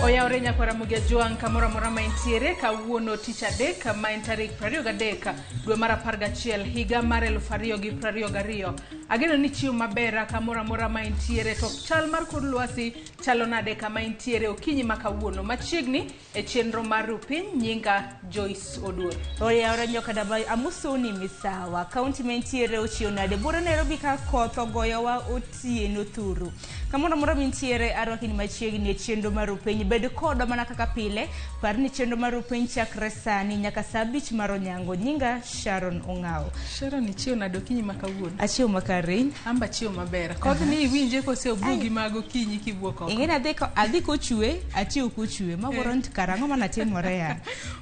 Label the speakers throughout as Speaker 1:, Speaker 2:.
Speaker 1: Oyawre nyakwar Ramogi Ajwang' kamoro amora ma intiere kawuono tich adek ma en tarik 23 dwe mar 11 higa mar 2022. Ageno ni chiemo maber kamoro amora ma intiere to chal mar kor lwasi chalo nade kama intiere okinyi ma kawuono machiegni e chenro mar Rupiny nyinga Joyce Oduor.
Speaker 2: Oyawre nyoka dabayo amosoni misawa. Kaunti ma intiere ochiew nade? Buore Nairobi ka koth ogoyowa otieno thuru. Kamoro amora mintiere arwaki ni machiegni e chenro mar Rupiny. Bed kodwa mana kaka pile. Par ni chenro mar Rupiny chakre sani nyaka saa abich mar onyango. Nyinga Sharon Ong'awo.
Speaker 1: Sharon ichiew nade okinyi ma kawuono?
Speaker 2: Achiew makare.
Speaker 1: Amba chiew maber. Kodhni iwinje kose obugi mag okinyi kiwuok oko?
Speaker 2: Ing'e ni adhi ko- adhi kochwe, achiew kochwe. Mawuoro ni kara ang'o manatimore ya?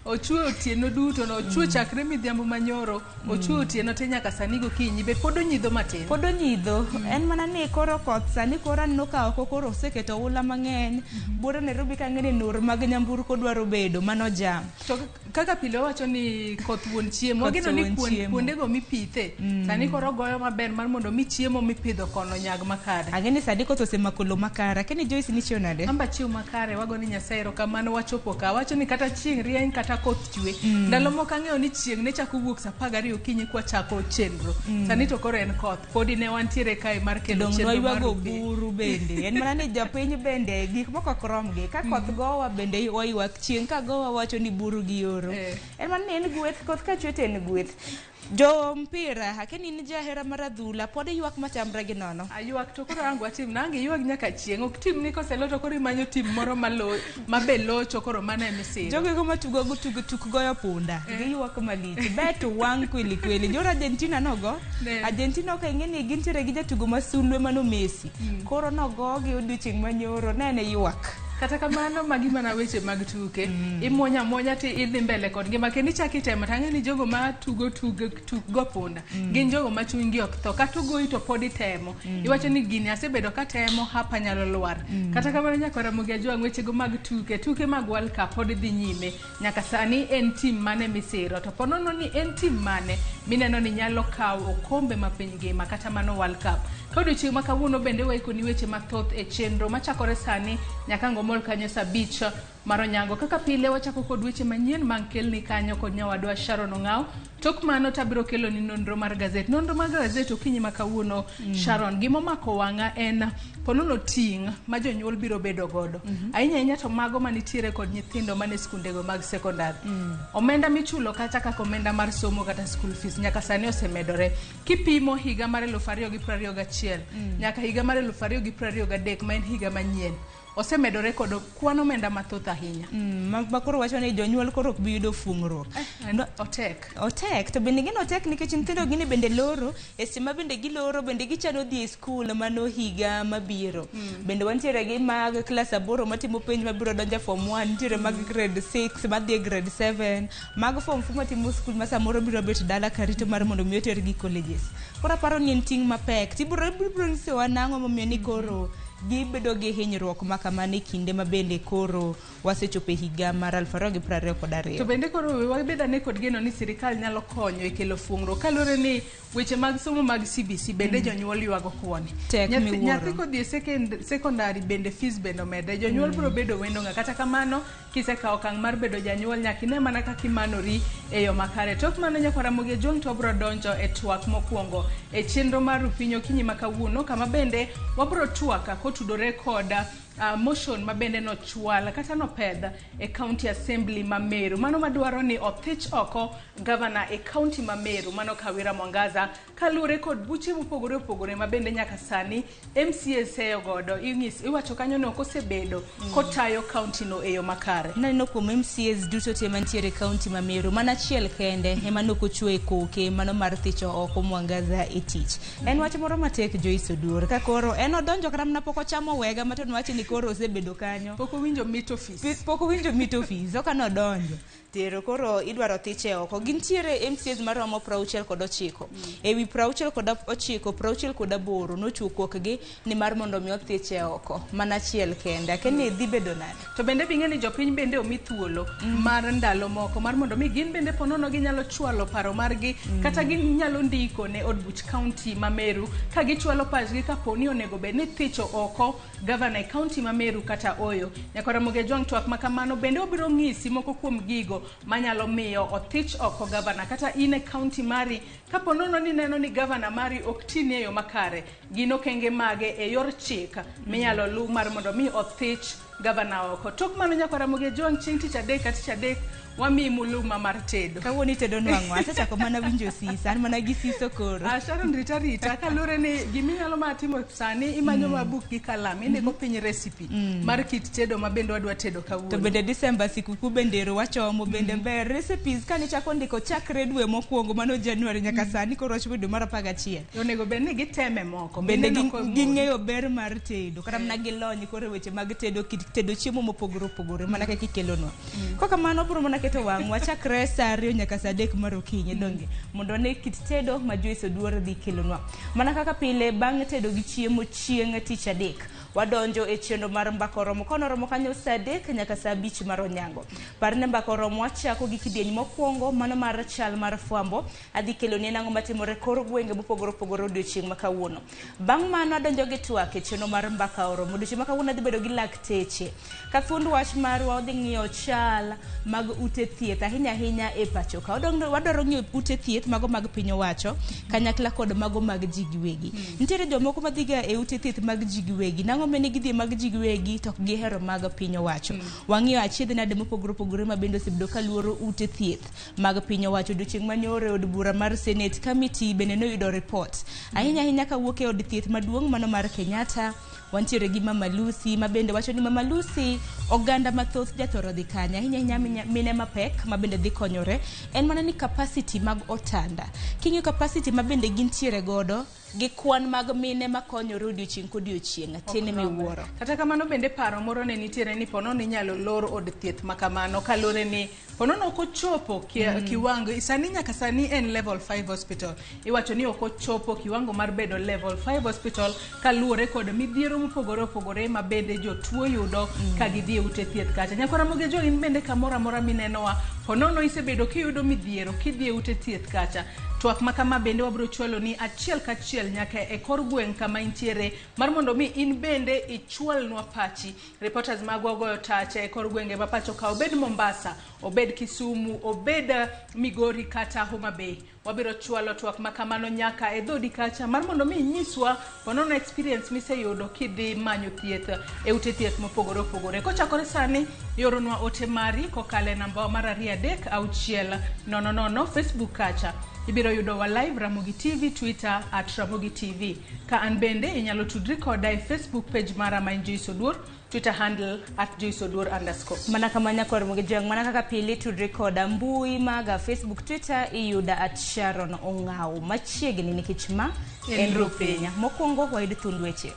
Speaker 1: Ochwe otieno duto no ochwe chakre midhiambo manyoro, ochwe otieno te nyaka sani gokinyi be pod onyidho matin.
Speaker 2: Pod onyidho. En mana ni koro koth sani koro aneno ka oko koro oseketo oula mang'eny. Buore Nairobi ka ang'e ni nur mag nyamburko dwaro bedo, mano jam.
Speaker 1: To kaka pile wawacho ni koth wuon chiemo,
Speaker 2: Koth
Speaker 1: wageno ni
Speaker 2: wuon chiemo.
Speaker 1: kuondego mipithe sani koro goyo maber mar mondo mi chiemo mipidho kono nyag makare.
Speaker 2: Ang'e ni sani koth osemako lowo makare. Akia ni Joyce nichiew nade?
Speaker 1: Amba chiew makare wago ni Nyasaye erokamano wachopo ka. Wacho ni kata chieng' rieny kata koth chwe. Ndalo moko ang'eyo ni chieng' ne chako wuok saa 12 okinyi kwachako chenro. Sani to koro en koth. Podi ne wantiere kae mar kelo
Speaker 2: Dong'
Speaker 1: chenro mar
Speaker 2: nwaywago
Speaker 1: Rupiny.
Speaker 2: buru bende. En mana ni jopiny bende gik moko ok romgi. Ka koth gowa bende waywak, chieng' ka gowa wacho ni buru gi oro. En mana ni en gweth, koth ka chwe to en gweth. Jo mpira, akia ni in jahera mar adhula, pod iywak machamre gi nono.
Speaker 1: Aywak to koro ang' watim na ang' iywag nyaka chieng' ok tim ni koselo to koro imanyo tim moro malo mabe locho koro mano ema isiro.
Speaker 2: Jogo matugo go tuk tuk goyo punda, giywak malich. Bet wang' kweli kweli. Nyoro Argentina nogo. Argentina ok ing'e ni gintiere gi jatugo ma sulwe mano Messi. Koro nogogi odiochieng' manyoro, ne en ywak.
Speaker 1: Kata kamano magi mana weche mag tuke. Imuonyo amuonya ti idhi mbele kod ngima kendo ichako itemo to ang'e ni jogo ma tugo tug tuk go punda gin jogo ma chunygi ok tho kata ogoyi to pod itemo. Iwacho ni gini asebedo katemo hapa nyalo lwar. Kata kamano nyaka Ramogi Ajwang' wechego mag tuke tuke mag World Cup pod dhi nyime. Nyaka sani en tim mane misiro to ponono ni en tim mane mineno ni nyalo kawo okombe ma piny ngima kata mano World Cup. Ka odiochieng' ma kawuono bende waikoni weche mathoth e chenro machakore sani nyaka ngomol kanyo saa abich mar onyango. Kaka pile wachako kod weche manyien mang kelni kanyo kod nyawadwa Sharon Ong'aw. Tok mano tabiro keloni nonro mar gazet. Nonro mar gazet okinyi ma kawuono Sharon, gimomako wang'a en ponono ting' ma jonyuol biro bedo godo. Ahinya ahinya to mago manitiere kod nyithindo mane skundego mag sekondar. Omenda michulo kata kaka omenda mar somo kata school fees nyaka sani osemedore. Kipimo higa mar 2021 nyaka higa mar 2023 ma en higa manyien, osemedore kod kwan omenda mathoth ahinya.
Speaker 2: Ma koro wacho ni jonyuol koro ok bi yudo fuong'ruok.
Speaker 1: No, otek.
Speaker 2: Otek, to bende gino otek nikech nyithindo gini bende loro, e seche ma bende giloro bende gichano dhi e skul mano higa mabiro. Bende wantiere gi mag klas aboro matimo penj mabiro donjo e form 1, nitiere mag grade 6 madhi e grade 7, mag form 4 matimo skul ma samoro biro bet dala karito mar mondo mi otergi colleges. Koro aparo ni en ting' mapek. Tibiro ibiro nyisowa nang'o momiyo ni koro gibedo gi hinyruok ma kamano e kinde ma bende koro wasechopo e higa mar 2022.
Speaker 1: To bende koro we wabed ane kod geno ni sirikal nyalo konyo e kelo fuong'ruok kaluwore ni weche mag somo mag CBC bende jonyuol ywago koni.
Speaker 2: Tek miwuoro.
Speaker 1: Nyathi kodhi e secondary bende fees bende omedre. Jonyuol biro bedo wendo ng'a. Kata kamano kisekawo okang' mar bedo janyuol nyaka ine mana kaka imanori e yo makare. Tok mano nyaka Ramogi Ajwang' to wabiro donjo e twak mokwongo e chenro mar Rupiny okinyi ma kawuono kama bende wabiro twak kotudore kod motion ma bende nochwal kata nopedh e County Assembly ma Meru. Mano madwaro ni othich oko gavana e county ma Meru mano Kawira Mwangaza kaluwore kod buche mopogore opogore ma bende nyaka sani MCA seyo godo. Iwacho kanyo ni ok osebedo kotayo county no e yo makare.
Speaker 2: Naneno kuom MCAs duto te mantiere e county ma Meru, mana achiel kende ema ne ok ochwe koke mano mar thicho oko Mwangaza e tich. En wach moro matek Joyce Oduor ka koro en odonjo kata mana pok ochamo wega ma to nwach ni koro osebedo kanyo.
Speaker 1: Pok owinjo mit ofis.
Speaker 2: Pok owinjo mit ofis, oka nodonjo. Tero koro idwaro thiche oko. Gintiere MCAs maromo 69. Ewi 69, 68 nochiwo kokgi ni mar mondo mi othiche oko. Mana achiel kende. Akia ni dhi bedo nade?
Speaker 1: To bende bing'e ni jopiny bende omi thuolo mar ndalo moko mar mondo mi gin bende ponono ginyalo chwalo paro margi kata ginyalo ndiko ne od buch kaunti ma Meru ka gichwalo pachgi kapo ni onego bed ni thicho oko gavana e kaunti ma Meru kata oyo. Nyakora Ramogi Ajwang' twak ma kamano bende obiro ng'isi moko kuom gigo manyalo miyo othich oko gavana kata in e kaunti mari kapo nono ni neno ni gavana mari ok tini e yo makare, gin okenge mage e yor chik minyalo luw mar mondo mi othich gavana oko. Tok mano Nyakwar Ramogi Ajwang' chieng' tich adek ka tich adek wamiyi muluma mar tedo.
Speaker 2: Kawuono itedo nwang'o, asechako mana winjo siso, an mana gi siso koro.
Speaker 1: Sharon rita rita kaluwore ni giminyalo mana timo sani imanyo ma buk gi kalam indiko piny recipe mar kit tedo ma bende wadwa tedo kawuono.
Speaker 2: To bende December sikuku bende ero wachomo bende ber recipes kane chako ndiko chakre dwe mokwongo mano January nyaka sani koro wachopo dwe mar 11.
Speaker 1: Onego bed ni giteme moko.
Speaker 2: Bende
Speaker 1: mineno komori.
Speaker 2: ging'eyo ber mar tedo kata mana gilony koro e weche mag tedo kit tedo chiemo mopogore opogore mana kaka ikelonwa. Kokamano bro mana keto wang'wa chakre saa 2 nyaka saa 3 mar okinyi donge mondo wane kit tedo ma Joyce Oduor dhi kelonwa. Mana kaka pile bang' tedo gi chiemo chieng' tich adek wadonjo e chenro mar mbaka oromo kono oromo kanyo saa 3 nyaka saa 5 mar onyango. Par ni mbaka oromo wachako gi kidieny mokwongo mano mar chal mar fwambo adhi keloni nang'o matimore kor gwenge mopogore opogore odiochieng' ma kawuono. Bang' mano adonjo gi twak e chenro mar mbaka oromo. Odiochieng' ma kawuono adhi bedo gi lakteche. Ka thuond wach marwa odhi ng'iyo chal mag ute thieth ahinya ahinya e pacho ka. Wadwaro ng'iyo ute thieth mago mag piny owacho kanyakla kod mago mag ji giwegi. Nitiere jomoko madhiga e ute thieth mag ji giwegi. Nang'o mene gidhi mag ji giwegi to ok gihero mag piny owacho. Wang'iyo achiedh nade mopogore opogore ma bende osebedo ka luoro ute thieth mag piny owacho. Odiochieng' manyoro e od bura mar Senate committee bende noyudo report. Ahinya ahinya kawuok e od thieth maduong' mano mar Kenyatta. Wantiere gi Mama Lucy ma bende wacho ni Mama Lucy oganda mathoth jathoro dhi kanye ahinya ahinya mine mapek ma bende dhi konyore en mana ni capacity mag otanda king'iyo capacity ma bende gintiere godo gi kwan mag mine makonyore odiochieng' kodiochieng' tin miwuoro.
Speaker 1: Kata kamano bende paro moro ne nitiere ni ponono inyalo lor od thieth ma kamano kaluwore ni ponono ok ochopo kiwango sani nyaka sani en level 5 hospital. Iwacho ni ok ochopo kiwango mar bedo level 5 hospital kaluwore kod midhiero mopogore opogore ma bende jotuo yudo ka gidhi e ute thieth kacha. Nyakwar Ramogi Ajwang' in bende kamoro amora minenowa ponono isebedo kiyudo midhiero kidhi e ute thieth kacha. Twak ma kama bende wabiro chwalo ni achiel kachiel nyaka e kor gweng' kama intiere mar mondo mi in bende ichwalnwa pachi. Reporters magwa ogoyo tache e kor gwenge ma pacho ka obed Mombasa, obed Kisumu, obed Migori kata Homa Bay. Wabiro chwalo twak ma kamano nyaka e dhodi kacha mar mondo mi inyiswa ponono experience miseyudo kidhi manyo thieth e ute thieth mopogore opogore. Kochakore sani, ioronwa ote mari kokalo e namba mar 2 3 6 0 0 Facebook kacha. Ibiro yudo wa live Ramogi TV, Twitter at Ramogi TV. Ka an bende inyalo tudri koda e Facebook page mara ma en Joyce Oduor, Twitter handle at Joyce Oduor _.
Speaker 2: Mana kama Nyakwar Ramogi Ajwang', mana kaka pile tudri koda mbui maga Facebook, Twitter iyuda at Sharon Ong'aw. Machiegni nikech ma en Rupiny. Mokwongo wayud thund weche.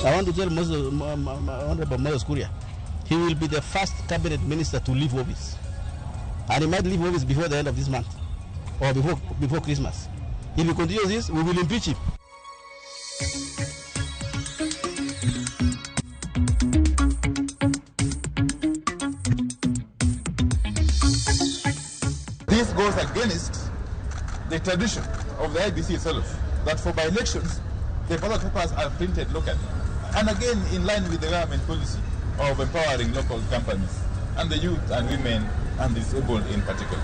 Speaker 3: I want to tell Moses, Honorable Moses Kuria, he will be the first cabinet minister to leave office. And he might leave office before the end of this month or before Christmas. If he continues this, we will impeach him.
Speaker 4: This goes against the tradition of the IEBC itself, that for by-elections, the ballot papers are printed locally. And again, in line with the government policy of empowering local companies and the youth and women and disabled in particular.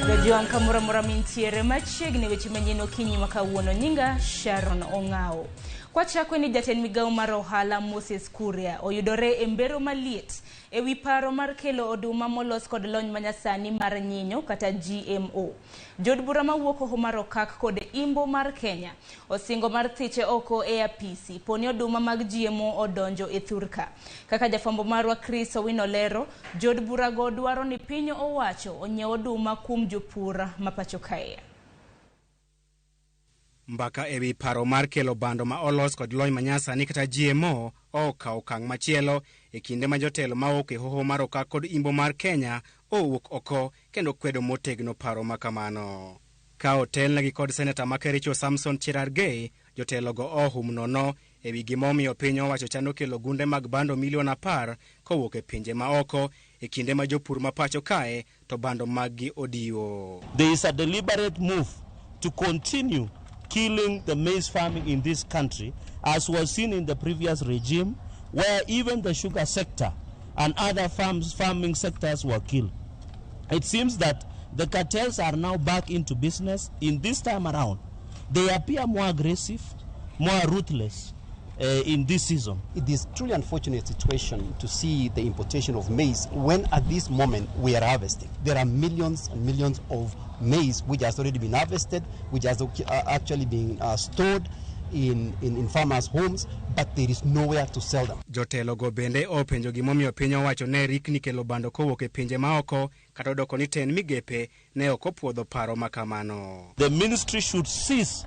Speaker 2: Jojuang' kamoro amora mintiere machiegni weche manyien okinyi ma kawuono. Nyinga Sharon Ong'aw. Kwachako ni jatend migawo mar ohala Moses Kuria oyudore e mbero maliet ewi paro mar kelo oduma molos kod lony manyasani mar nyinyo kata GMO. Jood bura mawuok Hoho mar Okak kod Imbo mar Kenya osingo mar thiche oko e apisi poni oduma mag GMO odonjo e thurka. Kaka jafwambo marwa Chris Owino lero, jood burago dwaro ni piny owacho onyiew oduma kuom jopur ma pacho kae.
Speaker 5: Mbaka ewi paro mar kelo bando ma olos kod lony manyasani kata GMO okawo okang' machielo e kinde ma jotelo mawuok e hoho mar Okak kod Imbo mar Kenya owuok oko kendo kwedo motegno paro ma kamano. Ka otelnegi kod seneta ma Kericho Samson Cherargei, jotelogo ohum nono ewi gimomiyo piny owacho chano kelo gunde mag bando milion 10 kowuok e pinje ma oko e kinde ma jopur ma pacho kae to bando maggi odiwo.
Speaker 3: There is a deliberate move to continue killing the maize farming in this country, as was seen in the previous regime, where even the sugar sector and other farming sectors were killed. It seems that the cartels are now back into business. In this time around, they appear more aggressive, more ruthless in this season.
Speaker 6: It is truly unfortunate situation to see the importation of maize when at this moment we are harvesting. There are millions and millions of maize which has already been harvested, which has actually been stored in farmers' homes, but there is nowhere to sell them.
Speaker 5: Jotelogo bende openjo gimomiyo piny owacho ne rikni kelo bando kowuok e pinje maoko kata odoko ni ten migepe ne ok opuodho paro ma kamano.
Speaker 3: The ministry should cease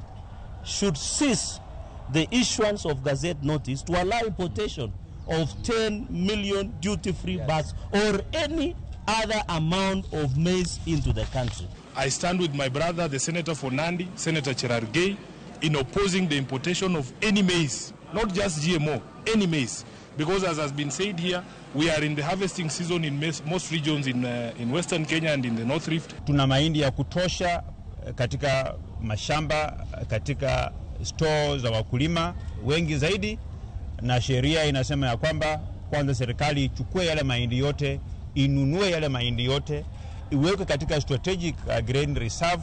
Speaker 3: the issuance of gazette notice to allow importation of 10 million duty-free bags or any other amount of maize into the country.
Speaker 7: I stand with my brother, the senator for Nandi, Senator Cherargei, in opposing the importation of any maize, not just GMO, any maize. Because as has been said here, we are in the harvesting season in most regions in Western Kenya and in the North Rift.
Speaker 8: Tuna mahindi ya kutosha katika mashamba, katika store za wakulima wengi zaidi, na sheria inasema ya kwamba kwanza serikali ichukue yale mahindi yote, inunue yale mahindi yote, iweke katika strategic grain reserve,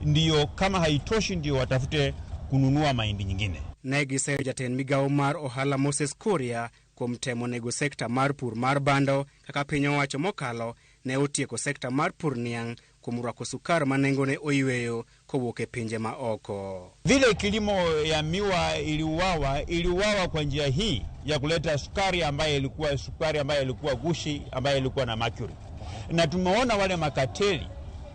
Speaker 8: ndiyo kama haitoshi ndio watafute kununua mahindi nyingine.
Speaker 5: Ne giseyo jatend migawo mar ohala Moses Kuria kuom temo nego sekta mar pur mar bando kaka piny owacho mokalo ne otieko sekta mar pur niang' kuom rwako sukar ma nengone oyweyo kowuok e pinje ma oko.
Speaker 8: Vile kilimo ya miwa iliuawa kwa njia hii ya kuleta sukari ambayo ilikuwa gushi, ambayo ilikuwa na mercury. Na tumeona wale makateli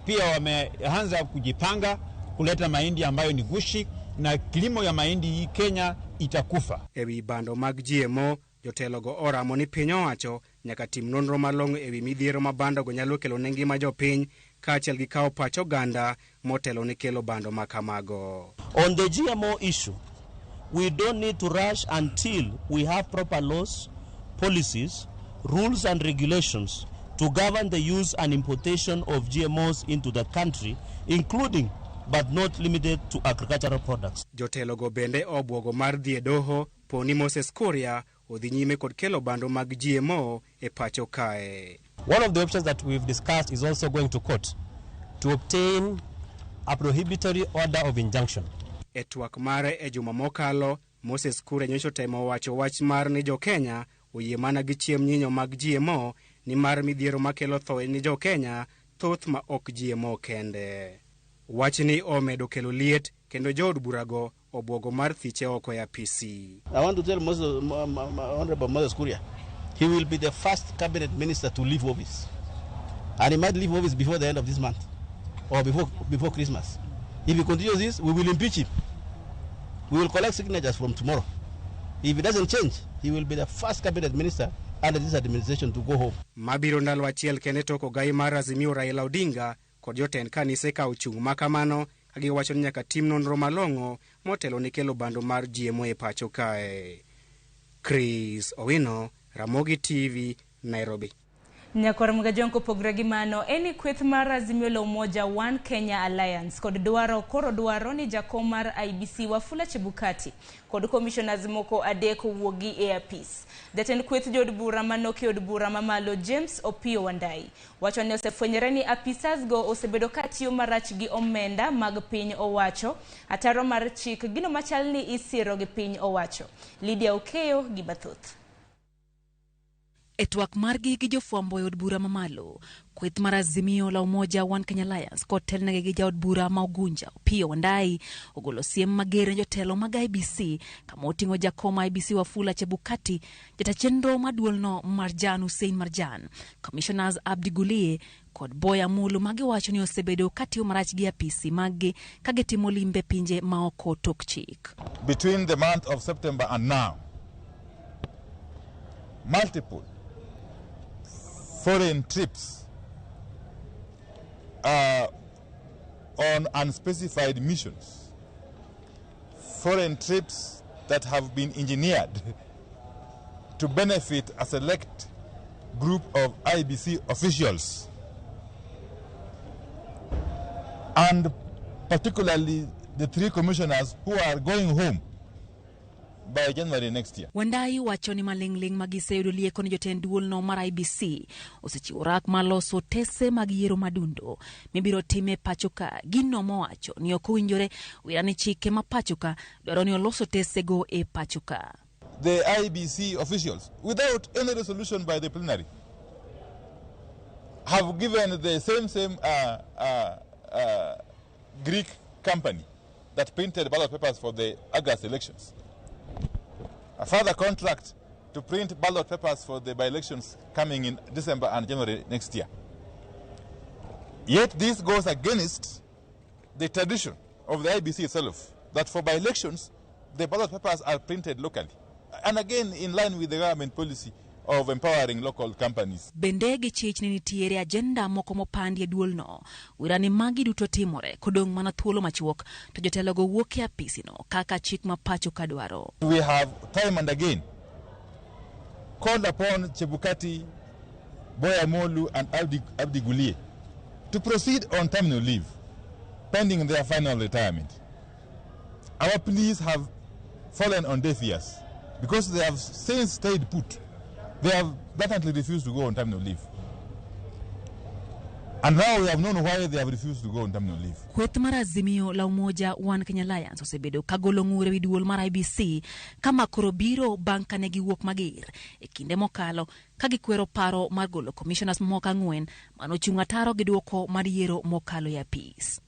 Speaker 8: pia wameanza kujipanga kuleta mahindi ambayo ni gushi, na kilimo ya mahindi hii Kenya itakufa.
Speaker 5: Ewi bando mag GMO, jotelogo oramo ni piny owacho nyaka tim nonro malong'o ewi midhiero ma bandogo nyalo kelo ne ngima jopiny kaachiel gi kawo pach oganda motelo ne kelo bando ma kamago.
Speaker 3: On the GMO issue, we don't need to rush until we have proper laws, policies, rules and regulations to govern the use and importation of GMOs into the country, including but not limited to agricultural products.
Speaker 5: Jotelogo bende obwogo mar dhi e doho poni Moses Kuria odhi nyime kod kelo bando mag GMO e pacho kae.
Speaker 9: One of the options that we've discussed is also going to court to obtain a prohibitory order of injunction.
Speaker 5: E twak mare e juma mokalo, Moses Kuria nyocha otemo wacho wach mar ni jo-Kenya oyie mana gi chiem nyinyo mag GMO ni mar midhiero makelo tho ni jo-Kenya thoth ma ok GMO kende. Wachni omedo kelo liet kendo jood burago obwogo mar thiche oko e apisi.
Speaker 3: I want to tell Moses, Honorable Moses Kuria, he will be the first cabinet minister to leave office. And he might leave office before the end of this month or before Christmas. If he continues this, we will impeach him. We will collect signatures from tomorrow. If he doesn't change, he will be the first cabinet minister under this administration to go home.
Speaker 5: Mabiro ndalo achiel kende tok ogai mar Azimio Raila Odinga kod jotend kanise ka ochung' makamano ka giwacho ni nyaka tim nonro malong'o motelo ne kelo bando mar GMO e pacho kae. Chris Owino, Ramogi TV, Nairobi.
Speaker 2: Nyakwar Mgajwang' kopogore gi mano, en ni kweth mar Azimio la Umoja One Kenya Alliance kod dwaro koro dwaro ni jakom mar IEBC Wafula Chebukati kod commissioners moko adek owuogi e apis. Jatend kweth jood bura manoki od bura mamalo James Opiyo Wandayi wacho ni osefwenyore ni apisas go osebedo katiyo marach gi omenda mag piny owacho, ataro mar chik gino machal ni isiro gi piny owacho. Lydia Okeyo gi mathoth.
Speaker 10: E twak margi gi jofwambo e od bura mamalo, kweth mar Azimio la Umoja One Kenya Alliance kotelnegi gi jaod bura ma Ugunja Opiyo Wandayi ogolo siem mager ne jotelo mag IEBC kama oting'o jakom IEBC Wafula Chebukati, jata chenro maduolno Marjan Hussein Marjan, Commissioners Abdi Gulie kod Boya Mulu magiwacho ni osebedo katiyo marach gi apisi maggi ka gitimo limbe pinje maoko tok chik.
Speaker 4: Between the month of September and now, multiple foreign trips on unspecified missions, foreign trips that have been engineered to benefit a select group of IEBC officials, and particularly the three commissioners who are going home by January next year.
Speaker 10: Wandayi wacho ni maling'ling' magiseyudo lieko ni jotend duolno mar IEBC osechiwo rak mar loso otese mag yiero madundo mibiro tim e pacho ka. Gino mowacho ni ok owinjore wira ni chike ma pacho ka dwaro ni olos otesego e pacho ka.
Speaker 4: The IEBC officials, without any resolution by the plenary, have given the same Greek company that printed ballot papers for the August elections a further contract to print ballot papers for the by-elections coming in December and January next year. Yet this goes against the tradition of the IEBC itself, that for by-elections, the ballot papers are printed locally. And again, in line with the government policy of empowering local companies.
Speaker 10: Bende gichich ni nitiere agenda moko mopandi e duolno. Wira ni magi duto timore kodong' mana thuolo machuok to jotelogo wuok e apisino kaka chik ma pacho ka dwaro.
Speaker 4: We have time and again called upon Chebukati, Boya Molu and Abdi Gulie to proceed on terminal leave pending their final retirement. Our pleas have fallen on deaf ears because they have since stayed put. They have blatantly refused to go on terminal leave. And now we have known why they have refused to go on terminal leave.
Speaker 10: Kweth mar Azimio la Umoja One Kenya Alliance osebedo kagolo ng'ur ewi duol mar IEBC kama koro biro bang' kane giwuok mager e kinde mokalo ka gikwero paro mar golo commissioners mamoko ang'wen manochung' ataro gi duoko mar yiero mokalo e apis.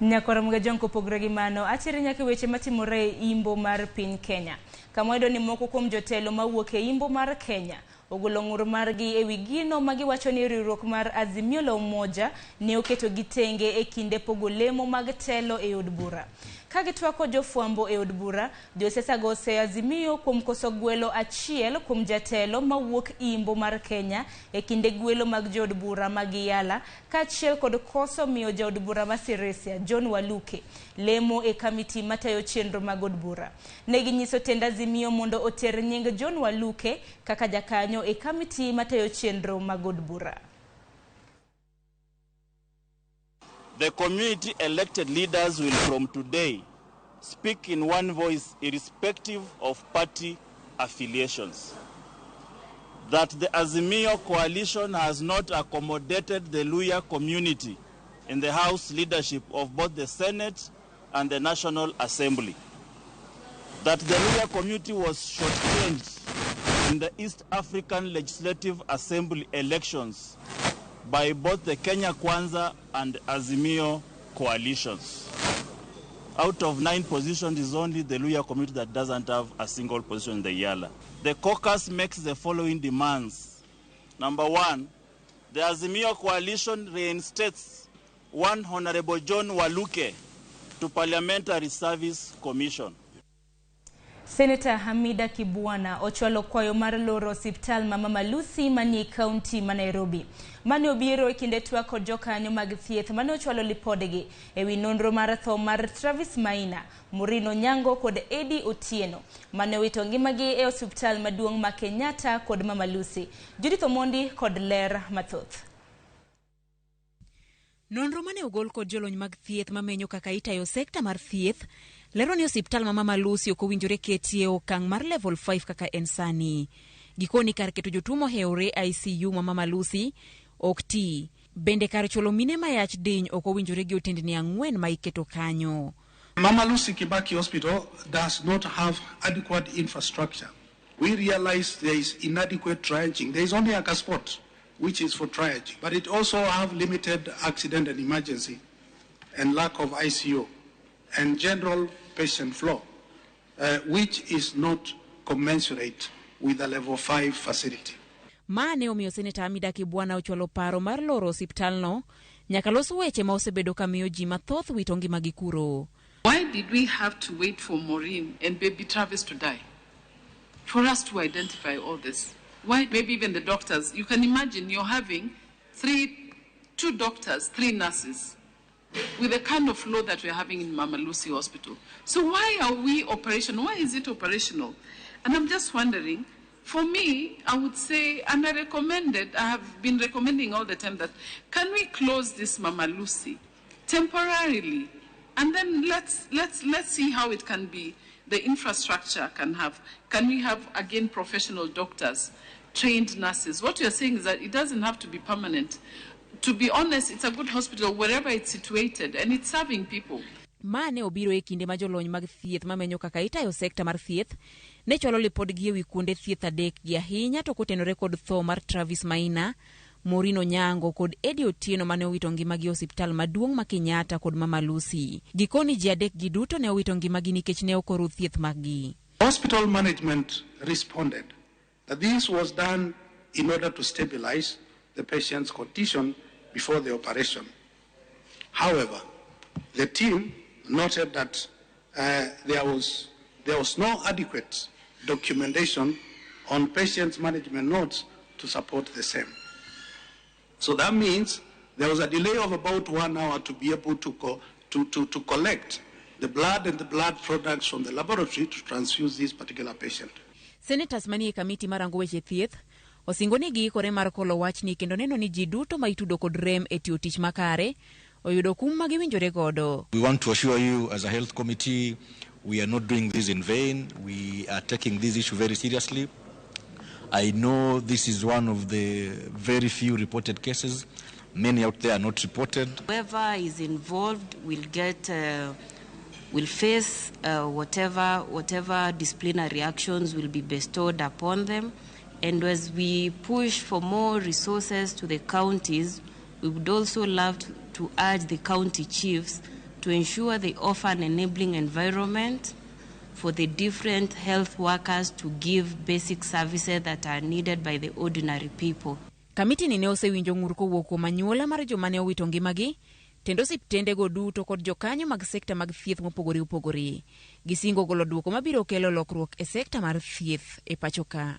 Speaker 2: Nyakwar Mgajwang' kopogore gi mano, atere nyaka weche matimore e imbo mar piny Kenya. Kama wayudo ni moko kuom jotelo mawuok e imbo mar Kenya ogolo ng'ur margi ewi gino magiwacho ni riwruok mar Azimio la Umoja ne oketo gi tenge e kinde pogo lemo mag telo e od bura. Ka gitwako jofwambo e od bura, josiasa go oseyo Azimio kuom koso gwelo achiel kuom jatelo mawuok imbo mar Kenya e kinde gwelo mag jood bura mag Yala, kaachiel kod koso miyo jaod bura ma Sirisia John Waluke lemo e kamiti matayo chenro mag od bura. Ne ginyiso tend Azimio mondo oter nying John Waluke kaka jakanyo e kamiti matayo chenro mag od bura.
Speaker 11: The community elected leaders will from today speak in one voice irrespective of party affiliations. That the Azimio coalition has not accommodated the Luhya community in the House leadership of both the Senate and the National Assembly. That the Luhya community was shortchanged in the East African Legislative Assembly elections by both the Kenya Kwanza and Azimio coalitions. Out of 9 positions, is only the Luhya community that doesn't have a single position in the Yala. The caucus makes the following demands. Number 1, the Azimio coalition reinstates one Honorable John Waluke to Parliamentary Service Commission.
Speaker 2: Senator Hamida Kibwana ochwalo kwayo mar loro osiptal ma Mama Lucy manie kaunti ma Nairobi. Mane obiro e kinde twak kod jokanyo mag thieth mane ochwalo lipodgi ewi nonro mar tho mar Travis Maina, Maureen Onyango kod Eddie Otieno mane owito ngimagi e osiptal maduong' ma Kenyatta kod Mama Lucy. Judith Omondi kod ler mathoth.
Speaker 10: Nonro mane ogol kod jolony mag thieth mamenyo kaka itayo sekta mar thieth lero ni osiptal ma Mama Lucy ok owinjore ketie okang' mar level 5 kaka en sani. Gikoni kar keto jotuo mohewore ICU ma Mama Lucy ok ti. Bende kar chulo mine ma yach diny ok owinjore gi otendni 4 ma iketo kanyo.
Speaker 12: Mama Lucy Kibaki Hospital does not have adequate infrastructure. We realize there is inadequate triaging. There is only a spot which is for triage, but it also have limited accident and emergency and lack of ICU and general patient flow, which is not commensurate with a level 5 facility.
Speaker 10: Ma ne omiyo Seneta Hamida Kibwana ochwalo paro mar loro osiptalno nyaka los weche ma osebedo ka miyo ji mathoth wito ngimagi kuro.
Speaker 13: Why did we have to wait for Maureen and baby Travis to die for us to identify all this? Why maybe even the doctors? You can imagine you're having 2 doctors, 3 nurses with the kind of flow that we're having in Mama Lucy Hospital. So why are we operational? Why is it operational? And I'm just wondering, for me, I would say, and I recommended, I have been recommending all the time that, can we close this Mama Lucy temporarily? And then let's see how it can be, the infrastructure can have. Can we have, again, professional doctors, trained nurses? What you're saying is that it doesn't have to be permanent. To be honest, it's a good hospital wherever it's situated, and it's serving people.
Speaker 10: Ma ne obiro e kinde ma jolony mag thieth mamenyo kaka itayo sekta mar thieth ne chwalo lipodgi ewi kuonde thieth 3 gi ahinya to kotenore kod tho mar Travis Maina, Maureen Onyango kod Eddie Otieno mane owito ngimagi e osiptal maduong' ma Kenyatta kod Mama Lucy. Gikoni ji 3 gi duto ne owito ngimagi nikech ne ok oru thieth maggi.
Speaker 12: Hospital management responded that this was done in order to stabilize the patient's condition before the operation. However, the team noted that there was no adequate documentation on patient's management notes to support the same. So that means there was a delay of about 1 hour to be able to collect the blood and the blood products from the laboratory to transfuse this particular patient.
Speaker 10: Senators manie kamiti marango weche thieth osingo ni giikore mar kolo wachni kendo neno ni ji duto ma itudo kod rem e tiyo tich makare oyudo kum ma giwinjore godo.
Speaker 14: We want to assure you as a health committee we are not doing this in vain. We are taking this issue very seriously. I know this is one of the very few reported cases. Many out there are not reported.
Speaker 15: Whoever is involved will get, will face whatever disciplinary actions will be bestowed upon them. And as we push for more resources to the counties, we would also love to urge the county chiefs to ensure they offer an enabling environment for the different health workers to give basic services that are needed by the ordinary people.
Speaker 10: Kamiti ni ne osewinjo ng'ur kowuok kuom anyuola mar joma ne owito ngimagi, tendo osiptendego duto kod jokanyo mag sekta mag thieth mopogore opogore. Gisingo golo duoko mabiro kelo lokruok e sekta mar thieth e pacho ka.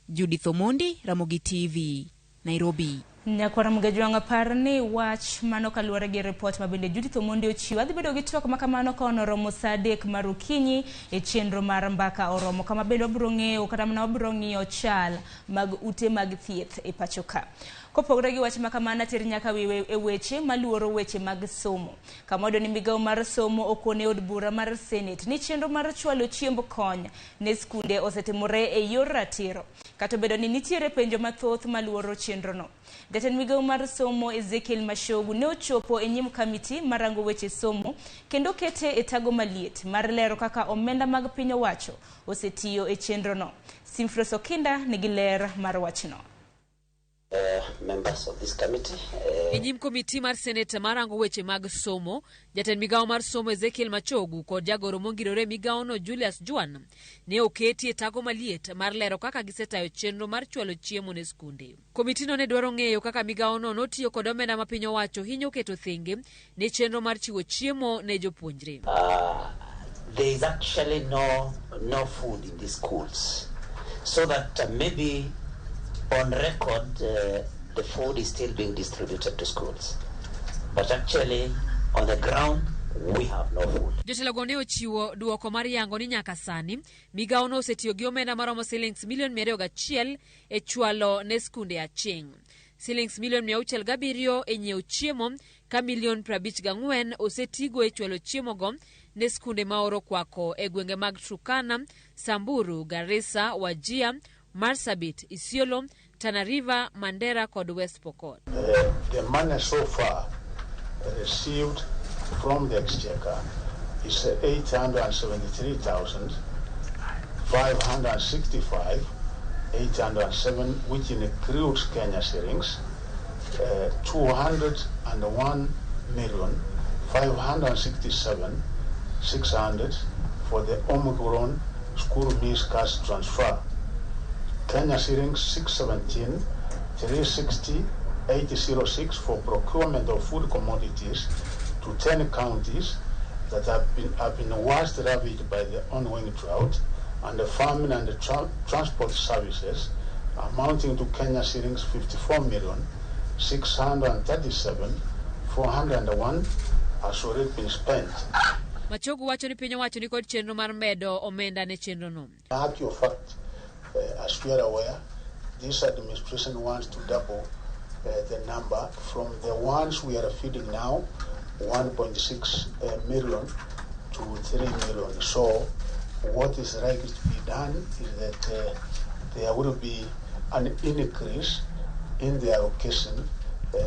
Speaker 10: Judith Omondi, Ramogi TV, Nairobi.
Speaker 2: Nyakwara Mugejwang' par ni wach mano kaluwore gi ripot ma bende Judith Omondi ochiwo. Adhi bedo gi twak makamano ka onoromo saa 3 mar okinyi e chenro mar Mbaka Oromo, kama bende wabiro ng'eyo kata mana wabiro ng'iyo chal mag ute mag thieth e pacho ka. Kopogore gi wach makamano, ater nyaka e weche maluoro weche mag somo. Kama wayudo ni migawo mar somo okone od bura mar Senate ni chenro mar chwalo chiemb kony ne skunde osetimore e yor ratiro, kata obedo ni nitiere penjo mathoth maluoro chenrono. Jatend migawo mar somo Ezekiel Machogu ne ochopo e nyim kamiti marango weche somo kendo kete e tago maliet mar lero kaka omenda mag piny owacho osetiyo e chenrono. Simfros Okinda nigi ler mar wachno.
Speaker 16: Members of this committee.
Speaker 17: E nyim komiti mar Senate marango weche mag somo, jatend migawo mar somo Ezekiel Machogu kod jagoro mongirore migawono Julius Juan ne oketi e tago maliet mar lero kaka gisetayo chenro mar chwalo chiemo ne skunde. Komitino ne dwaro ng'eyo kaka migawono notiyo kod omenda ma piny owacho hinyo keto thenge ne chenro mar chiwo chiemo ne jopuonjre.
Speaker 16: There is actually no food in the schools, so that maybe on record the food is still being distributed to schools, but actually on the ground we have no food.
Speaker 17: Jotelo ne ochiwo duoko mar yango ni nyaka sani migawono osetiyo gi omenda maromo silings milion 201 e chwalo ne skunde aching'. Silings milion 607 e nyiewo chiemo ka milion 54 osetigo e chwalo chiemogo ne skunde ma oro kwako e gwenge mag Turkana, Samburu, Garissa, Wajir, Marsabit, Isiolo, Tana River, Mandera kod West Pokot.
Speaker 18: The money so far received from the exchequer is 873,565 807, which includes Kenya shillings 201 million 567 600 for the Omicron school meals cash transfer. Kenya shillings 617 360 806 for procurement of food commodities to 10 counties that have been worst ravaged by the ongoing drought, and the farming and the transport services amounting to Kenya shillings 54 million 637 401 has already been spent.
Speaker 17: Machogu wacho ni piny owacho ni kod chenro mar medo omenda ne chenrono.
Speaker 18: Actual fact, as we are aware, this administration wants to double the number from the ones we are feeding now, 1.6 million, to 3 million. So what is likely to be done is that there will be an increase in the allocation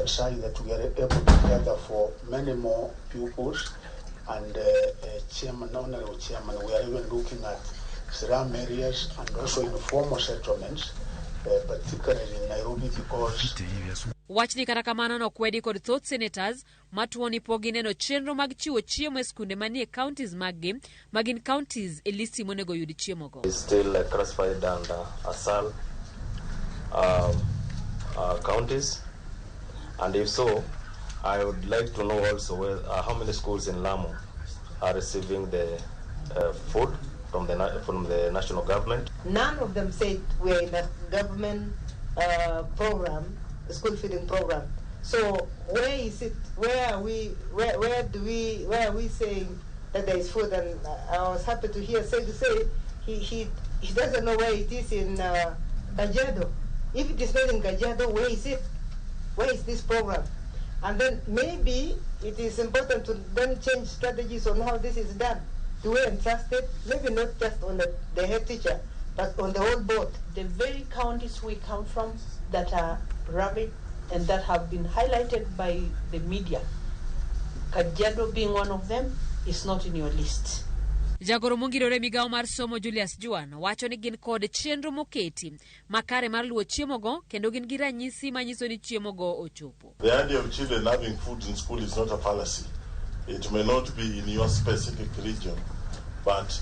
Speaker 18: such that we are able to cater for many more pupils. And Chairman, Honorable Chairman, we are even looking at slum areas and also informal settlements, particularly in Nairobi, because
Speaker 17: Wachni kata kamano nokwedi kod thoth senators matuo ni pok gineno chenro mag chiwo chiemo e skunde manie counties maggi ma gin counties e listi monego yud chiemogo.
Speaker 19: Is still classified under ASAL counties? And if so, I would like to know also how many schools in Lamu are receiving the food from the national government.
Speaker 20: None of them said we're in a government program, school feeding program. So where is it? Where are we? Where do we? Where are we saying that there is food? And I was happy to hear Sedu say he doesn't know where it is in Kajiado. If it is not in Kajiado, where is it? Where is this program? And then maybe it is important to then change strategies on how this is done. Do we entrust it? Maybe not just on the head teacher, but on the whole board.
Speaker 21: The very counties we come from that are ravaged and that have been highlighted by the media, Kajiado being one of them, is not in your list.
Speaker 17: Jagoro mongirore migawo mar somo Julius Juan wacho ni gin kod chenro moketi makare mar luwo chiemogo kendo gin gi ranyisi manyiso ni chiemogo ochopo.
Speaker 22: The idea of children having food in school is not a fallacy. It may not be in your specific region, but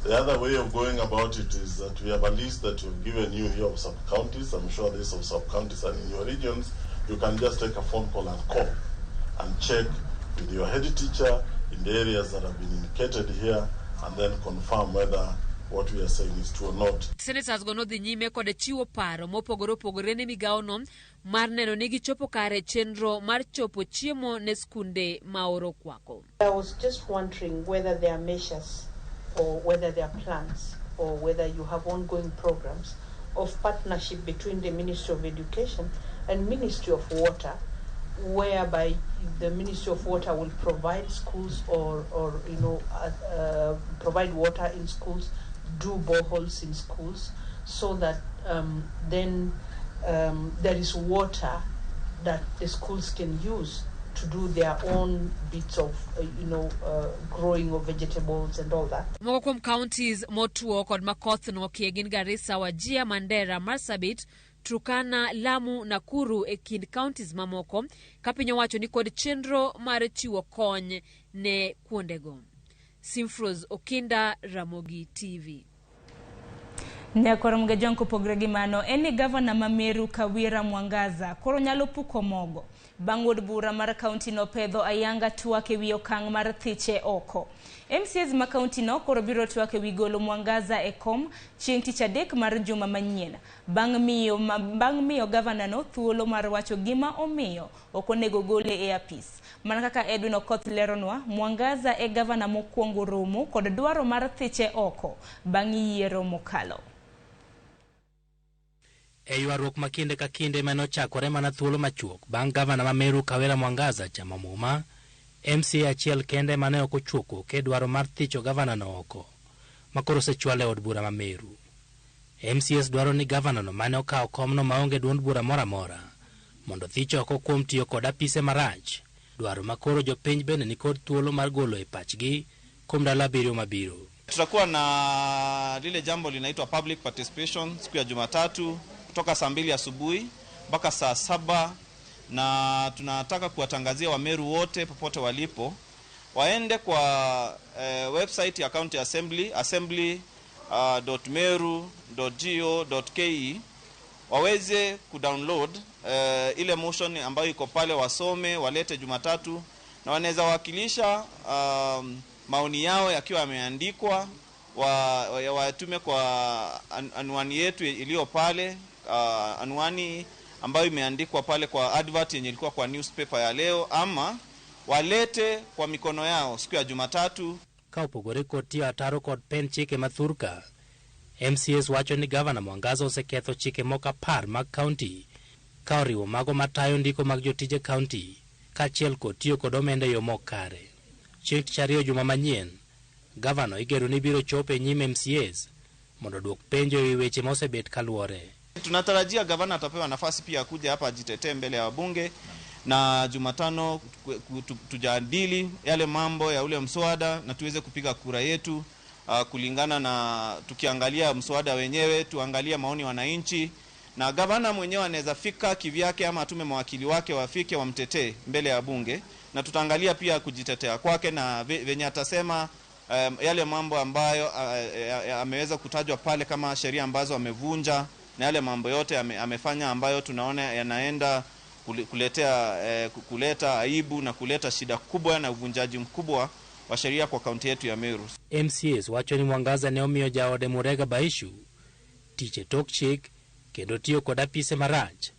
Speaker 22: the other way of going about it is that we have a list that we've given you here of sub-counties. I'm sure this of sub-counties and in your regions. You can just take a phone call and call and check with your head teacher in the areas that have been indicated here and then confirm whether what we are saying is true or not.
Speaker 17: Senators go nodhi nyime kod chiwo paro mopogore opogore ne migawono mar neno ni gichopo kare chenro mar chopo chiemo ne skunde ma oro kwako.
Speaker 21: I was just wondering whether there are measures or whether there are plans or whether you have ongoing programs of partnership between the Ministry of Education and Ministry of Water, whereby the Ministry of Water will provide schools or provide water in schools, do boreholes in schools, so that then there is water that the schools can use to do their own bits of growing of vegetables and all that.
Speaker 17: Moko kuom counties motuo kod ma koth nokie gin Garissa, Wajir, Mandera, Marsabit, Turkana, Lamu, Nakuru e kind counties mamoko ka piny owacho ni kod chenro mar chiwo kony ne kuondego. Simfros Okinda, Ramogi TV.
Speaker 2: Nyakwar Mgajwang' kopogre gi mano en ni gavana ma Meru Kawira Mwangaza koro nyalo puko mogo bang' od bura mar kaunti no pedho ayanga twak ewi okang' mar thiche oko. MCAs ma kaunti no koro biro twak ewi golo Mwangaza e kom chieng' tich adek mar juma manyien bang' miyo gavana no thuolo mar wacho gima omiyo ok onego gole e apis. Mana kaka Edwin Okoth leronwa, Mwangaza e gavana mokwongo romo kod dwaro mar thiche oko bang' yiero mokalo.
Speaker 1: E ywaruok ma kinde ka kinde mane ochakore mana thuolo machuok bang' gavana ma Meru Kawira Mwangaza chamo muma, MCA achiel kende mane ok ochuoko ke dwaro mar thicho gavana no oko, ma koro osechwal e od bura ma Meru. MCAs dwaro ni gavana no mane okawo komno maonge duond bura moro amora mondo thich oko kuom tiyo kod apise marach, dwaro ma koro jopiny bende nikod thuolo mar golo e pachgi kuom ndalo 7 mabiro.
Speaker 6: Tutakuwa na lile jambo linaitwa public participation siku ya Jumatatu kutoka saa 2 asubuhi mpaka saa 7, na tunataka kuwatangazia Wameru wote popote walipo waende kwa website ya County Assembly, assembly.meru.go.ke, waweze kudownload ile motion ambayo iko pale, wasome, walete Jumatatu, na wanaweza wakilisha maoni yao yakiwa yameandikwa, watume kwa anwani yetu iliyo pale, anwani ambayo imeandikwa pale kwa advert yenye ilikuwa kwa newspaper ya leo, ama walete kwa mikono yao siku ya Jumatatu.
Speaker 1: Ka opogore kod tiyo ataro kod pen chike mathurka, MCAs wacho ni gavana Mwangaza oseketho chike moko 10 mag kaunti ka oriwo mago matayo ndiko mag jotije kaunti kaachiel kod tiyo kod omenda e yo mok kare. Chieng' tich ariyo juma manyien, gavana igeno ni biro chopo e nyim MCAs mondo oduok penjo ewi weche ma osebet kaluwore.
Speaker 6: Tunatarajia gavana atapewa nafasi pia akuja hapa ajitetee mbele ya wabunge, na Jumatano tujadili yale mambo ya ule mswada na tuweze kupiga kura yetu kulingana na, tukiangalia mswada wenyewe, tuangalie maoni wananchi, na gavana mwenyewe anaweza fika kivyake ama atume mawakili wake wafike wamtetee mbele ya bunge, na tutaangalia pia kujitetea kwake na venye atasema yale mambo ambayo ameweza kutajwa pale kama sheria ambazo amevunja na yale mambo yote amefanya ambayo tunaona yanaenda kuleta aibu na kuleta shida kubwa na uvunjaji mkubwa wa sheria kwa kaunti yetu ya Meru.
Speaker 1: MCAs wacho ni Mwangaza ne omiyo jaode Murega Baishu tich e tok chik kendo tiyo kod apise marach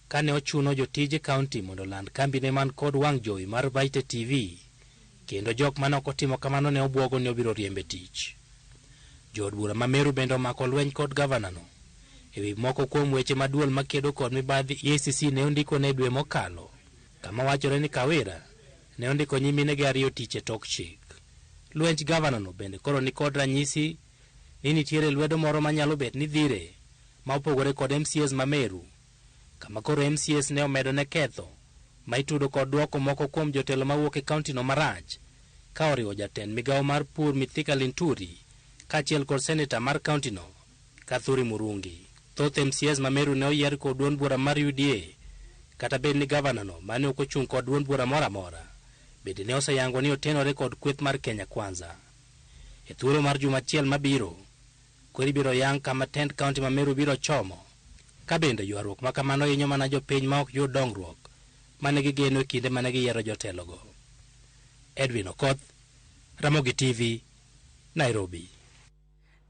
Speaker 1: kane ochuno jotije kaunti mondo oland kambine man kod wang' jowi mar Vaite TV, kendo jok mane ok otimo kamano ne obwogo ni obiro riembe tich. Jood bura ma Meru bende omako lweny kod gavana no ewi moko kuom weche ma duol makedo kod mibadhi EACC ne ondiko ne dwe mokalo, kama wachore ni Kawira ne ondiko nyiminege 2 tich e tok chik. Lwenj gavana no bende koro ni kod ranyisi ni nitiere lwedo moro manyalo bet ni dhire ma opogore kod MCAs ma Meru, kama koro MCAs ne omedo ne ketho ma itudo kod duoko moko kuom jotelo mawuok e kaunti no marach, ka oriwo jatend migawo mar pur Mithika Linturi kaachiel kod seneta mar kaunti no Kathuri Murungi. Thoth MCAs ma Meru ne oyier kod duond bura mar UDA, kata bed ni gavana no mane ok ochung' kod duond bura moro amora bende ne oseyango ni otenore kod kweth mar Kenya Kwanza. E thuolo mar juma achiel mabiro, koro ibiro yang kama tend kaunti ma Meru biro chomo, ka bende ywaruok ma kamano hinyo mana jopiny ma ok yud dongruok mane gigeno e kinde mane giyiero jotelogo. Edwin Okoth, Ramogi TV, Nairobi.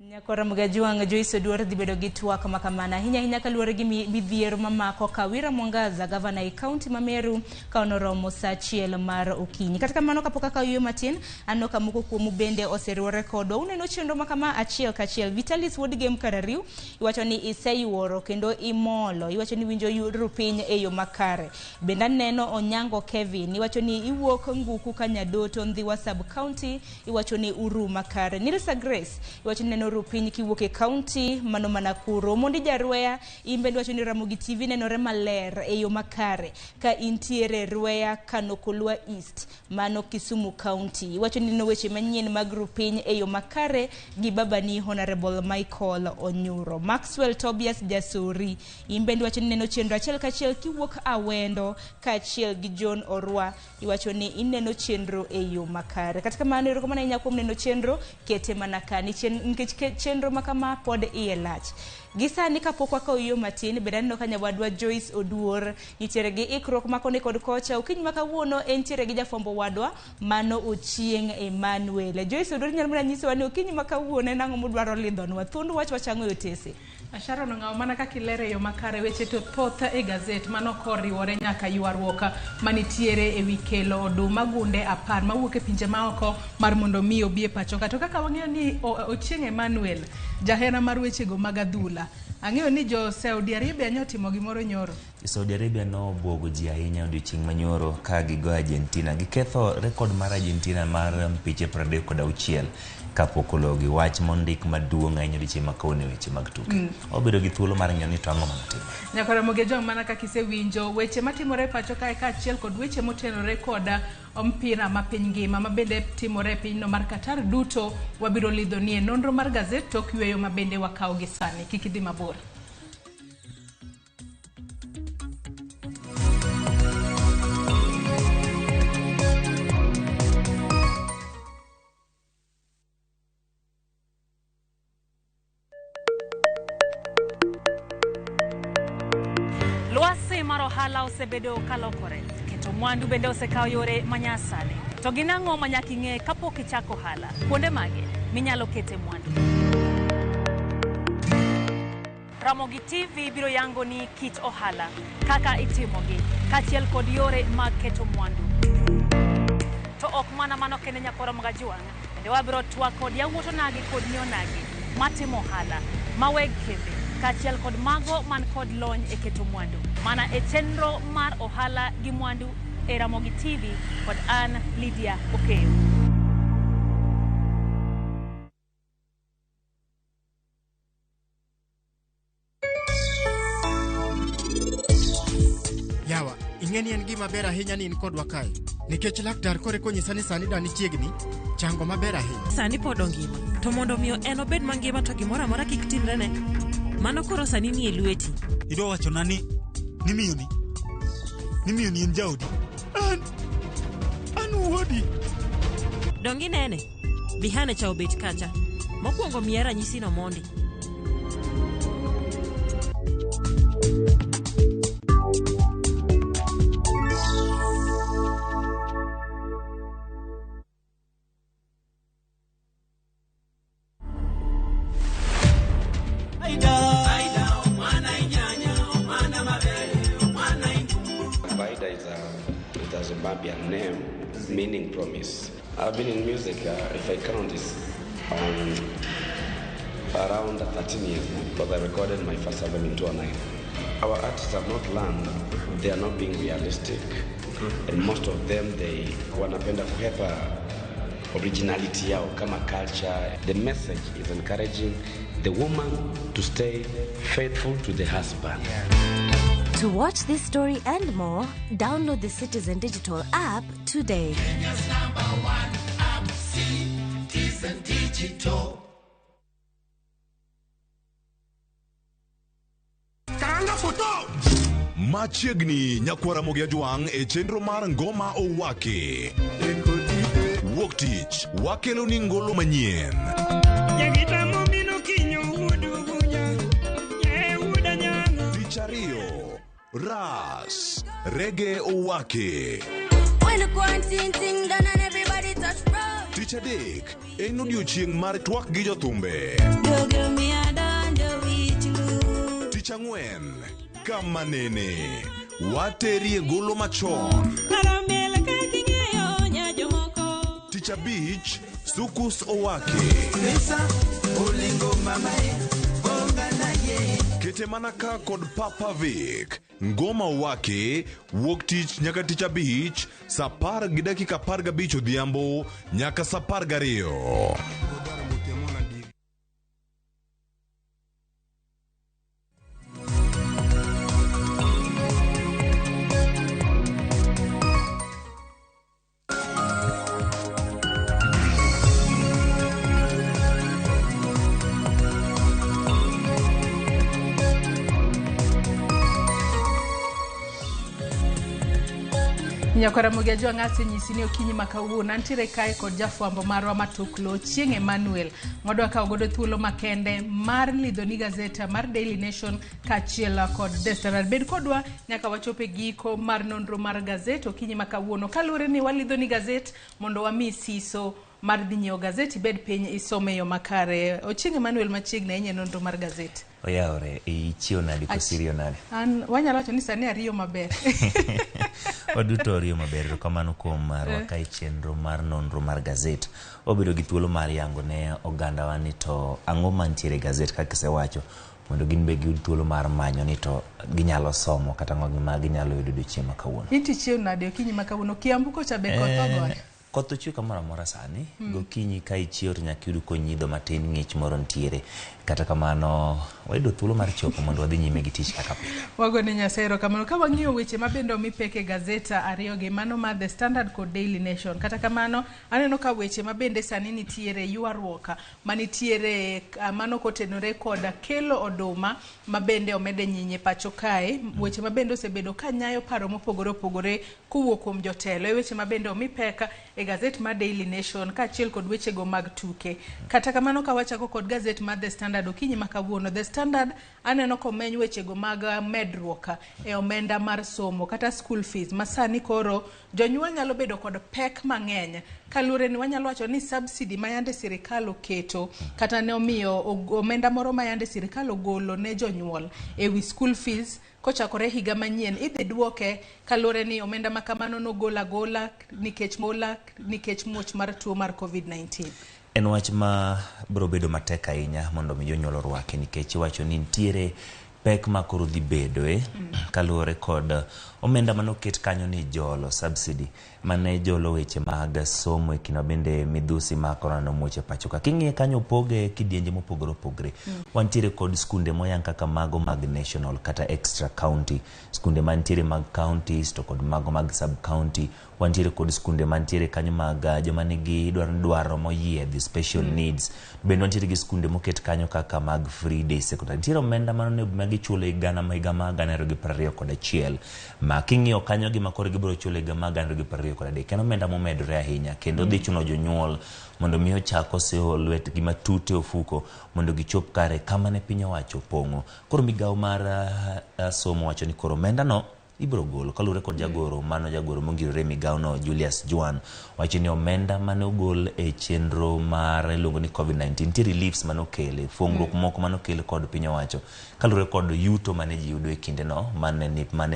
Speaker 2: Nyakwar Mgajwang' Joyce Oduor dhi bedo gi twak makamano ahinya ahinya kaluwore gi midhiero mamako Kawira Mwangaza gavana e kaunti ma Meru ka onoromo saa 1 mar okinyi. Kata kamano kapok akawo yueyo matin, aneno ka moko kuomu bende oseriwore kodwa. Uneno chenro makama achiel kachiel. Vitalis Wuod Gem Karariu iwacho ni iseyuoro kendo imolo, iwacho ni winjo ru piny e yo makare. Bende aneno Onyango Kevin iwacho ni iwuok Nguku Kanyadoto Ndhiwa sub county, iwacho ni uru makare. Nilsa Grace iwacho ni neno piny kiwuok e kaunti mano Manakuro. Mondi Jarweya imbe wacho ni Ramogi TV nenore maler e yo makare ka intiere Rweya Kanokolwa East mano Kisumu County. Iwacho ni neno weche manyien mag rupiny e yo makare gi babani Honorable Michael Onyuro. Maxwell Tobias Jasuri imbe wacho ni neno chenro achiel kachiel kiwuok Awendo kaachiel gi John Orwa, iwacho ni ineno chenro e yo makare. Kata kamano erokamano ahinya kuom neno chenro, kete mana ka nikech chenro ma kama pod iye lach. Gi sani kapok wakawo yo matin, bende aneno ka nyawadwa Joyce Oduor nitiere gi ikruok ma koni kod kocha. Okinyi ma kawuono entiere gi jafwambo wadwa mano Ochieng' Emmanuel. Joyce Oduor, inyalo mana nyisowa ni okinyi ma kawuono en ang'o mudwaro lidhonwa? Thuond wach wachang'o e otese.
Speaker 7: Sharon Ong'awo, mana kaka ilero e yo makare, weche to thoth e gazet mano koriwore nyaka ywaruok manitiere e wi kelo oduma gunde 10 mawuok e pinje maoko mar mondo mi obi e pacho ka. To kaka wang'eyo ni Ochieng' Emmanuel jahera mar wechego mag adhula, ang'eyo ni jo Saudi Arabia nyotimo gimoro nyoro.
Speaker 8: Saudi Arabia nobwogo ji ahinya odiochieng' manyoro ka gigo Argentina. Giketho rekod mar Argentina mar mpiche 36 kapok ologi. Wach mondik maduong' ahinya odiochieng' ma kawuono e weche mag tuke. Wabedo gi thuolo mar ng'eyo ni to ang'o manotimore.
Speaker 7: Nyaka Ramogi Ojwang', mana kaka isewinjo weche matimore e pacho kae kaachiel kod weche motenore kod mpira ma piny ngima ma bende timore e pinyno mar Qatar duto wabiro lidho nie nonro mar gazet tok yweyo ma bende wakawo gi sani. Kik idhi mabor.
Speaker 10: Lwasi mar ohala osebedo kalokore, keto mwandu bende osekawo yore manyasani. To gin ang'o ma nyaka ing'e kapok ichako ohala? Kuonde mage minyalo kete mwandu? Ramogi TV biro yango ni kit ohala, kaka itimogi, kaachiel kod yore mag keto mwandu. To ok mana mano kende nyakwara Magajuang', bende wabiro twak kod yawuot onagi kod nyi onagi matimo ohala, ma weg kembe, kaachiel kod mago man kod lony e keto mwandu. Mana e chenro mar ohala gi mwandu e Ramogi TV kod an Lydia Okeyo.
Speaker 5: Yawa, ing'e ni en gima ber ahinya ni in kodwa kae. Nikech laktar kore konyisa ni sani dani chiegni chango maber ahinya.
Speaker 23: Sani pod ongima. To mondo miyo en obed mangima to gimoro amora kik timrene. Mano koro sani nie lweti.
Speaker 24: Idwa wachona ni miyoni. Ni miyoni en jaodi.
Speaker 5: An wuodi.
Speaker 23: Dongi nene. Bihane cha obet kacha. Mokwongo miya ranyisi no mondi.
Speaker 25: Paidha is a Zimbabwean name meaning promise. I've been in music, if I count, it's around 13 years now, because I recorded my first album in 2009. Our artists have not learned, they are not being realistic, and most of them, they wanapenda kuhepa originality yao kama culture. The message is encouraging the woman to stay faithful to the husband.
Speaker 26: To watch this story and more, download the Citizen Digital app today.
Speaker 27: Kenya's number one app, Citizen Digital.
Speaker 28: Karanga photo! Machiegni nyakwara Ramogi Ajwang' e chenro mar Ngoma Owaki. Wuok tich wakelo ni ngolo manyien. Tich ariyo, Ras Rege Owaki. Tich adek en odiochieng' mar twak gi jothumbe. Tich ang'wen kama nene waterie golo machon. Tich abich Sukus Owaki. Kete mana ka kod Papa Vic. Ngoma Owaki wuok tich nyaka tich abich saa 10:15 odhiambo nyaka saa 12.
Speaker 7: Nyakwaramogi Ajwang' asenyisi ni okinyi ma kawuono antiere kae kod jafwambo marwa matuklo Chieng' Emmanuel mwadwa kawo godo thuolo makende mar lidhoni gazeta mar Daily Nation kaachiel kod The Standard. Bed kodwa nyaka wachop e giko mar nonro mar gazet okinyi ma kawuono kaluwore ni walidhoni gazet mondo wami siso mar dhi nyiewo gazet ibed piny isome e yo makare. Ochieng' Emmanuel machiegni ahinya e nonro mar gazet.
Speaker 8: Oyawore, ichiewo nade koso iriyo nade?
Speaker 7: An wanyalo wacho ni sani ariyo maber.
Speaker 8: Waduto wariyo maber, erokamano kuom rwaka e chenro mar nonro mar gazet. Wabedo gi thuolo mar yango ne ogandawa ni to ang'o mantiere e gazet kaka isewacho mondo gin be giyud thuolo mar manyo ni to ginyalo somo kata ang'o ma ginyalo yudo odiochieng' ma kawuono.
Speaker 7: In to ichiewo nade okinyi ma kawuono? Kiambu kocha be koth ogoyo?
Speaker 8: Koth ochwe kamoro amora sani. Gokinyi ka ichiewo to nyaka iyud konyidho matin, ng'ich moro nitiere. Kata kamano, wayudo thuolo mar chopo mondo wadhi nyime gi tich kaka pile.
Speaker 7: Wagone Nyasaye erokamano. Ka wang'iyo weche ma bende omi pek e gazeta ariyogi, mano mar The Standard kod Daily Nation. Kata kamano, aneno ka weche ma bende sani nitiere ywaruok manitiere mano kotenore kod kelo oduma ma bende omede nyinyi e pacho kae. Weche ma bende osebedo ka nyayo paro mopogore opogore kowuok kuom jotelo e weche ma bende omi pek e gazet mar Daily Nation kaachiel kod wechego mag tuke. Kata kamano ka wachako kod gazet mar The Standard okinyi ma kawuono, The Standard aneno komeny wechego mag medruok e omenda mar somo kata school fees ma sani koro jonyuol nyalo bedo kod pek mang'eny kaluwore ni wanyalo wacho ni subsidy ma yande sirikal oketo kata ne omiyo omenda moro ma yande sirikal ogolo ne jonyuol e wi school fees kochakore higa manyien idhi duoke kaluwore ni omenda ma kamano nogol agola nikech mola nikech muoch mar tuo mar COVID-19.
Speaker 8: En wach ma biro bedo matek ahinya mondo mi jonyuol orwake nikech iwacho ni nitiere pek ma koro dhi bedoe kaluwore kod omenda mane oket kanyo ni jolo subsidy mane jolo weche mag somo e kinde ma bende midhusi mar korona nomuoch e pacho ka. King'iye kanyo opoge kidienje mopogore opogore. Wantiere kod skunde moyang kaka mago mag national kata extra county, skunde mantiere mag counties to kod mago mag sub county. Wantiere kod skunde mantiere kanyo mag joma nigi dwaro moyiedhi special needs. Bende wantiere gi skunde moket kanyo kaka mag free day secondary. Nitiere omenda mane ma gichulo higa mar 2021 ma king'iyo kanyo gima koro gibiro chulo higa mar 2023 en omenda momedore ahinya kendo dhi chuno jonyuol mondo mi ochak oseyo lwetgi matut e ofuko mondo gichop kare kama ne piny owacho opong'o. Koro migawo mar somo wacho ni koro omenda no ibiro golo kaluwore kod jagoro mano jagoro mongirore e migawo no Julius Juan wacho ni omenda mane ogol e chenro mar iluongo ni COVID-19 nitie reliefs mane okele fongruok moko mane okel kod piny owacho kaluwore kod yuto mane ji yudo e kinde no mane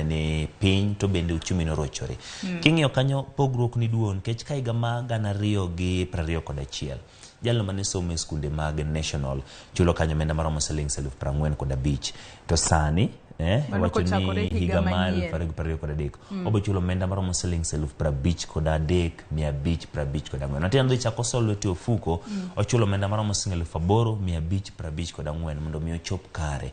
Speaker 8: ni piny to bende uchumi norochore. King'iyo kanyo pogruok ni duong' nikech ka higa mar 2021 jalno mane somo e skunde mag national chulo kanyo omenda maromo siling 45,000 to sani
Speaker 7: Mano
Speaker 8: iwacho
Speaker 7: kochakore
Speaker 8: ni
Speaker 7: higa
Speaker 8: higa mar
Speaker 7: manyien.
Speaker 8: 2023 obiro chulo omenda maromo siling 53,554. Matiende ni odhi chako soyo lwete e ofuko ochulo omenda maromo siling 8,554 mondo mi ochop kare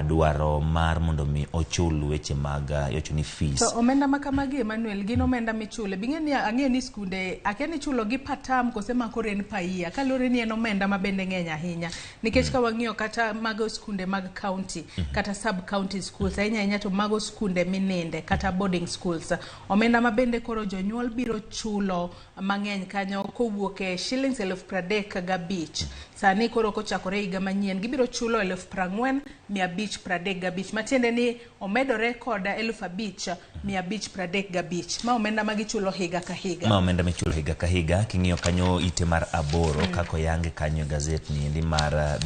Speaker 8: dwaro mar mondo mi ochul weche mag iwacho ni fees.
Speaker 7: To omenda ma kamagi Emmanuel gin omenda michule. Bing'e ni ang'eyo ni skunde akia ni ichulo gi per term kose ma koro en per year kaluwore ni en omenda ma bende ng'eny ahinya. Nikech ka wang'iyo kata mago skunde mag county kata sub county schools ahinya ahinya to mago skunde mininde kata boarding schools. Omenda ma bende koro jonyuol biro chulo mang'eny kanyo kowuok e shillings 35,000. Sani koro kochakore higa manyien gibiro chulo 40,535 matiende ni omedore kod 5,535. Ma omenda ma gichulo higa ka higa.
Speaker 8: Ma omenda michulo higa ka higa king'iyo kanyo ite mar 8 kaka oyange kanyo e gazet ni endi mar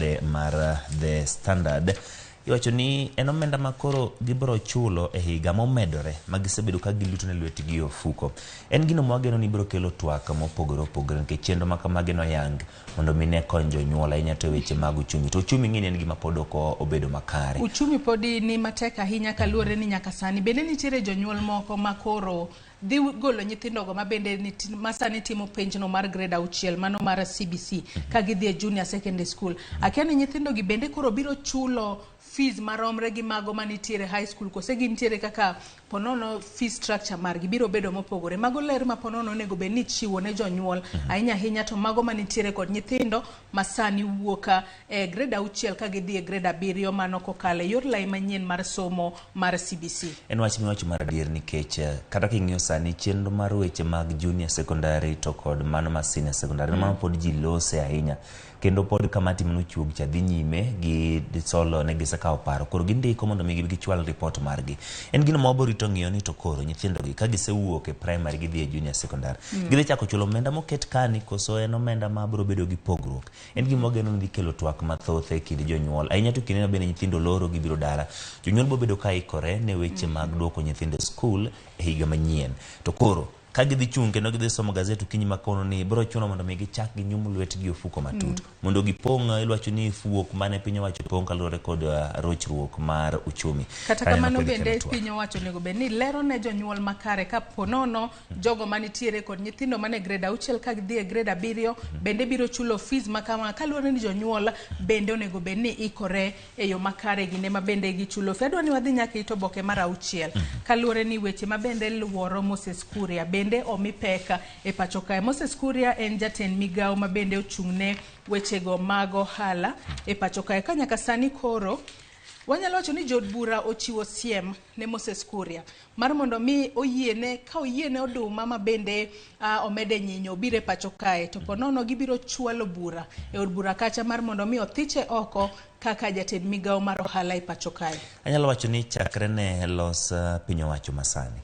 Speaker 8: The Standard iwacho ni en omenda ma koro gibiro chulo e higa momedore ma gisebedo ka giluto ne lwetgi e ofuko. En gino mwageno ni biro kelo twak mopogore opogore nikech chenro ma kamagi noyang mondo mi ne kony jonyuol ahinya to e weche mag uchumi. To uchumi ng'eni en gima pod ok obedo makare.
Speaker 7: Uchumi podi ni matek ahinya kaluwore ni nyaka sani bende nitiere jonyuol moko ma koro dhi golo nyithindogo ma bende ma sani timo penjno mar grade 6 mano mar CBC ka gidhi e junior secondary school. Akia ni nyithindogi bende koro biro chulo fees maromre gi mago manitiere high school, kose gintiere kaka ponono fee structure margi biro bedo mopogore. Mago ler ma ponono onego bed ni chiwo ne jonyuol ahinya ahinya to mago manitiere kod nyithindo masani wuok e grade 6 ka gidhi e grade 7, mano kokalo e yor lai manyien mar somo mar CBC.
Speaker 8: En wach miwacho mar adier nikech kata king'iyo sani chenro mar weche mag junior secondary to kod mano mar senior secondary mano pod ji lose ahinya, kendo pod kamati manochuog cha dhi nyime gi solo ne gisekawo paro, koro gindiko mondo mi gichwal report margi. En gino ma wabiro rito ng'iyo ni to koro nyithindogi ka gisewuok e primary gidhi e junior secondary gidhi chako chulo omenda moket kani, koso en omenda ma biro bedo gi pogruok. En gima wageno ni dhi kelo twak mathoth e kind jonyuol ahinya, to kinde ma bende nyithindo loro gibiro dala, jonyuol biro bedo ka ikore ne weche mag duoko nyithindo e skul e higa manyien. To koro ka gidhi chung' kendo gidhi somo gazet okinyi ma kawuono ni biro chuno mondo mi gichak ginyum lwetgi ofuko matut mondo gipong' ilwacho ni fuok mane piny owacho pong' kaluwore kod rochruok mar uchumi.
Speaker 7: Kata
Speaker 8: Kaneno
Speaker 7: kamano
Speaker 8: kod kelo
Speaker 7: bende
Speaker 8: twak.
Speaker 7: piny owacho onego bed ni lero ne jonyuol makare ka ponono jogo manitiere kod nyithindo mane grade 6 ka gidhi e grade 7 bende biro chulo fees makama, kaluwore ni jonyuol bende onego bed ni ikore e yo makare kinde ma bende gichulo fee. Adwa ni wadhi nyaka it oboke mar 6 kaluwore ni weche ma bende luoro Moses Kuria bende omi pek e pacho kae. Moses Kuria en jatend migawo ma bende ochung'ne wechego mag ohala e pacho kae. Ka nyaka sani koro wanyalo wacho ni jood bura ochiwo siem ne Moses Kuria mar mondo mi oyiene, ka oyiene oduma ma bende omede nyinyo obiro e pacho kae, to ponono gibiro chwalo bura e od bura kacha mar mondo mi othiche oko kaka jatend migawo mar ohala e pacho kae.
Speaker 8: Anyalo wacho ni chakre ne los piny owacho masani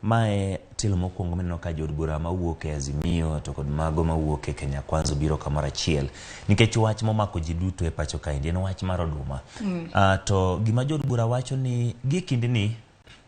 Speaker 8: mae tielo mokwongo mineno ka jood bura mawuok e Azimio to kod mago mawuok e Kenya Kwanza obiro kamoro achiel, nikech wach momako ji duto e pacho kaendi en wach mar oduma. To gima jood bura wacho ni gie kindeni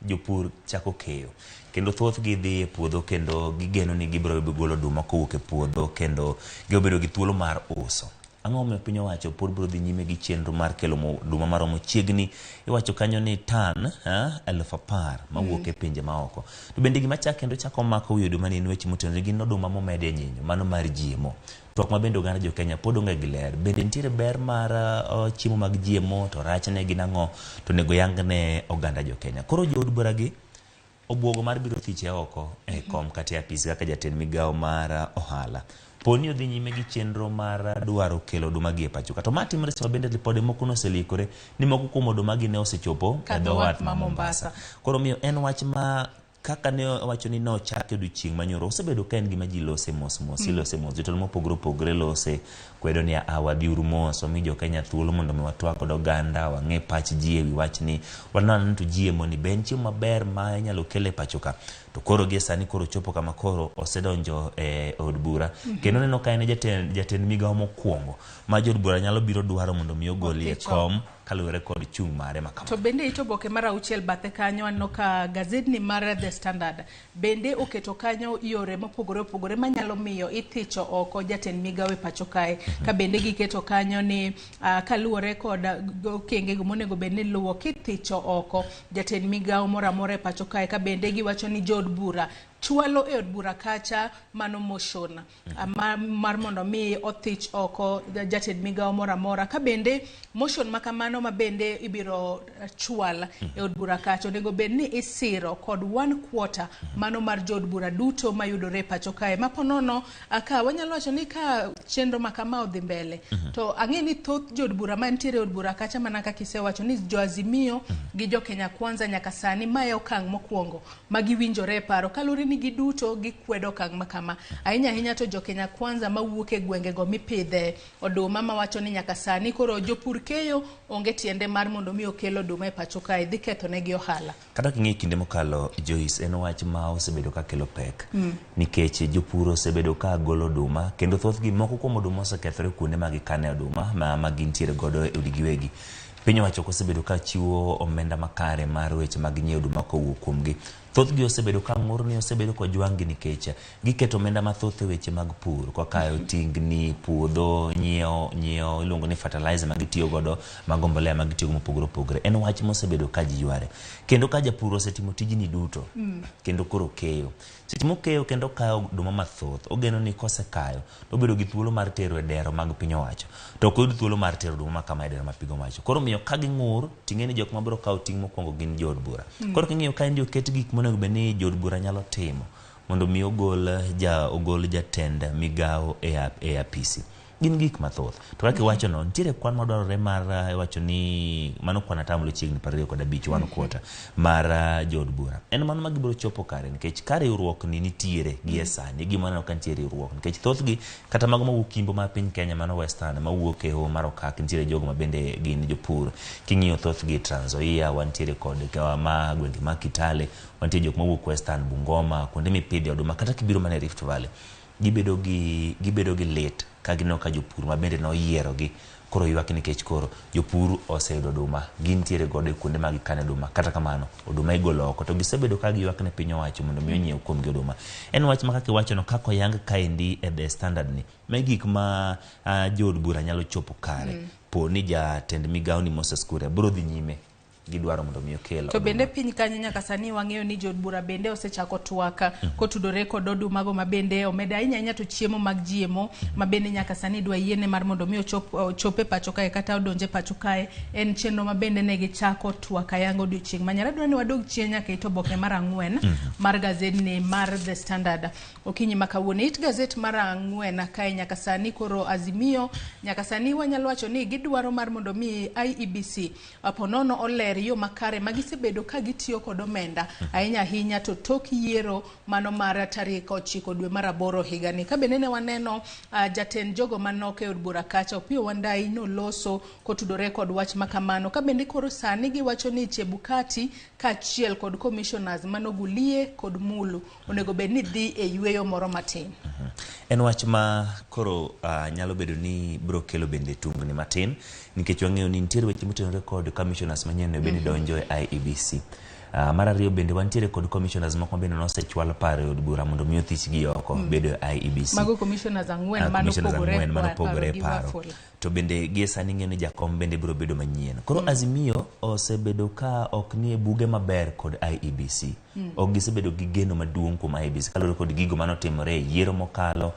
Speaker 8: jopur chako keyo kendo thothgi dhi e puodho kendo gigeno ni gibiro golo oduma kowuok e puodho kendo gibiro bedo gi thuolo mar uso. Ang'o momiyo piny owacho pod biro dhi nyime gi chenro mar kelo oduma maromo chiegni iwacho kanyo ni tan 10,000 mawuok e pinje maoko. To bende gima chak kendo chako mako wi oduma ni en weche motenore gin oduma momede e nyinyo mano mar GMO. Twak ma bende oganda jo Kenya pod onge gi ler. Bende nitiere ber mar chiemo mag GMO to rachne gin ang'o to onego yang ne oganda jo Kenya. Koro jood bura gi obwogo mar biro thiche oko e kom kata e apis kaka jatend migawo mar ohala. Poni odhi nyime gi chenro mar dwaro kelo oduma gi e pacho ka. To ma timore sama bende ripode moko noselikore ni moko kuom oduma gi ne osechopo e dho wath ma Mombasa. Koro omiyo en wach ma kaka ne owacho ni nochake odiochieng' manyoro osebedo ka en gima ji lose mos mos, ilose mos, jotelo mopogore opogore lose kwedo ni a wadhiuru mos, wami jo Kenya thuolo mondo mi watwak kod oganda, wang'e pach ji ewi wachni, wanon ni to GMO ni be en chiemo maber ma inyalo kel e pacho ka. To koro gie sani koro chopo kama koro osedonjo e od bura kendo neno ka en e jatend migawo mokwongo ma jood bura nyalo biro dwaro mondo mi ogolie kom kaluwore kod chung' mare ma kama.
Speaker 7: To bende it oboke mar 6 bathe kanyo aneno ka gazetni mar The Standard bende oketo kanyo yore mopogore opogore manyalo miyo ithicho oko jatend migawo e pacho kae. Ka bende giketo kanyo ni kaluwore kod okenge monego bed ni luwo kithicho oko jatend migawo moro amora e pacho kae. Ka bende giwacho ni jood bura chwalo e od bura kacha mano motion mar mondo mi othich oko jatend migawo moro amora. Ka bende motion ma kamano ma bende ibiro chwal e od bura kacha onego bed ni isiro kod 1/4 mano mar jood bura duto mayudore e pacho kae. Ma ponono ka wanyalo wacho ni ka chenro ma kama odhi mbele to ang'e ni thoth jood bura mantiere e od bura kacha mana kaka isewacho ni jo Azimio gi jo Kenya Kwanza nyaka sani mae okang' mokwongo ma giwinjore e paro kaluwore ni giduto gikwedo okang' ma kama. Ahinya ahinya to jo Kenya Kwanza mawuok e gwengego mipidhe oduma mawacho ni nyaka sani koro jopur keyo onge tiende mar mondo mi okel oduma e pacho kae dhi ketho negi ohala.
Speaker 8: Kata king'iyo kinde mokalo Joyce, en wach ma osebedo ka kelo pek nikech jopur osebedo ka golo oduma kendo thothgi moko kuom oduma osekethore kuonde ma gikane oduma ma gintiere godo e udi giwegi. Piny owacho ok osebedo ka chiwo omenda makare mar weche mag nyiewo oduma kowuok kuomgi. Thothgi osebedo ka ng'ur ni osebedo kojwang' gi nikech giketo omenda mathoth e weche mag pur kaka tingni, puodho, nyiewo iluongo ni fertilizer ma gitiyo godo, mago mbolea ma gitiyo go mopogore opogore. En wach mosebedo ka ji yware. Kendo ka japur osetimo tijni duto, kendo koro keyo. Seche mokeyo kendo kayo oduma mathoth, ogeno ni kosekayo to obedo gi thuolo mar tero e dero mag piny owacho. To ok oyud thuolo mar tero oduma ma kama e dero mag piny owacho. Koro omiyo ka ging'ur, ting'e ni jok mabiro kawo ting' mokwongo gin jood bura. Koro king'iyo kaendi oket gik monego bed ni jood bura nyalo timo mondo mi ogol jatend migawo e apisi. Gin gik mathoth. To kaka iwacho no, nitiere kwan madwarore mar iwacho ni mano kwan atamalo chiegni 25, 1/4 mar jood bura. En mano ma gibiro chopo kare nikech ka riwruok ni nitiere gi e sani, gima waneno ka nitie riwruok nikech thothgi kata mago mawuok Imbo mar piny Kenya, mano Western, mawuok e Hoho mar Okak, nitiere jogo ma bende gin jopur. King'iyo thothgi Trans Nzoia, wantiere kod ma gwenge mag Kitale, wantie jok mawuok Western, Bungoma, kuonde mipidhe oduma, kata kibiro mana e Rift Valley, gibedo gi lit ka gineno ka jopur ma bende noyierogi koro ywak nikech koro jopur oseyudo oduma, gintiere godo e kuonde ma gikane oduma. Kata kamano, oduma igolo oko to gisebedo ka giywak ne piny owacho mondo mi onyiew kuomgi oduma. En wach ma kaka iwachono, kaka oyang kaendi e The Standard ni, ma gik ma jood bura nyalo chopo kare. Po ni jatend migawo ni Moses Kuria biro dhi nyime gidwaro mondo mi okel.
Speaker 7: To bende piny kanyo nyaka sani wang'eyo ni jood bura bende osechako twak kotudore kod odumago ma bende omed ahinya ahinya to chiemo mag GMO ma bende nyaka sani dwa yiene mar mondo mi ochop e pacho kae kata odonje pacho kae. En chenro ma bende ne gichako twak ayanga odiochieng' manyara. Adwa ni wadog chien nyaka it oboke mar 4 mar gazetni mar The Standard okinyi ma kawuono. It gazet mar 4 kae nyaka sani koro Azimio nyaka sani wanyalo wacho ni gidwaro mar mondo mi IEBC ponono oler yo makare magisebedo ka gitiyo kod omenda ahinya ahinya to tok yiero mano mar tarik 9 dwe mar 8 higani. Ka bende ne waneno jatend jogo manok e od bura kacha Opiyo Wandayi noloso kotudore kod wach makamano. Ka bende koro sani giwacho ni Chebukati kaachiel kod commissioners manogulie kod Mulu onego bed ni dhi e yweyo moro matin.
Speaker 8: En wach ma koro nyalo bedo ni biro kelo bende tungni matin nikech wang'eyo ni nitiere weche motenore kod commissioners manyien bende donjo e IEBC. Mar ariyo bende wantiere kod commissioners moko bende nosechwal paro e od bura mondo mi othichgi oko bedo e IEBC.
Speaker 7: Mago commissioners 4 manopogore paro.
Speaker 8: To bende gie sani ing'eyo ni jakom bende biro bedo manyien. Koro Azimio osebedo ka ok nie buge maber kod IEBC. Ok gisebedo gi geno maduong' kuom IEBC kaluwore kod gigo manotimore e yiero mokalo,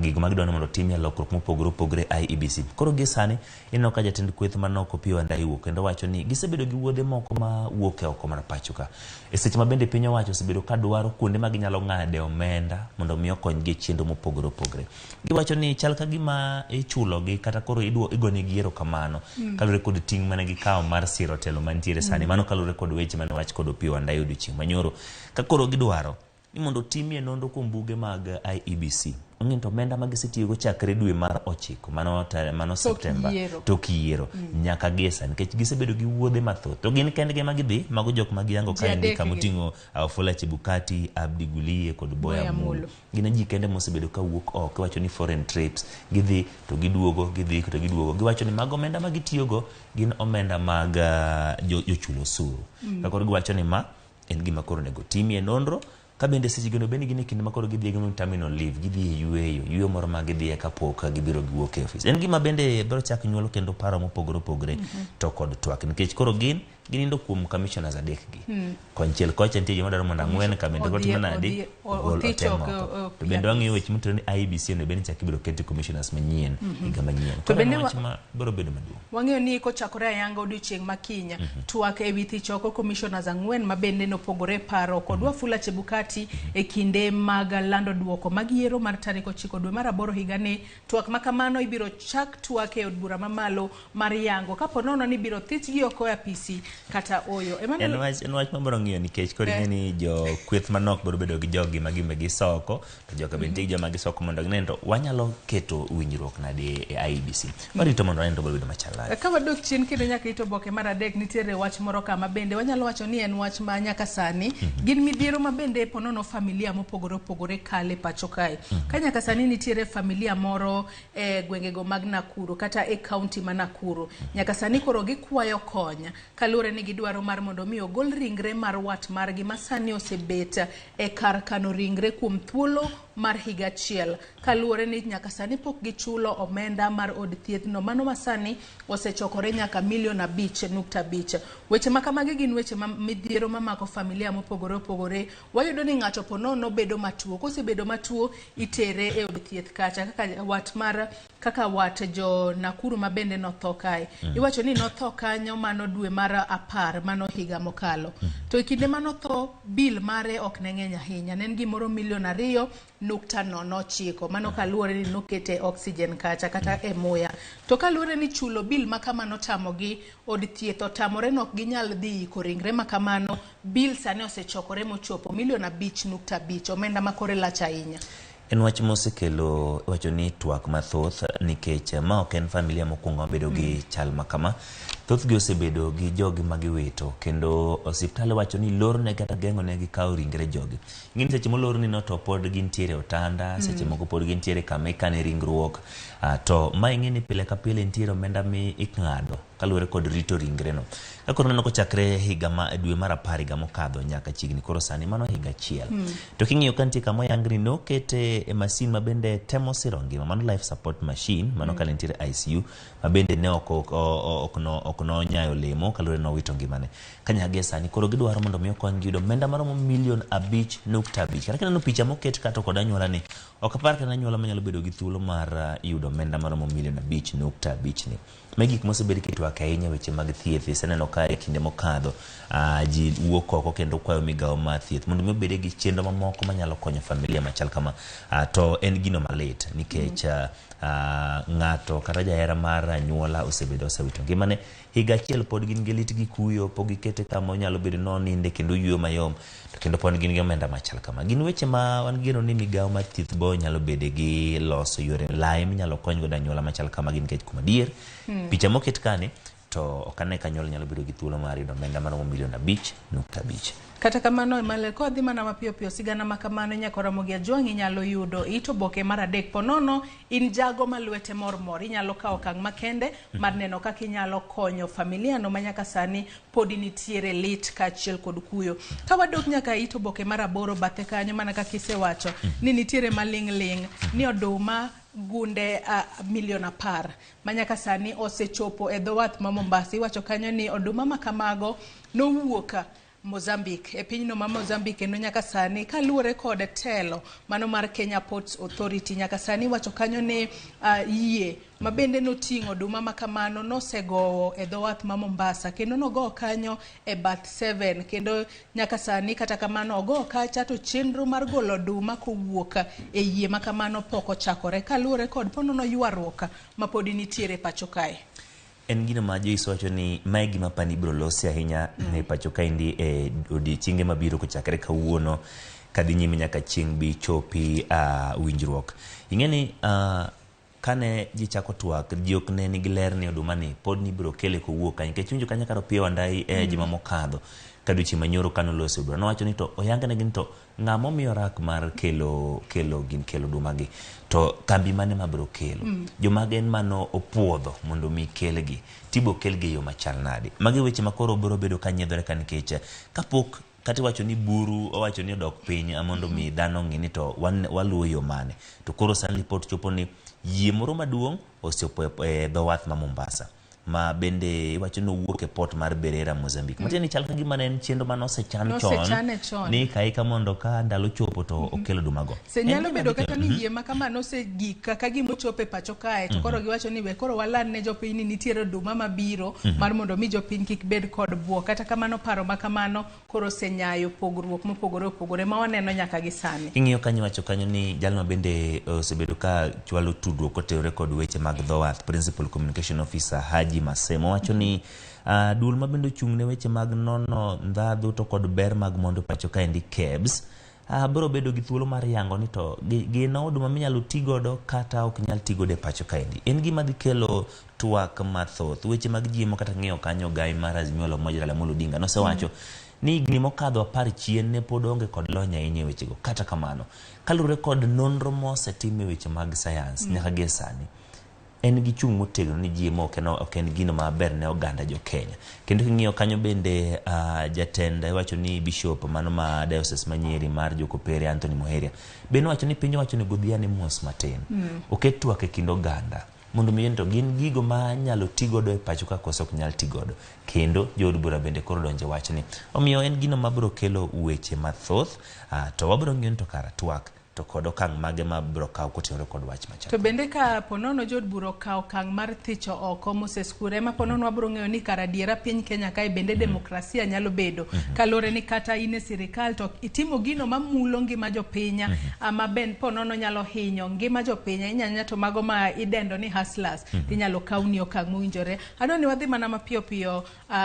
Speaker 8: gigo ma gidwaro mondo otimie lokruok mopogore opogore IEBC. Koro gie sani ineno ka jatend kweth manok Opiyo Wandayi wuok kendo wacho ni gisebedo gi wuodhe moko ma wuok e oko mar pacho ka. E seche ma bende piny owacho osebedo ka dwaro kuonde ma ginyalo ng'ade omenda mondo mi okonygi e chenro mopogore opogore. Giwacho ni chal ka gima ichulogi kata koro igonegi erokamano kaluwore kod ting' mane gikawo mar siro telo mantiere sani. Mano kaluwore kod weche mane wach kod Opiyo Wandayi odiochieng' manyoro. Ka koro gidwaro ni mondo otimie nonro kuom buge mag IEBC. Ong'e to omenda ma gisetiyogo chakre dwe mar 9 mano Septemba tok yiero nyaka gie sani nikech gisebedo gi wuodhe mathoth. To gin kendgi ema gidhi, mago jok ma giyango kaendi kamoting'o Wafula Chebukati, Abdi Gulie kod Boya Mulu. Gin ji kende mosebedo ka wuok oko, iwacho ni foreign trips, gidhi to giduogo, gidhi to giduogo. Giwacho ni mago omenda ma gitiyogo gin omenda mag jochul osuru. Ka koro giwacho ni ma en gima koro onego timie nonro. Ka bende seche go bende gin e kinde ma koro gidhi e terminal leave, gidhi e yweyo moro ma gidhiye kapok gibiro giwuok e ofis. En gima bende biro chak nyuolo kendo paro mopogore opogore to kod twak nikech koro gin ginindo kuom commissioners 3 gi. Konchiel kocha nitie joma dwaro mondo 4 ka bende kotimo nade ogol otem oko. To bende wang'iyo weche motenore ni IEBC onego bed ni chak ibiro keti commissioners manyien higa manyien.
Speaker 7: To bende
Speaker 8: wach ma biro bedo maduong'.
Speaker 7: Wang'eyo ni kochakore ayanga odiochieng' ma kiny twak ewi thich oko commissioners 4 ma bende nopogore paro kod Wafula Chebukati e kinde mag lando duoko mag yiero mar tarik 9 dwe mar 8 higani. Twak ma kamano ibiro chak twak e od bura mamalo mar yango kapo nono ni ibiro thichgi oko e apisi kata oyo.
Speaker 8: En wach mabiro ng'iyo nikech koro ing'e ni jo kweth manok biro bedo gi jogi ma gimbe gisoko to joka bende nitie gi joma gisoko mondo gine to wanyalo keto winjruok nade e IEBC. Warito mondo wane to biro bedo machal nade.
Speaker 7: Ka wadok chien kendo nyaka it oboke mar 3 nitiere wach moro kama bende wanyalo wacho ni en wach ma nyaka sani gin midhiero ma bende ponono familia mopogore opogore kale pacho kae. Ka nyaka sani nitiere familia moro e gwengego mag Nakuru kata e kaunti ma Nakuru nyaka sani koro gikwayo kony kaluwore Luwore ni gidwaro mar mondo mi ogol ringre mar wat margi ma sani osebet e kar kano ringre kuom thuolo mar higa achiel. Kaluwore ni nyaka sani pok gichulo omenda mar od thiethno, mano ma sani osechokore nyaka milion 5.5. Weche ma kamagi gin weche ma midhiero mamako familia mopogore opogore. Wayudo ni ng'ato po nono bedo matuo, kosebedo matuo itere e od thieth kacha kaka wat mar kaka wat jo Nakuru ma bende notho kae. Iwacho ni notho kanyo mano dwe mar 10 mano higa mokalo. To e kinde manotho bill mare ok ne ng'eny ahinya, ne en gimoro milion 2.09 mano kaluwore ni nokete oxygen kacha kata e muya. To kaluwore ni chulo bill ma kamano tamogi, od thieth otamore ni ok ginyal dhi iko ringre ma kamano, bill sani osechokore mochopo milion 5.5, omenda ma kore lach ahinya.
Speaker 8: En wach mosekelo iwacho ni twak mathoth nikech ma ok en familia mokwongo mabedo gi chal ma kama. Thothgi osebedo gi jogi ma giwito kendo osiptal wacho ni lorne kata geng'onegi kawo ringre jogi. Ing'e ni seche molorni no to pod gintiere e otanda, seche moko pod gintiere kama ikane ringruok. To ma ing'e ni pile ka pile nitiere omenda mi ing'ado kaluwore kod rito ringre no. Ka koro ineno kochakre higa ma dwe mar 10 higa mokadho nyaka chiegni koro sani mano higa achiel. To king'iyo ka nitie kama oyang ni nokete e masin ma bende temo siro ngima, mano life support machine, mano kane nitiere ICU, ma bende ne ok nonyayo lemo kaluwore ni nowito ngimane. Ka nyaka gie sani koro gidwaro mondo mi okonygi yudo omenda maromo milion 5.5. Kata kineno picha moket ka to kod anyuola ni, ok apar kata anyuola manyalo bedo gi thuolo mar yudo omenda maromo milion 5.5 ni. Magi gik mosebed kitwak ahinya weche mag thieth. Iseneno ka e kinde mokadho ji wuok oko kendo kwayo migawo mar thieth mondo mi obede gi chenro mamoko manyalo konyo familia machal kama. To en gino malit nikech ng'ato kata jahera mar anyuola osebedo osewito ngimane. Higa achiel pod gin gi lit gi kuyo, pok gikete kama onyalo bedo ni oninde kendo oyueyo mayom, to kendo pod gin gi omenda machal kama. Gin weche ma wan geno ni migawo mar thieth bo nyalo bede gi loso yore lai minyalo kony godo anyuola machal kama gi nikech kuom adier picha moket kani to ok ane ka anyuola nyalo bedo gi thuolo mar yudo omenda maromo milion 5.5.
Speaker 7: Kata kamano, Emmanuel, kodhi mana mapiyo piyo sigana ma kamano nyaka Ramogi Ajwang' inyalo yudo it oboke mar 3. Ponono in jago ma lwete mormor, inyalo kawo okang' makende mar neno kaka inyalo konyo familia no ma nyaka sani podi nitiere lit kaachiel kod kuyo. Ka wadok nyaka it oboke mar 8 bathe kanyo, mana kaka isewacho ni nitiere maling' ling' ni oduma gunde milion 10 ma nyaka sani osechopo e dho wath ma Mombasa. Iwacho kanyo ni oduma ma kamago nowuok Mozambique, e pinyno ma Mozambique, kendo nyaka sani kaluwore kod telo mano mar Kenya Ports Authority, nyaka sani iwacho kanyo ni yie ma bende noting'o oduma ma kamano nosegowo e dho wath ma Mombasa, kendo nogowo kanyo e bath 7, kendo nyaka sani kata kamano ogowo kacha to chenro mar golo oduma kowuok e yie ma kamano pok ochakore kaluwore kod ponono ywaruok ma podi nitiere pacho kae.
Speaker 8: En gino ma Joyce wacho ni mae gima pani ibiro losi ahinya e pacho kaendi e odiechienge mabiro kochakre kawuono kadhi nyime nyaka chieng' bi chopi winjruok. Ing'e ni kane ji chako twak, ji ok ne nigi ler ni oduma ni pod ni ibiro kele kowuok kanyo. Nikech iwinjo kanyo kar Opiyo Wandayi e juma mokadho ka odiochieng' manyoro kane oloso e bura. Nowacho ni to oyangnegi ni to ng'ama omiyo rak mar kelo oduma gi to kambi mane mabiro kelo. Joma gen mano opuodho mondo mi kelgi, tibo kelgi e yo machal nade. Magi weche ma koro biro bedo ka nyiedhore ka nikech kapok kata iwacho ni buru owacho ni odok piny mondo mi dhano ong'e ni to waluwo yo mane. To koro sani ripot chopo ni yie moro maduong' osechopo e dho wath ma Mombasa ma bende iwacho ni owuok e port mar Beira, Mozambique. Matiende ni chal ka gima ne en chenro mane osechan chon ni ikaika mondo ka ndalo chopo to okel odumago.
Speaker 7: Se nyalo bedo kata ni yie ma kama nosegik kaka gima ochopo e pacho kae to koro giwacho ni we koro waland ne jopiny ni nitiere oduma mabiro mar mondo mi jopiny kik bed kod buok. Kata kamano paro ma kamano koro osenyayo pogruok mopogore opogore ma waneno nyaka gi sani.
Speaker 8: Ing'iyo kanyo iwacho kanyo ni jalno bende osebedo ka chwalo tudruok kotenore kod weche mag dho wath, Principal Communication Officer Haji Masemo wacho ni duol ma bende ochung' ne weche mag nono ndhadhu to kod ber mag mondo pacho kaendi KEBS biro bedo gi thuolo mar yango ni to gin oduma minyalo ti godo kata ok nyal ti godo e pacho kaendi. En gima dhi kelo twak mathoth. Weche mag jiemo kata ng'iyo kanyo gai mar Azimio la Umoja Raila Amolo Odinga nosewacho ni higni mokadho 10 chien ne pod onge kod lony ahinya e wechego. Kata kamano, kaluwore kod nonro mosetim e weche mag sayans nyaka gie sani, en gi chung' motegno ni GMO ok en gino maber ne oganda jo Kenya. Kendo king'iyo kanyo bende jatend iwacho ni bishop mano ma diocese ma Nyeri mar Jokopere Anthony Muheria bende nowacho ni piny owacho onego odhi ane mos matin. Oket twak e kind oganda mondo mi to gin gigo ma nyalo ti godo e pacho ka koso ok nyal ti godo. Kendo jood bura bende koro donjo e wachni. Omiyo en gino mabiro kelo weche mathoth to wabiro ng'iyo ni to kara twak to kod okang' mage ma biro kaw kotenore kod wach machal.
Speaker 7: To bende ka ponono jood bura okawo okang' mar thicho oko Moses Kuria, ema ponono wabiro ng'eyo ni kar adiera piny Kenya kae bende demokrasia nyalo bedo. Kaluwore ni kata in e sirikal to itimo gino mamulo ngima jopiny, ama ben ponono nyalo hinyo ngima jopiny, inyanya to mago ma idendo ni hustlers, tinyalo kawni okang' mowinjore. Adwa ni wadhi mana mapiyo piyo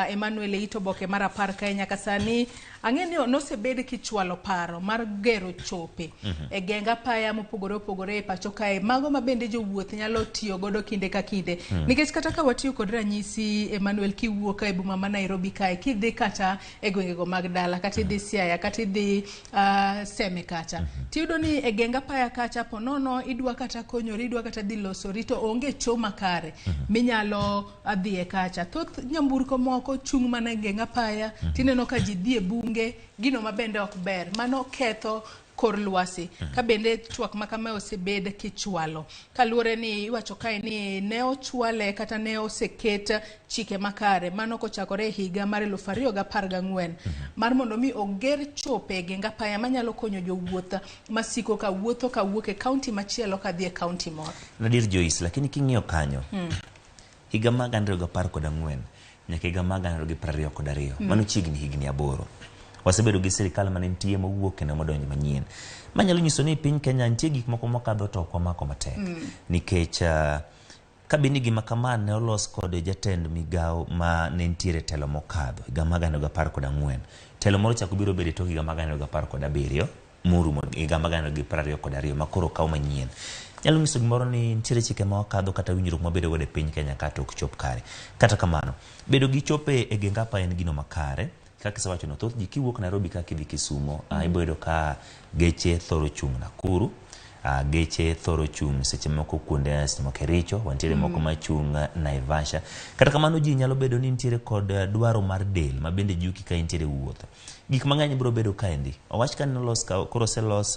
Speaker 7: Emmanuel e it oboke mar 10 kae nyaka sani ang'e ni nosebed kichwalo paro mar gero chope e geng apaya mopogore opogore e pacho kae, mago ma bende jowuoth nyalo tiyo godo kinde ka kinde. Nikech kata ka watiyo kod ranyisi Emmanuel, kiwuok e boma ma Nairobi kae kidhi kata e gwengego mag dala, kata idhi Siaya, kata idhi Seme kacha, tiyudo ni e geng apaya kacha ponono idwa kata konyori, idwa kata dhi losori to onge cho makare minyalo dhiye kacha. Thoth nyamburko moko chung' mana e geng apaya, tineno ka ji dhi e bunge, gino ma bende ok ber, mano ketho kor lwasi. Ka bende twak ma kama osebed kichwalo, kaluwore ni iwacho kae ni ne ochwale kata ne oseket chike makare mano kochakore e higa mar 2014 mar mondo mi oger chope e geng apaya manyalo konyo jowuoth masiko ka wuotho kawuok e kaunti machielo kadhi e kaunti moro.
Speaker 8: Nadir Joyce, lakini king'iyo kanyo higa mag 2014 nyaka higa mag 2022, mano chiegni higni 8. Wasebedo gi sirikal mane nitie mowuok kendo modonjo manyien. Manyalo nyiso ni piny Kenya nitie gik moko mokadho to ok wamako matek. Nikech kabini gima kama ne olos kod jatend migawo ma ne nitiere telo mokadho higa mag 2014. Telo moro chako biro bedo e tok higa mag 2017 morumo higa mag 2022 ma koro okaw manyien. Nyalo nyiso gimoro ni nitiere chike ma wakadho kata winjruok mabedo godo e piny Kenya ka to ok chop kare. Kata kamano, bedo gi chope e geng apaya en gino makare. Kaka isewacho no, thoth ji kiwuok Nairobi ka kidhi Kisumo, ibiro yudo ka geche thoro chung' Nakuru, geche thoro chung' seche moko kuonde seche moko Kericho, wantiere moko machung' Naivasha. Kata kamano ji nyalo bedo ni nitiere kod dwaro mar del ma bende juki ka intiere wuoth. Gik mang'eny biro bedo kaendi. Owach ka nolos ka koro oselos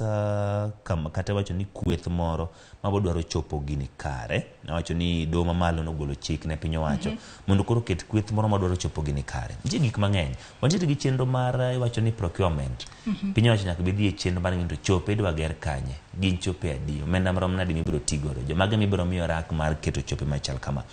Speaker 8: kata iwacho ni kweth moro mabodwaro chopo gini kare. Nawacho ni doho mamalo nogolo chik ne piny owacho mondo koro oket kweth moro madwaro chopo gini kare. Nitie gik mang'eny. Wantiere gi chenro mar iwacho ni procurement. Piny owacho nyaka bed e chenro mar ng'eyo to chope idwa ger kanye, gin chope adi, omenda marom nade mibiro ti godo, jomage mibiro miyo rak mar keto chope machal kama.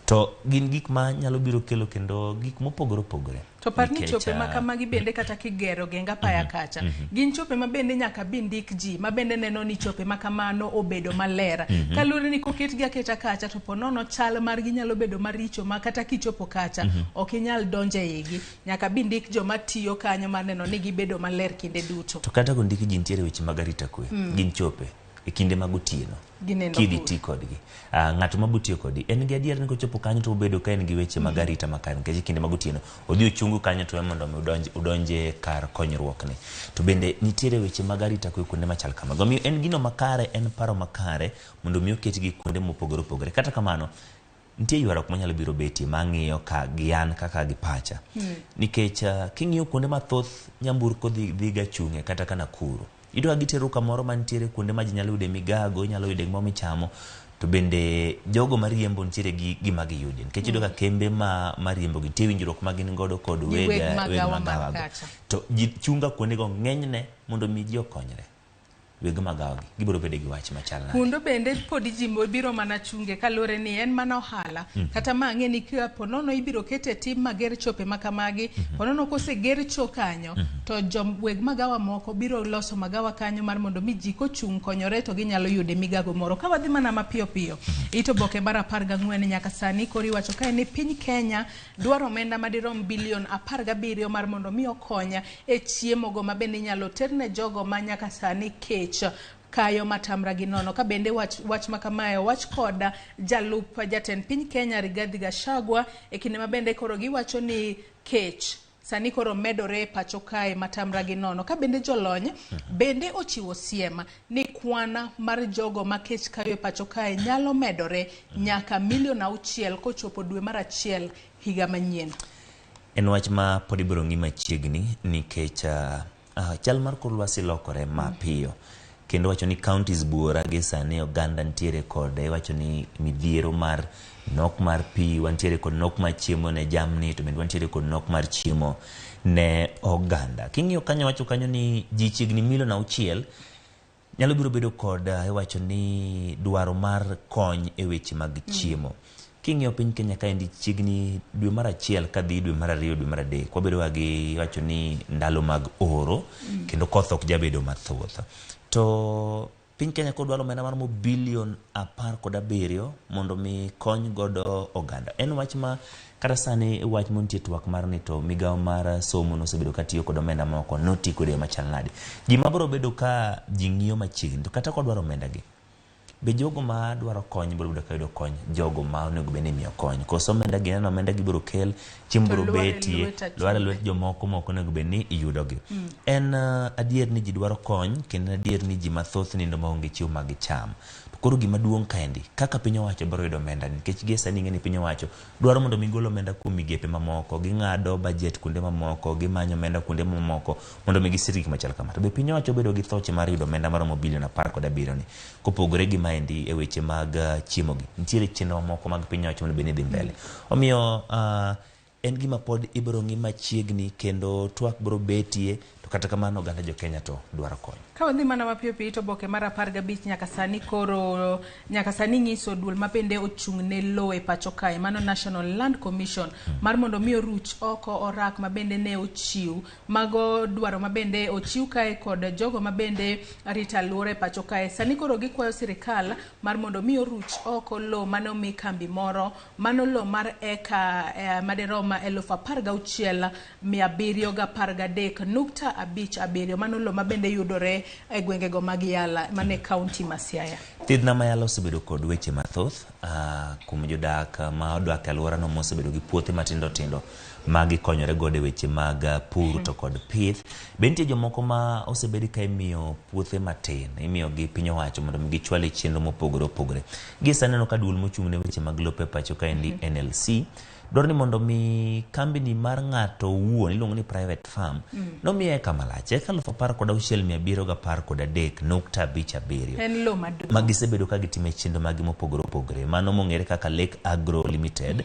Speaker 8: To gin gik ma nyalo biro kelo kendo gik mopogore opogore.
Speaker 7: To par ni chope ma kamagi bende kata kigero geng apaya kacha, gin chope ma bende nyaka bi ndik ji, ma bende neno ni chope ma kamano obedo maler. Kaluwore ni koketgi aketa kacha to ponono chal margi nyalo bedo maricho ma kata kichopo kacha ok inyal donjo e igi. Nyaka bi ndik joma tiyo kanyo mar neno ni gibedo maler kinde duto.
Speaker 8: To kata kondik ji nitiere weche mag arita kwe, gin chope e kinde mag otieno. Kidhi ti kodgi. Ng'at ma botiyo kodi en gi adier ni kochopo kanyo to obedo ka en gi weche mag arita makare, nikech e kinde mag otieno odhi ochungu kanyo to mondo mi udonje kar konyruok ni. To bende nitiere weche mag arita kwe kuonde machal kamago. Omiyo en gino makare, en paro makare mondo mi oketgi kuonde mopogore opogore. Kata kamano nitie ywaruok manyalo biro betie mang'iyo ka gi an kaka gi pacha. Nikech king'iyo kuonde mathoth nyamburko dhiga chung'e kata ka Nakuru. Iyudo ka gitero kamoro mantiere kuonde ma ji nyalo yude migago, inyalo yude gimoro michamo, to bende jogo mariembo nitiere gi gima giyude. Nikech iyudo ka kembe mariembo gi nitie winjruok ma gin godo kod weg magawa go. To ji chunga kuondego ng'enyne mondo mi ji okonyre. Weg magawa gi gibiro bedo gi wach machal nade.
Speaker 7: Kundo bende podi ji biro mana chunge kaluwore ni en mana ohala. Kata ma ang'e ni ka ponono ibiro kete tim mager chope ma kamagi, ponono koseger cho kanyo, to jo weg magawa moko biro loso magawa kanyo mar mondo mi ji kochung' konyore to ginyalo yude migago moro. Ka wadhi mana mapiyo piyo, it oboke mar 14 nyaka sani koro iwacho kae ni piny Kenya dwaro omenda madirom bilion 17 mar mondo mi okonya e chiemo go ma bende inyalo terne jogo ma nyaka sani kech kayo matamra gi nono. Ka bende wach ma kamae owach kod jalup jatend piny Kenya Rigathi Gachagua e kinde ma bende koro giwacho ni kech sani koro medore e pacho kae matamra gi nono. Ka bende jolony bende ochiwo siem ni kwan mar jogo ma kech kayo e pacho kae nyalo medore nyaka milion 6 kochopo dwe mar 1 higa manyien.
Speaker 8: En wach ma pod ibiro ng'i machiegni nikech chal mar kor lwasi lokore mapiyo. Kendo wacho ni counties buora gi sani oganda nitiere kod iwacho ni midhiero mar nok mar pi, wantiere kod nok mar chiemo ne jamni, to bende wantiere kod nok mar chiemo ne oganda. King'iyo kanyo wacho kanyo ni ji chiegni milion 6 nyalo biro bedo kod iwacho ni dwaro mar kony e weche mag chiemo. King'iyo piny Kenya kaendi chiegni dwe mar 1 kadhi dwe mar 2 dwe mar 3 wabedo ga gi iwacho ni ndalo mag oro kendo koth ok jabedo mathoth. To piny Kenya kod dwaro omenda maromo bilion 17 mondo mi kony godo oganda. En wach ma kata sani wach montie twak mar ni to migawo mar somo nosebedo katiyo kod omenda moko noti kode yo machal nade. Gima biro bedo ka ji ng'iyo machiegni to kata kodwaro omenda gi, be jogo ma dwaro kony biro bedo ka yudo kony, jogo ma onego bed ni imiyo kony. Koso omenda gi neno omenda gi biro kel, chiemo biro betie, lwar e lwet jomoko mok onego bed ni iyudogi. En adier ni ji dwaro kony, kendo en adier ni ji mathoth nindo maonge chiemo ma gicham. To koro gima duong' kaendi, kaka piny owacho biro yudo omenda ni, nikech gie sani ing'e ni piny owacho dwaro mondo mi gol omenda kuom migepe mamoko, ging'ado budget kuonde mamoko, gimanyo omenda kuonde mamoko mondo mi gisir gik machal kama. To be piny owacho bedo gi thoche mar yudo omenda maromo bilion 17 ni, kopogore gi maendi e weche mag chiemo gi. Nitiere chenro mamoko mag piny owacho mondo bed ni dhi mbele. Omiyo en gima pod ibiro ng'i machiegni kendo twak biro betie, to kata kamano oganda jo Kenya to dwaro kony.
Speaker 7: Ka wadhi mana mapiyo piyo to oboke mar 15 nyaka sani koro nyaka sani nyiso duol ma bende ochung' ne lowo e pacho kae, mano National Land Commission, mar mondo mi oruch oko orak ma bende ne ochiw mago dwaro ma bende ochiw kae kod jogo ma bende rito alwora e pacho kae. Sani koro gikwayo sirikal mar mondo mi oruch oko lowo mane omi kambi moro, mano lowo mar eka madirom 16,713.57, mano lowo ma bende yudore e gwengego mag Yala mane kaunti ma Siaya.
Speaker 8: Thidhna ma Yala osebedo kod weche mathoth kuom jodak ma odak e alworano mosebedo gi puothe matindo tindo ma gikonyore godo e weche mag pur to kod pith. Be nitie jomoko ma osebed ka imiyo puothe matin, imiyo gi piny owacho mondo mi gichwal e chenro mopogore opogore. Gie sani aneno ka duol mochung' ne weche mag lope e pacho kaendi NLC dwaro ni mondo mi kambini mar ng'ato owuon iluongo ni private farm nomiye eka malach, eka 16,713.57.
Speaker 7: En lowo maduong'.
Speaker 8: Ma gisebedo ka gitime chenro magi mopogore opogore. Mano mong'ere kaka Lake Agro Limited.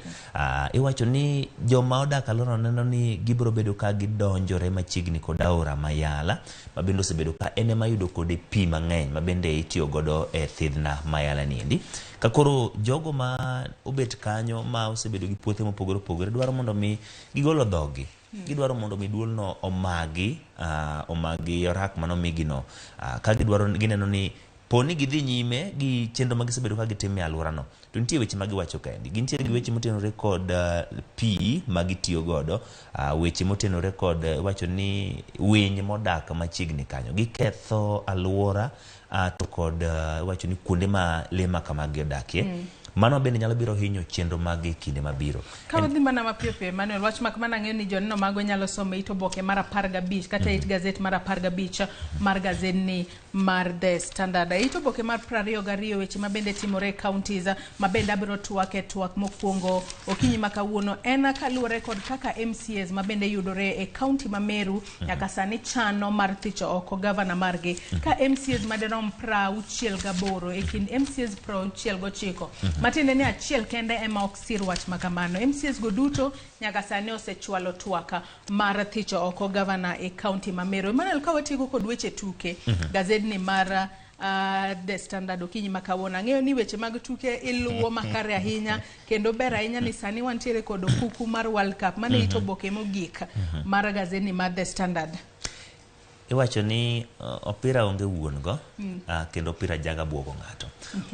Speaker 8: Iwacho ni joma odak alworano neno ni gibiro bedo ka gidonjore machiegni kod aora ma Yala, ma bende osebedo ka en ema yudo kode pi mang'eny ma bende itiyo godo e thidhna ma Yala niendi. Ka koro jogo ma obet kanyo ma osebedo gi puothe mopogore opogore dwaro mondo mi gigolo dhogi. Gidwaro mondo mi duolno omagi, omagi orak manomigino. Ka gidwaro, gineno ni po ni gidhi nyime gi chenro ma gisebedo ka gitimo e alworano, to nitie weche ma giwacho kaendi. Gintiere gi weche motenore kod pi ma gitiyo godo, weche motenore kod wacho ni winy modak machiegni kanyo giketho alwora, to kod wacho ni kuonde ma lee ma kamagi odakie. Mano bende nyalo biro hinyo chenro mag e kinde mabiro.
Speaker 7: Ka wadhi mana mapiyo piyo, Emmanuel, wach mak mana ang'eyo ni joneno mago nyalo somo it oboke mar 15 kata it gazet mar 15 mar gazetni mar The Standard. It oboke mar 22 weche ma bende timore e counties ma bende abiro twak e twak mokwongo okinyi ma kawuono en kaluwore kod kaka MCAs ma bende yudore e county ma Meru nyaka sani chano mar thicho oko gavana margi. Ka MCAs madirom 68 e kind MCAs 69 matiende ni achiel kende ema ok sir wach ma kamano. MCAs go duto nyaka sani osechwalo twak mar thicho oko gavana e county ma Meru. Emmanuel, ka watieko kod weche tuke, gazetni mar The Standard okinyi ma kawuono. Ang'eyo ni weche mag tuke iluwo makare ahinya kendo ber ahinya ni sani wantiere kod okuku mar World Cup mane it oboke mogik mar gazetni mar The Standard.
Speaker 8: Iwacho ni opira onge wuon go, kendo opira jaga buogo ng'ato.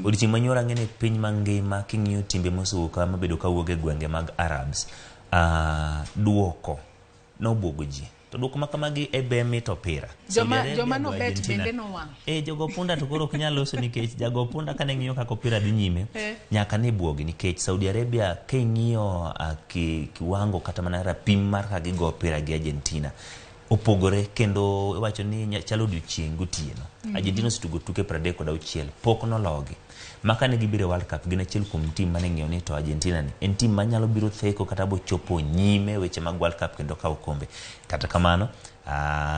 Speaker 8: Odiochieng' manyoro ang'e ni piny mangima king'iyo timbe mosewuok ka mabedo kawuok e gwenge mag Arabs, duoko nobuogo ji. To duoko ma kamagi e be mit opira. Saudi
Speaker 7: Joma
Speaker 8: Arabia
Speaker 7: joma
Speaker 8: go
Speaker 7: nobet
Speaker 8: Argentina.
Speaker 7: bende nowang'.
Speaker 8: E jogo punda to koro ok nyal loso nikech jago punda kane ng'iyo kaka opira dhi nyime nyaka ne buogi nikech Saudi Arabia king'iyo kiwango kata mana rapim mar kaka gigo opira gi Argentina opogore kendo iwacho ni chalo odiochieng' gotieno. Argentina osetugo tuke 36 pok nologi. Ma kane gibiro e World Cup gin achiel kuom tim mane ng'iyo ni to Argentina ni en tim manyalo biro theko kata bochopo nyime weche mag World Cup kendo kawo kombe. Kata kamano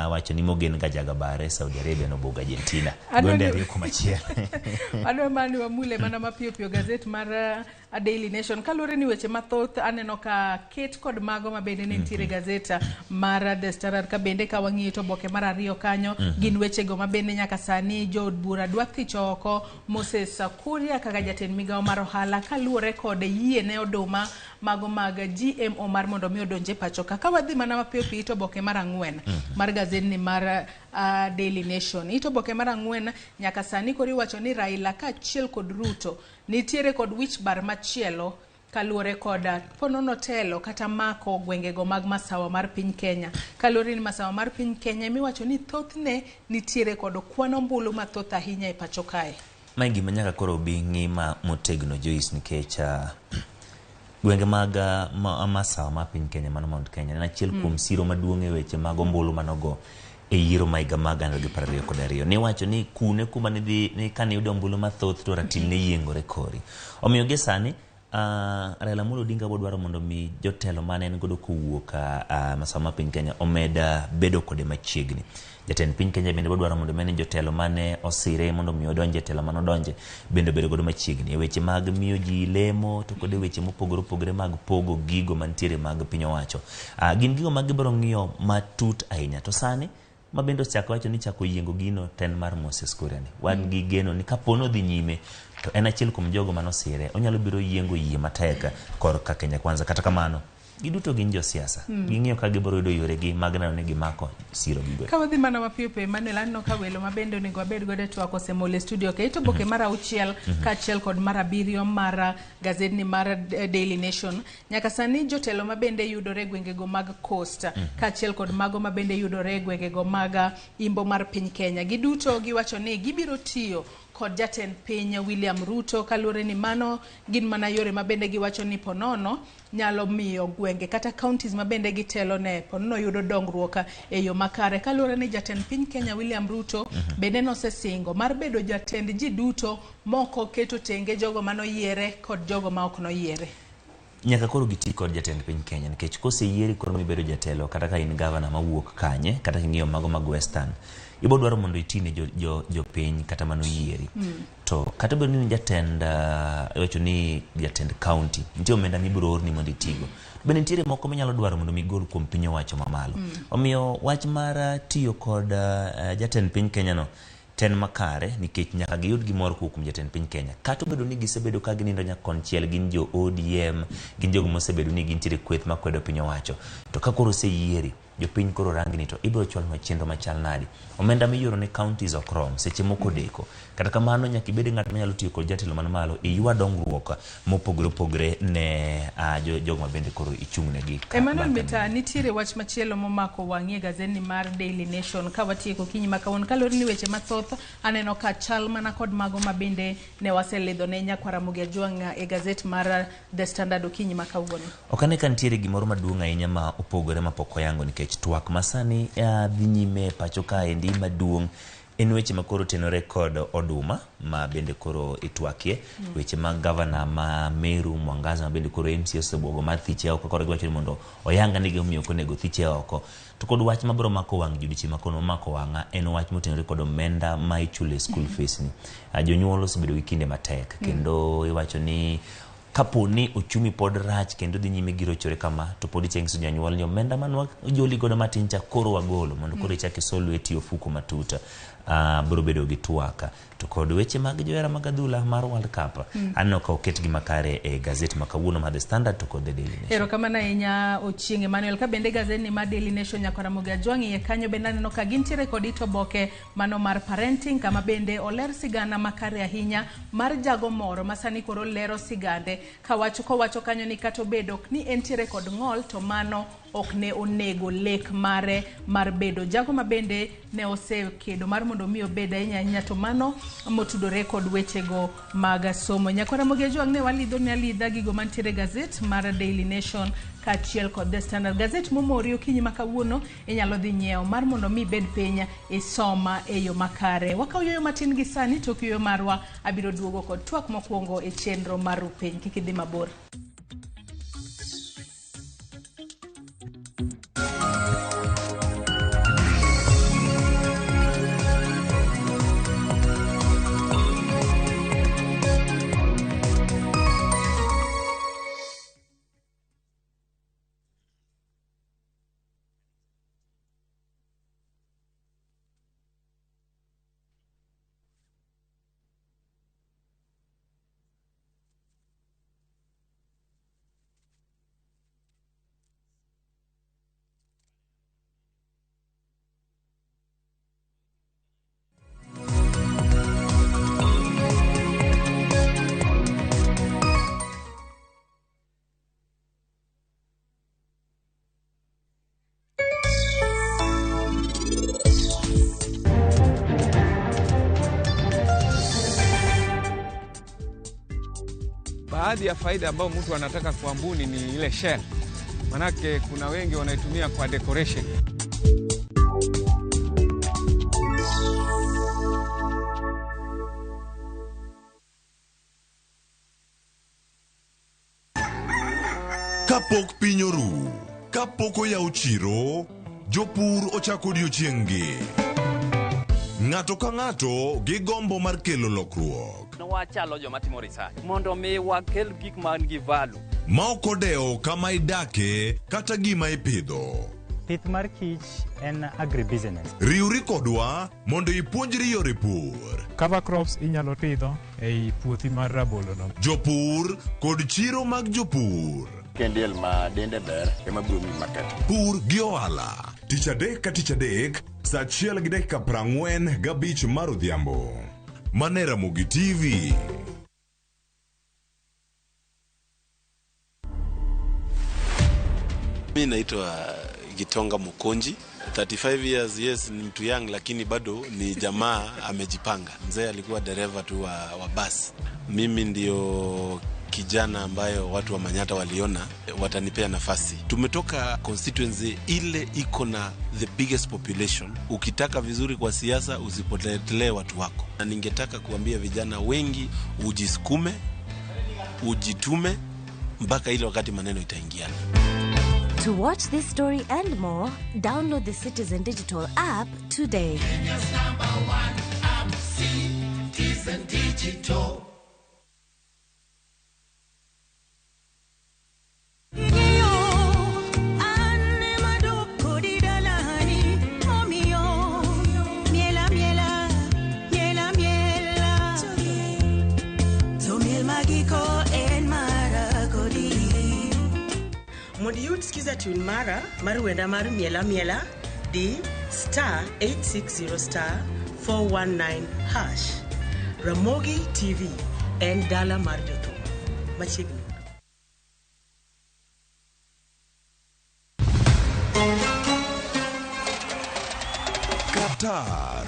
Speaker 8: wacho ni mogen ga jagabare Saudi Arabia nobuogo Argentina gonde 2-1.
Speaker 7: Adwa mana ni wamule mana mapiyo piyo gazet mar Daily Nation kaluwore ni weche mathoth aneno ka ket kod mago ma bende ne nitiere gazet mar The Standard ka bende ka wang'iyo to oboke mar 2 kanyo gin wechego ma bende nyaka sani jood bura dwa thicho oko Moses Kuria kaka jatend migawo mar ohala kaluwore kod yie ne oduma mago mag GMO mar mondo mi odonje pacho ka. Ka wadhi mana mapiyo piyo to oboke mar 4 mar gazetni mar Daily Nation. Ito oboke mar 4 nyaka sani koro iwacho ni Raila kaachiel kod Ruto nitiere kod wich bar machielo kaluwore kod ponono telo kata mako gwengego mag masawa mar piny Kenya. Kaluwore ni masawa mar piny Kenya miwacho ni thothne nitiere kod kwan ombulu mathoth ahinya e pacho kae.
Speaker 8: Mae gima nyaka koro bi ng'ima motegno Joyce nikech gwenge mag masawa mar piny Kenya mano Mount Kenya en achiel kuom siro maduong' e weche mag ombulu manogo e yiero ma higa mag 2022. Niwacho ni kune kuma nidhi ni kane iyudo ombulu mathoth to ratil ne yiengore kori. Omiyo gie sani Raila Amolo Odinga bodwaro mondo mi jotelo mane en godo kowuok masawa mar piny Kenya omed bedo kode machiegni. Jatend piny Kenya bende bodwaro mondo mi jotelo mane osire mondo mi odonje telo mane odonje bende obedo godo machiegni e weche mag miyo ji lemo to kod e weche mopogore opogore mag pogo gigo mantiere mag piny owacho. Gin gigo ma gibiro ng'iyo matut ahinya to sani ma bende osechako wacho ni chako yiengo gino ten mar Moses Kuria ni. Wan gi geno ni kapo ni odhi nyime to en achiel kuom jogo manosire onyalo biro yiengo yie matek korka Kenya Kwanza. Kata kamano giduto gin josiasa. Ging'iyo ka gibiro yudo yoregi mag neno ni gimako siro gigo.
Speaker 7: Ka wadhi mana mapiyo piyo Emmanuel aneno ka welo ma bende onego wabed godo e twak osemol e studio ka. Ito oboke mar 6 kaachiel kod mar 7 mar gazetni mar Daily Nation. Nyaka sani jotelo ma bende yudore e gwengego mag Coast kaachiel kod mago ma bende yudore e gwengego mag imbo mar piny Kenya. Giduto giwacho ni gibiro tiyo kod jatend piny William Ruto kaluwore ni mano gin mana yore ma bende giwacho ni ponono nyalo miyo gwenge kata counties ma bende gitelo ne ponono yudo dongruok e yo makare. Kaluwore ni jatend piny Kenya William Ruto bende nosesingo mar bedo jatend ji duto moko keto tenge jogo manoyiere kod jogo ma ok noyiere.
Speaker 8: Nyaka koro giti kod jatend piny Kenya nikech koseyieri koro mibedo jatelo kata ka in gavana mawuok kanye kata king'iyo mago mag Western ibo dwaro mondo iti ne jopiny kata manoyieri. To kata obedo ni jatend iwacho ni jatend county nitie omenda mibiro orni mondo itigo. Bende nitiere moko minyalo dwaro mondo migol kuom piny owacho mamalo. Omiyo wach mar tiyo kod jatend piny Kenya no ten makare nikech nyaka giyud gimoro kowuok kuom jatend piny Kenya. Kata obedo ni gisebedo ka ginindo nyaka konchiel gin jo ODM, gin jogo mosebedo ni gintiere kweth makwedo piny owacho. To ka koro oseyieri, jopiny koro rangni to ibiro chwalnwa chenro machal nadi. Omenda mioro ne counties ok rom, seche moko deko. Kata kamano nyaka ibed ng'at manyalo tiyo kod jatelo man malo iywa dongruok mopogore opogore ne jogo ma bende koro ichung' negi.
Speaker 7: Emmanuel Mita, nitiere wach machielo momako wang'i e gazetni mar Daily Nation ka watieko kinyi ma kawuono kaluwore ni weche mathoth aneno ka chal mana kod mago ma bende ne waselidho ne nyakwar Ramogi Ajwang' e gazet mar The Standard okinyi ma kawuono.
Speaker 8: Ok ane ka nitiere gimoro maduong' ahinya ma opogore ma pok oyango nikech twak masani dhi nyime pacho kaendi maduong' en weche ma koro tenore kod oduma ma bende koro itwakie, weche mag gavana ma Meru Mwangaza ma bende koro MCA osebuogo mar thiche oko koro giwacho ni mondo oyanga ni gimomiyo ok onego thiche oko. To kod wach mabiro mako wang' ji odiochieng' ma kawuono mako wang'a en wach motenore kod omenda ma ichulo e school fees ni. Jonyuol osebedo gi kinde matek kendo iwacho ni kapo ni ochumi pod rach kendo dhi nyime gi rochore kama to pod icheng' nyiso janyuol ni omenda manwa joli godo matin cha koro wagolo mondo koro ichak isol lweti e ofuko matut. Biro bedo gi twak. To kod weche mag johera mag adhula mar World Cup aneno ka oketgi makare e gazet ma kawuono mar The Standard to kod The Daily Nation.
Speaker 7: Erokamano ahinya Ochieng' Emmanuel. Ka bende gazetni mar Daily Nation nyakwar Ramogi Ajwang' iye kanyo bende aneno ka gintiere kod it oboke mano mar parenting kama bende oler sigana makare ahinya mar jago moro ma sani koro lero sigande kowacho kanyo ni kata obedo ni entiere kod ng'ol to mano ok ne onego lek mare mar bedo jago ma bende ne osekedo mar mondo mi obed ahinya ahinya to mano motudore kod wechego mag somo. Nyakwara Ramogi Ajwang' ne walidho ne alidha gigo mantiere gazet mar Daily Nation kaachiel kod The Standard. Gazet momori okinyi ma kawuono inyalo dhi nyiewo mar mondo mi ibed piny isoma e yo makare. Wakawo yueyo matin gi sani tok yueyo marwa abiro duogo kod twak mokwongo e chenro mar Rupiny. Kik idhi mabor.
Speaker 3: Baadhi ya faida ambayo mtu anataka kuambuni ni ile shell, manake kuna wengi wanaitumia kwa decoration.
Speaker 28: Kapok piny oru, kapok oyaw chiro, jopur ochako odiochieng'-gi. Ng'ato ka ng'ato gi gombo mar kelo lokruok.
Speaker 4: Wachalo joma timo research mondo mi wakel gik man gi value.
Speaker 28: Ma ok odewo kama idake kata gima ipidho.
Speaker 9: Pith mar kich en agribusiness.
Speaker 28: Riwri kodwa mondo ipuonjri yore pur.
Speaker 11: Cover crops inyalo pidho ei puothi mar rabolo no.
Speaker 28: Jopur kod chiro mag jopur.
Speaker 12: Kendiel ma dende ber ema biro miyi market.
Speaker 28: Pur gi ohala. Tich adek ka tich adek, saa 1:45 mar odhiambo. Mane Ramogi TV.
Speaker 13: Mi naitwa Gitonga Mukonji, 35 years, yes, ni mtu young lakini bado ni jamaa amejipanga. Mzee alikuwa dereva tu wa basi. Mimi ndio kijana ambayo watu wa Manyata waliona watanipea nafasi. Tumetoka constituency ile iko na the biggest population. Ukitaka vizuri kwa siasa usipotelee watu wako. Na ningetaka kuambia vijana wengi ujisukume, ujitume mpaka ile wakati maneno itaingiana.
Speaker 26: To watch this story and more, download the Citizen Digital app today.
Speaker 27: Kenya's number one app, Citizen Digital.
Speaker 14: Mondo iyud skiza tune mara mar wenda mar miela miela di star 860 star 419 hash. Ramogi TV en dala mar jothum. Machiegni.
Speaker 28: Qatar,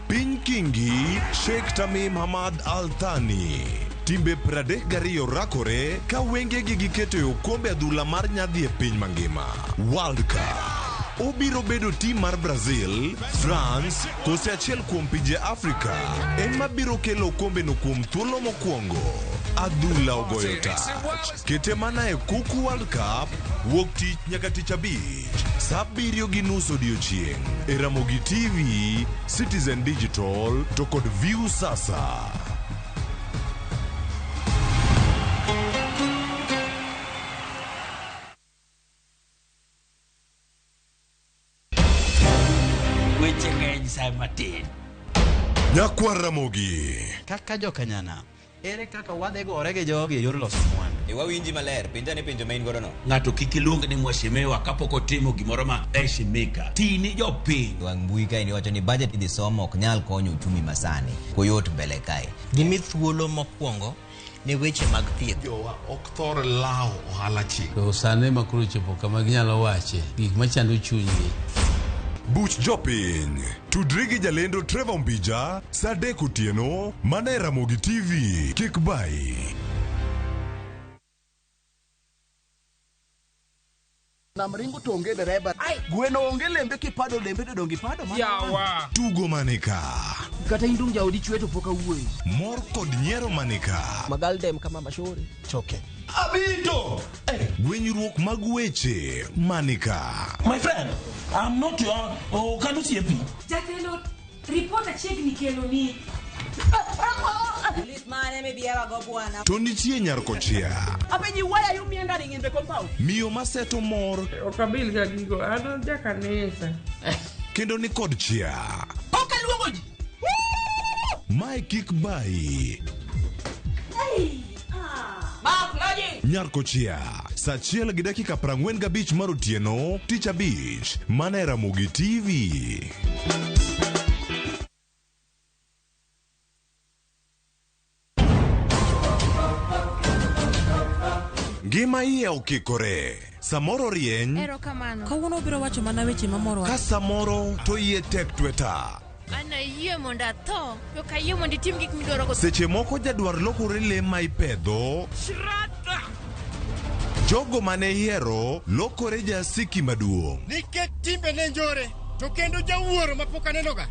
Speaker 28: piny Kingi, Sheikh Tamim Hamad Al Thani. Timbe 32 rakore ka wengegi giketo e okombe adhula mar nyadhi e piny mangima. World Cup. Obiro bedo tim mar Brazil, France, kose achiel kuom pinje Afrika ema biro kelo okombeno kuom thuolo mokwongo. Adhula ogoyo tach. Kete mana e Kuku World Cup, wuok tich nyaka tich abich, saa 7:30 odiochieng'. E Ramogi TV, Citizen Digital to kod View Sasa.
Speaker 15: Weche ng'eny sa matin.
Speaker 28: Nyakwar Ramogi.
Speaker 29: Kaka jokanyana, ere kaka wadhi gore gi jogi e yor loso mwandu?
Speaker 30: E wawinji maler, penja ne penjo ma in godo no.
Speaker 15: Ng'ato kik iluong ni mheshimiwa kapok otimo gimoro ma heshimika. Ti ni jopiny.
Speaker 30: Wang' mbui kae iwacho ni budget idhi somo ok nyal konyo uchumi masani. Koyot mbele kae.
Speaker 31: Gimi thuolo mokwongo
Speaker 1: ne weche mag thieth.
Speaker 2: Jowa ok thor lawo ohala chi.
Speaker 6: To sani ma koro chopo kama ginyalo wache gik machando chunygi.
Speaker 28: Buch jopiny. Tudri gi jalendo Trevor Mbija saa 3 otieno mana e Ramogi TV. Kik bayi.
Speaker 16: Nam ringo to onge dereba. Gweno onge lembe kipado lembe to donge ipado mana.
Speaker 28: Yawa. Tugo manika.
Speaker 16: Kata indung jaodi chwe to pok awuoyi.
Speaker 28: Mor kod nyiero manika.
Speaker 16: Magaldem kama mashori.
Speaker 28: Choke. Abito! Gwenyruok mag weche manika.
Speaker 17: My friend, I'm not your oh, can you see me?
Speaker 10: Jatelo, ripot achiegni keloni.
Speaker 18: Lit mane mibiera go bwana.
Speaker 28: To nitie nyar kochia.
Speaker 18: Apenji why are you meandering in the compound?
Speaker 28: Miyo maseto mor
Speaker 19: Ok abil ga gigo, an jakanisa.
Speaker 28: kendo ni kod chia.
Speaker 18: Ok aluongo ji.
Speaker 28: Mae kik bayi.
Speaker 18: Mark Loji.
Speaker 28: Nyar kochia. Saa 1:45 mar otieno, tich abich, mana e Ramogi TV. Ngima iye okikore. Samoro rieny,
Speaker 23: Erokamano. Kawuono obiro wacho mana weche mamorowa.
Speaker 28: ka samoro to iye tek tweta.
Speaker 20: An ayie mondo atho, to ok ayie mondo itim gik midwaro go.
Speaker 28: Seche moko jadwar lokore le ma ipedho, jogo mane ihero lokore jasiki maduong'.
Speaker 21: Nikech timbe ne njore, to kendo jawuoro mapok anenoga.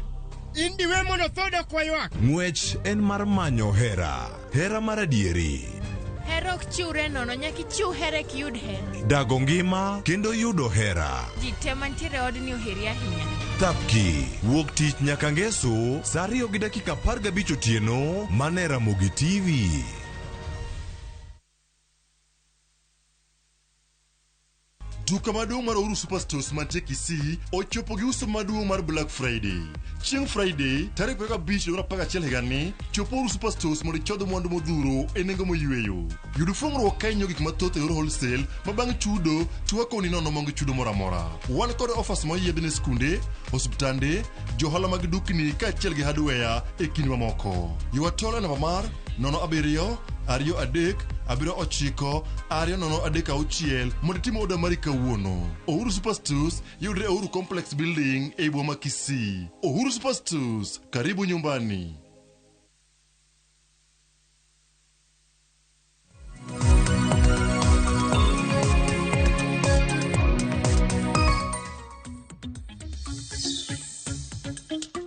Speaker 21: In diwe mondo tho dok waywak.
Speaker 28: Ng'wech en mar manyo hera, hera mar adieri,
Speaker 20: Hera ok chiwre nono, nyaka ichiw hera eka iyud hera.
Speaker 28: dago ngima kendo yudo hera.
Speaker 20: Ji te mantiere e odni oheri ahinya.
Speaker 28: Thapki, wuok tich nyaka ngeso, saa 2:15 otieno, mana e Ramogi TV.
Speaker 2: Duka maduong' mar Uhuru Superstores mantie Kisii ochopo gi uso maduong' mar Black Friday. Chieng' Friday, tarik 25 dwe mar 11 higani, chop Uhuru Superstores mondo ichodh mwandu modhuro e nengo moyweyo. Yud fuong'ruok ka inyiewo gik mathoth e yor wholesale ma bang' chudo to wakoni nono maonge chudo moro amora. Wan kod offers moyiedhi ne skunde, osiptande, johala mag dukni kaachiel gi hardware e kind mamoko. Ywa tol e namba mar 07 23 79 2036 mondo itim oda mari kawuono. Uhuru Superstores yudre e Uhuru Complex Building ei boma Kisii. Uhuru Superstores, karibu nyumbani.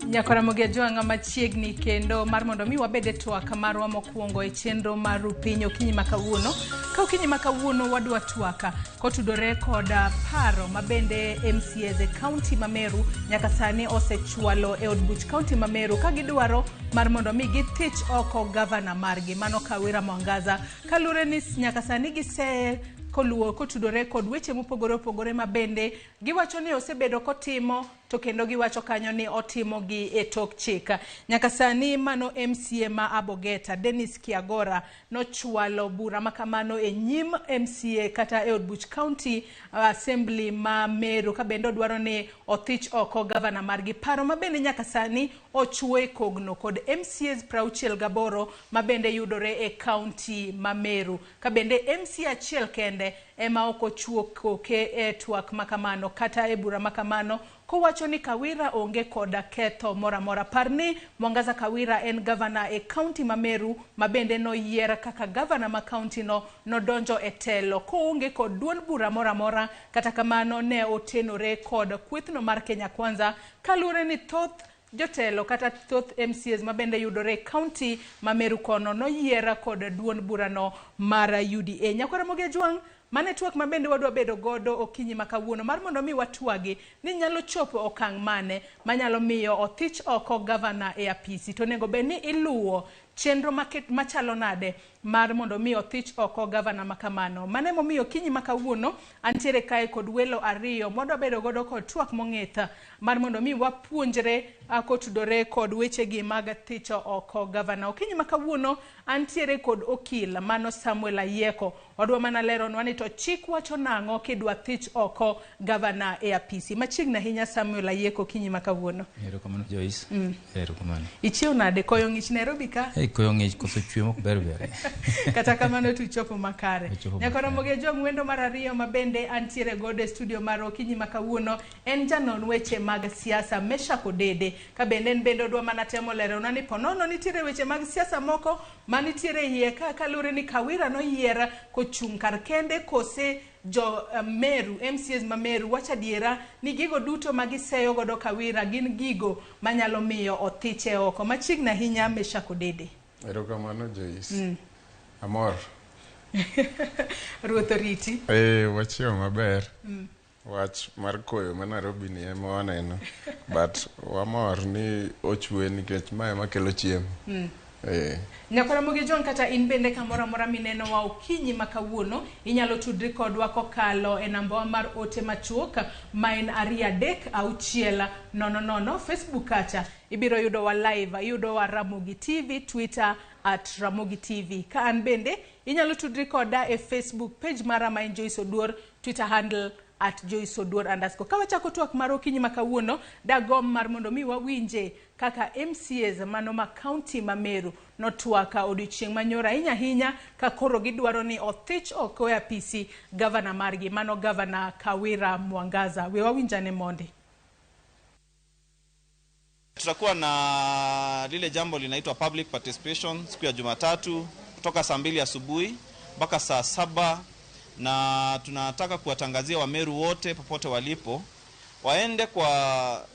Speaker 7: Nyakora Ramogi Ajwang'a machiegni kendo mar mondo mi wabed e twak marwa mokwongo e chenro mar Rupiny okinyi ma kawuono. Ka okinyi ma kawuono wadwa twaka kotudore kod paro ma bende MCAs e kaunti ma Meru nyaka sani osechwalo e od buch kaunti ma Meru ka gidwaro mar mondo mi githich oko gavana margi mano Kawira Mwangaza kaluwore ni nyaka sani gise koluwo kotudore kod weche mopogore opogore ma bende giwacho ni osebedo kotimo to kendo giwacho kanyo ni otimo gi e tok chik. Nyaka sani mano MCA ma Abogeta Dennis Kiagora nochwalo bura makamano e nyim MCA kata e od buch county assembly ma Meru ka bende odwaro ni othich oko gavana margi. Paro ma bende nyaka sani ochuo e kogno kod MCAs 68 ma bende yudore e county ma Meru ka bende MCA achiel kende ema ok ochuo koke e twak makamano kata e bura makamano kowacho ni Kawira onge koda ketho moro amora. Par ni Mwangaza Kawira en gavana e kaunti ma Meru ma bende noyier kaka gavana ma kaunti no nodonjo e telo koonge kod duond bura moro amora. Kata kamano ne otenore kod kwethno mar Kenya Kwanza kaluwore ni thoth jotelo kata thoth MCAs ma bende yudore e kaunti ma Meru kono noyier kod duond burano mar UDA. Nyakwar Ramogi Ajwang', mane twak ma bende wadwa bedo godo okinyi ma kawuono mar mondo mi watwagi ni nyalo chopo okang' mane manyalo miyo othich oko gavana e apisi to onego bed ni iluwo chenro machalo nade mar mondo mi othich oko gavana makamano. Mano emomiyo okinyi ma kawuono antiere kae kod welo ariyo mwadwa bedo godo kod twak mong'ith mar mondo mi wapuonjre kotudore kod wechegi mag thicho oko gavana. Okinyi ma kawuono antiere kod okil mano Samuel Ayieko. Odwa mana leronwa ni to chik wacho nang'o kidwa thich oko gavana e apisi. Machiegni ahinya Samuel Ayieko okinyi ma kawuono.
Speaker 22: Erokamano Joyce. Erokamano.
Speaker 7: Ichiew nade? Koyo ng'ich Nairobi ka?
Speaker 1: Koyo ng'ich koso chwe mok ber ber.
Speaker 7: Kata kamano to uchopo makare.
Speaker 1: Wachopo.
Speaker 7: Nyaka Ramogi Ojwang' wendo mar ariyo ma bende antiere godo e studio mar okinyi ma kawuono en janon weche mag siasa Meshack Odede. Ka bende en bende odwa mana temo lerona ni ponono nitiere weche mag siasa moko manitiere iye ka kaluwore ni Kawira noyier kochung' kar kende kose jo Meru, MCAs ma Meru wacho adiera ni gigo duto ma giseyo godo Kawira gin gigo manyalo miyo othiche oko. Machiegni ahinya Meshack Odede.
Speaker 3: Erokamano Joyce. Amor.
Speaker 7: Ruoth oriti.
Speaker 3: Wachiewo maber. Wach mar koyo ma Nairobi ni ema waneno. But wamor ni ochwe nikech ma ema kelo chiemo.
Speaker 7: Nyaka Ramogi Ojwang' kata in bende kamoro amora minenowa okinyi ma kawuono inyalo tudri kodwa kokalo e nambawa mar ote machuok ma en 2 3 6 0 0. Facebook kacha ibiro yudowa live, iyudowa Ramogi TV, Twitter at Ramogi TV. Ka an bende inyalo tudri koda e Facebook page mara ma en Joyce Oduor, Twitter handle at Joyce Oduor underscore. Ka wachako twak mar okinyi ma kawuono, dagom mar mondo mi wawinje kaka MCAs mano ma county ma Meru notwaka odiochieng' manyoro ahinya ahinya ka koro gidwaro ni othich oko e apisi gavana margi, mano gavana Kawira Mwangaza. We wawinjane mondi.
Speaker 4: Tutakuwa na lile jambo linaitwa public participation siku ya Jumatatu kutoka saa 2 asubuhi mpaka saa 7, na tunataka kuwatangazia Wameru wote popote walipo waende kwa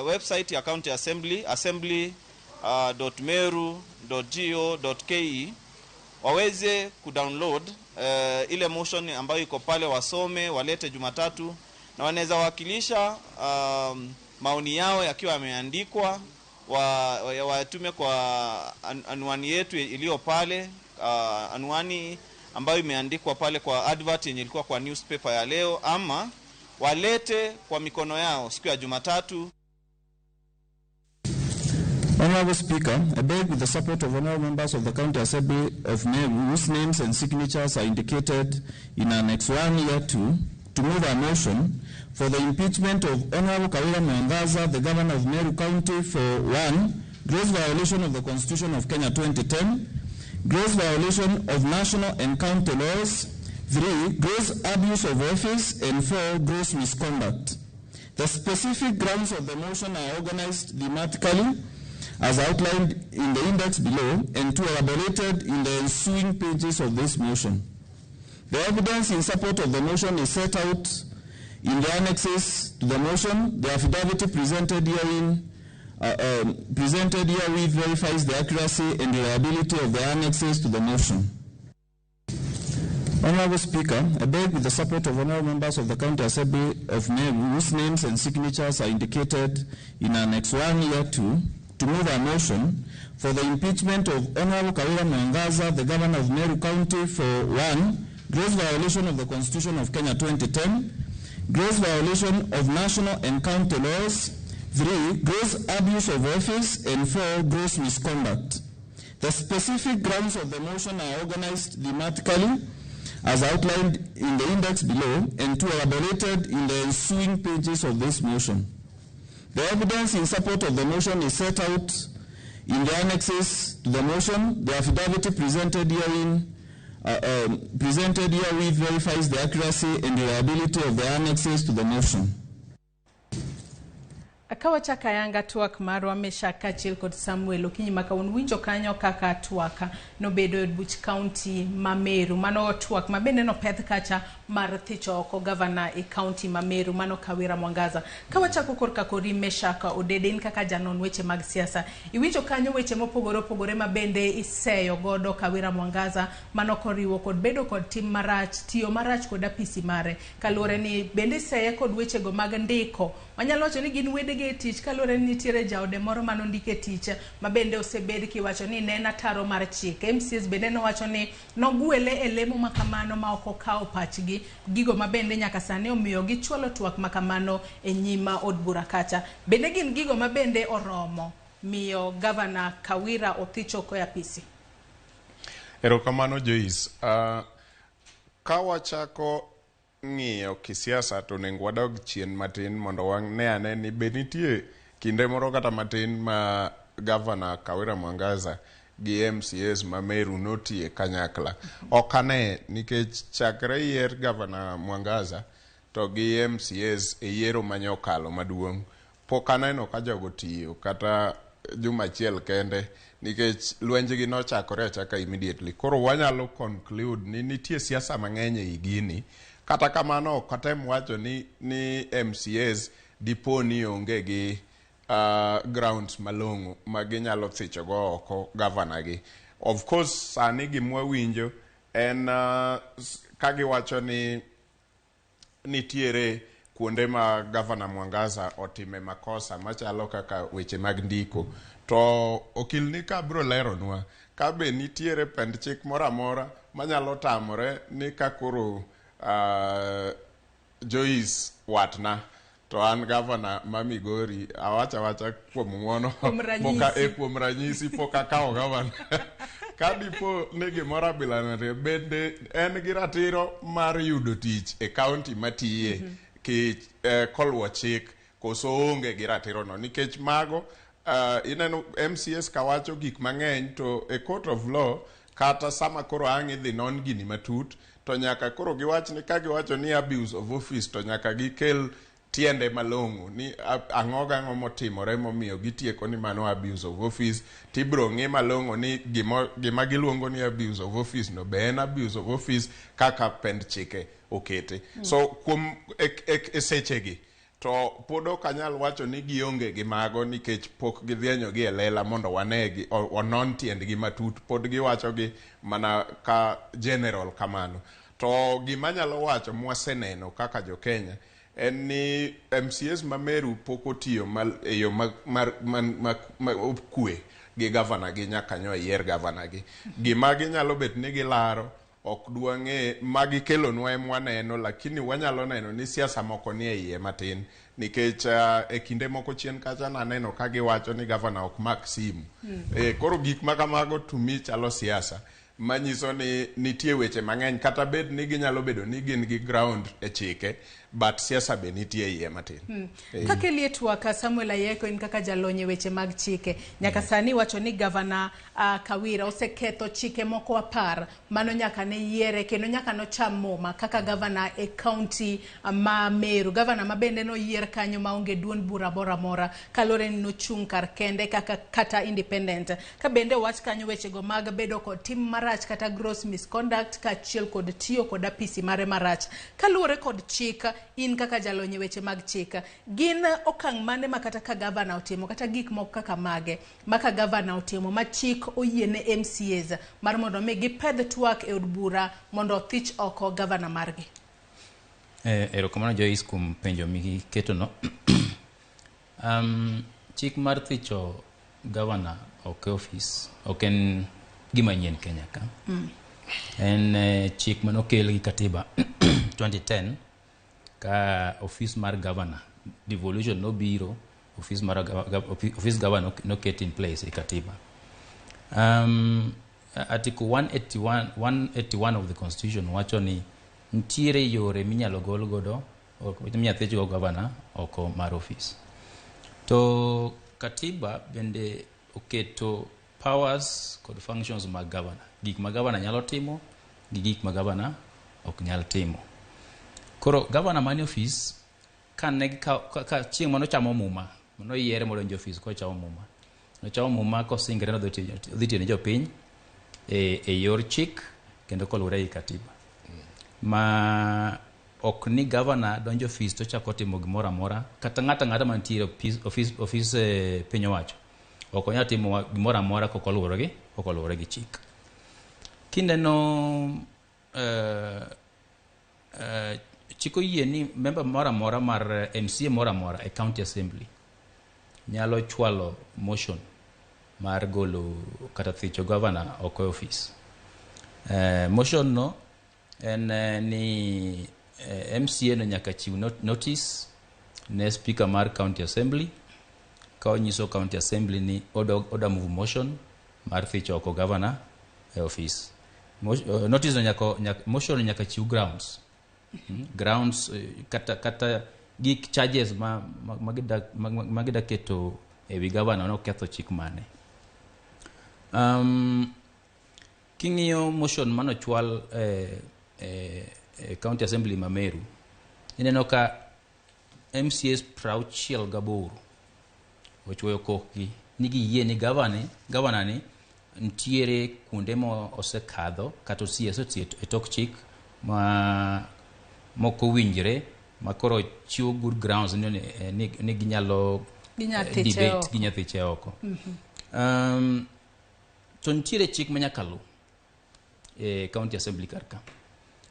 Speaker 4: website ya County Assembly, assembly.meru.go.ke, waweze kudownload ile motion ambayo iko pale, wasome, walete Jumatatu, na wanaweza wakilisha maoni yao yakiwa yameandikwa, watume kwa anwani yetu iliyo pale, anwani ambayo imeandikwa pale kwa advert yenye ilikuwa kwa newspaper ya leo, ama walete kwa mikono yao siku ya Jumatatu.
Speaker 5: Honorable Speaker, I beg with the support of honorable members of the County Assembly of Meru, whose names and signatures are indicated in Annex 1, Year 2, to move a motion for the impeachment of Honorable Kawira Mwangaza, the Governor of Meru County, for 1, gross violation of the Constitution of Kenya 2010, gross violation of national and county laws, 3, gross abuse of office, and 4, gross misconduct. The specific grounds of the motion are organized thematically as outlined in the index below and to elaborated in the ensuing pages of this motion. The evidence in support of the motion is set out in the annexes to the motion. The affidavit presented herein presented herewith verifies the accuracy and reliability of the annexes to the motion. Honorable Speaker, I beg with the support of honorable members of the County Assembly of Meru, whose names and signatures are indicated in Annex 1, Year 2, to move a motion for the impeachment of Honorable Kawira Mwangaza, the Governor of Meru County, for 1, gross violation of the Constitution of Kenya 2010, gross violation of national and county laws, 3, gross abuse of office, and 4, gross misconduct. The specific grounds of the motion are organized thematically as outlined in the index below and to elaborated in the ensuing pages of this motion. The evidence in support of the motion is set out in the annexes to the motion. The affidavit presented herein presented herewith verifies the accuracy and reliability of the annexes to the motion.
Speaker 7: Kawachako ayanga twak marwa Meshack kaachiel kod Samuel okinyi ma kawuono winjo kanyo kaka twak nobedo e od buch kaunti ma Meru. Mano twak ma bende nopedh kacha mar thicho oko gavana e kaunti ma Meru, mano Kawira Mwangaza. Kawachako korka kori Meshack Odede, in kaka janon weche mag siasa, iwinjo kanyo weche mopogore opogore ma bende iseyo godo Kawira Mwangaza, mano koriwo kod bedo kod tim marach, tiyo marach kod apisi mare, kaluwore ni bende iseye kod wechego mag ndiko. Wanyalo wacho ni gin wedege e tich kaluwore ni nitiere jaode moro manondike tich ma bende osebed kiwacho ni ne en ataro mar chik. MCAs bende nowacho ni nogwele e lemo ma kamano ma ok okawo pachgi, gigo ma bende nyaka sani omiyo gichwalo twak ma kamano e nyima od bura kacha. Bende gin gigo ma bende oromo miyo gavana Kawira othich oko e apisi.
Speaker 3: Erokamano Joyce. Ka wachako ng'iyo kisiasa to onego wadog chien matin mondo wane ane ni be nitie kinde moro kata matin ma gavana Kawira Mwangaza gi MCAs ma Meru notiye kanyakla. Ok ane nikech chakre yier gavana Mwangaza to gi MCAs e yiero manyokalo maduong' pok aneno ka jogo tiyo kata juma achiel kende nikech lwenjgi nochakore achaka immediately. Koro wanyalo conclude ni nitie siasa mang'eny ei gini. Kata kamano ok atem wacho ni MCAs dipo ni onge gi grounds malong'o ma ginyalo thichogo oko gavana gi. Of course sani gimwa winjo en ka giwacho ni nitiere kuonde ma gavana Mwangaza otime makosa machalo kaka weche mag ndiko. To okil ni ka biro leronwa ka be nitiere pend chik moro amora manyalo tamore ni ka koro Joyce watna to an gavana ma Migori awacha awacha kuom ng'uono
Speaker 7: Kuom ranyisi.
Speaker 3: Kuom ranyisi pok akawo gavana ka dipo ni gimoro abilano bende en gi ratiro mar yudo tich e kaunti matiye ki koluwo chik koso onge gi ratiro no nikech mago ineno MCS kawacho gik mang'eny to e court of law kata sama koro ang' idhi non gini matut to nyaka koro giwach ni ka giwacho ni abuse of office to nyaka gikel tiende malong'o ni ang'o gang'o motimore momiyo gitieko ni mano abuse of office tibro ng'i malong'o ni gima giluongo ni abuse of office no be en abuse of office kaka pend chike okete. So kuom e sechegi to pod ok anyal wacho ni gionge gi mago nikech pok gidhienyo gi e lela mondo wanegi onon tiendgi matut pod giwacho gi mana ka general kamano. To gima anyalo wacho mwaseneno kaka jo Kenya en ni MCAs ma Meru pok otiyo e yo ma okwe gi gavana gi nyaka nyo yier gavana gi. Gima ginyalo bet ni gilaro ok dwang'e magikelonwa ema waneno lakini wanyalo neno ni siasa moko ni e iye matin nikech e kinde moko chien kacha naneno ka giwacho ni gavana ok mak simu. Koro gik ma kamago to me chalo siasa manyiso ni nitie weche mang'eny kata bed ni ginyalo bedo ni gin gi ground e chike but siasa be nitie iye matin.
Speaker 7: Kaka elie twak Samuel Ayeko in kaka jalony e weche mag chike nyaka sani wacho ni gavana Kawira oseketho chike moko 10 mano nyaka ne yiere kendo nyaka nocham muma kaka gavana e kaunti ma Meru. Gavana ma bende noyier kanyo maonge duond bura moro amora kaluwore ni nochung' kar kende kaka kata independent. Ka bende owach kanyo wechego mag bedo kod tim marach kata gross misconduct kaachiel kod tiyo kod apisi mare marach. Kaluwore kod chik in kaka jalony e weche mag chik gin okang' mane ma kata ka gavana otimo kata gik moko kaka mage ma ka gavana otimo ma chik oyiene MCAs mar mondo mi gipedh twak e od bura mondo othich oko gavana margi?
Speaker 1: Erokamano Joyce kuom penjo miketono. Chik mar thicho gavana oko e ofis ok en gima nyien Kenya ka. En chik manokel gi katiba 2010 ka ofis mar gavana devolution nobiro ofis mar ofis gavana noket in place e katiba. Article 181 of the constitution wacho ni nitiere yore minyalo gol godo minyalo thich go gavana oko mar ofis. To katiba bende oketo powers kod functions mag gavana, gik ma gavana nyalo timo gi gik ma gavana ok nyal timo. Koro gavana manie ofis ka chieng' manochamo muma manoyiere modonjo e ofis kochamo muma nochamo muma kosingre ni odhi tiyo ne jopiny e yor chik kendo koluwore gi katiba. Ma ok ni gavana donjo ofis to chako timo gimoro amora kata ng'ato ang'ata mantiere ofis piny owacho ok onyal timo gimoro amora kokoluwore gi chik. Kineno chik oyie ni member moro amora mar MCA moro amora e county assembly nyalo chwalo motion mar golo kata thicho gavana oko e ofis. Motion no en ni MCA no nyaka chiw notice ne speaker mar county assembly ka onyiso county assembly ni oda move motion mar thicho oko gavana e ofis. Notice no motion nyaka chiw grounds. Grounds kata gik charges ma gida keto e wi gavana noketho chik mane. King'iyo motion manochwal e county assembly ma Meru, ineno ka MCAs 68 ochuoyo kokgi ni giyie ni gavana ni nitiere kuonde ma osekadho kata osetiyo e tok chik ma mok owinjre, ma koro chiwo good grounds ni ginyalo debate, ginya thiche oko. To nitiere chik ma nyaka luw e county assembly kar ka.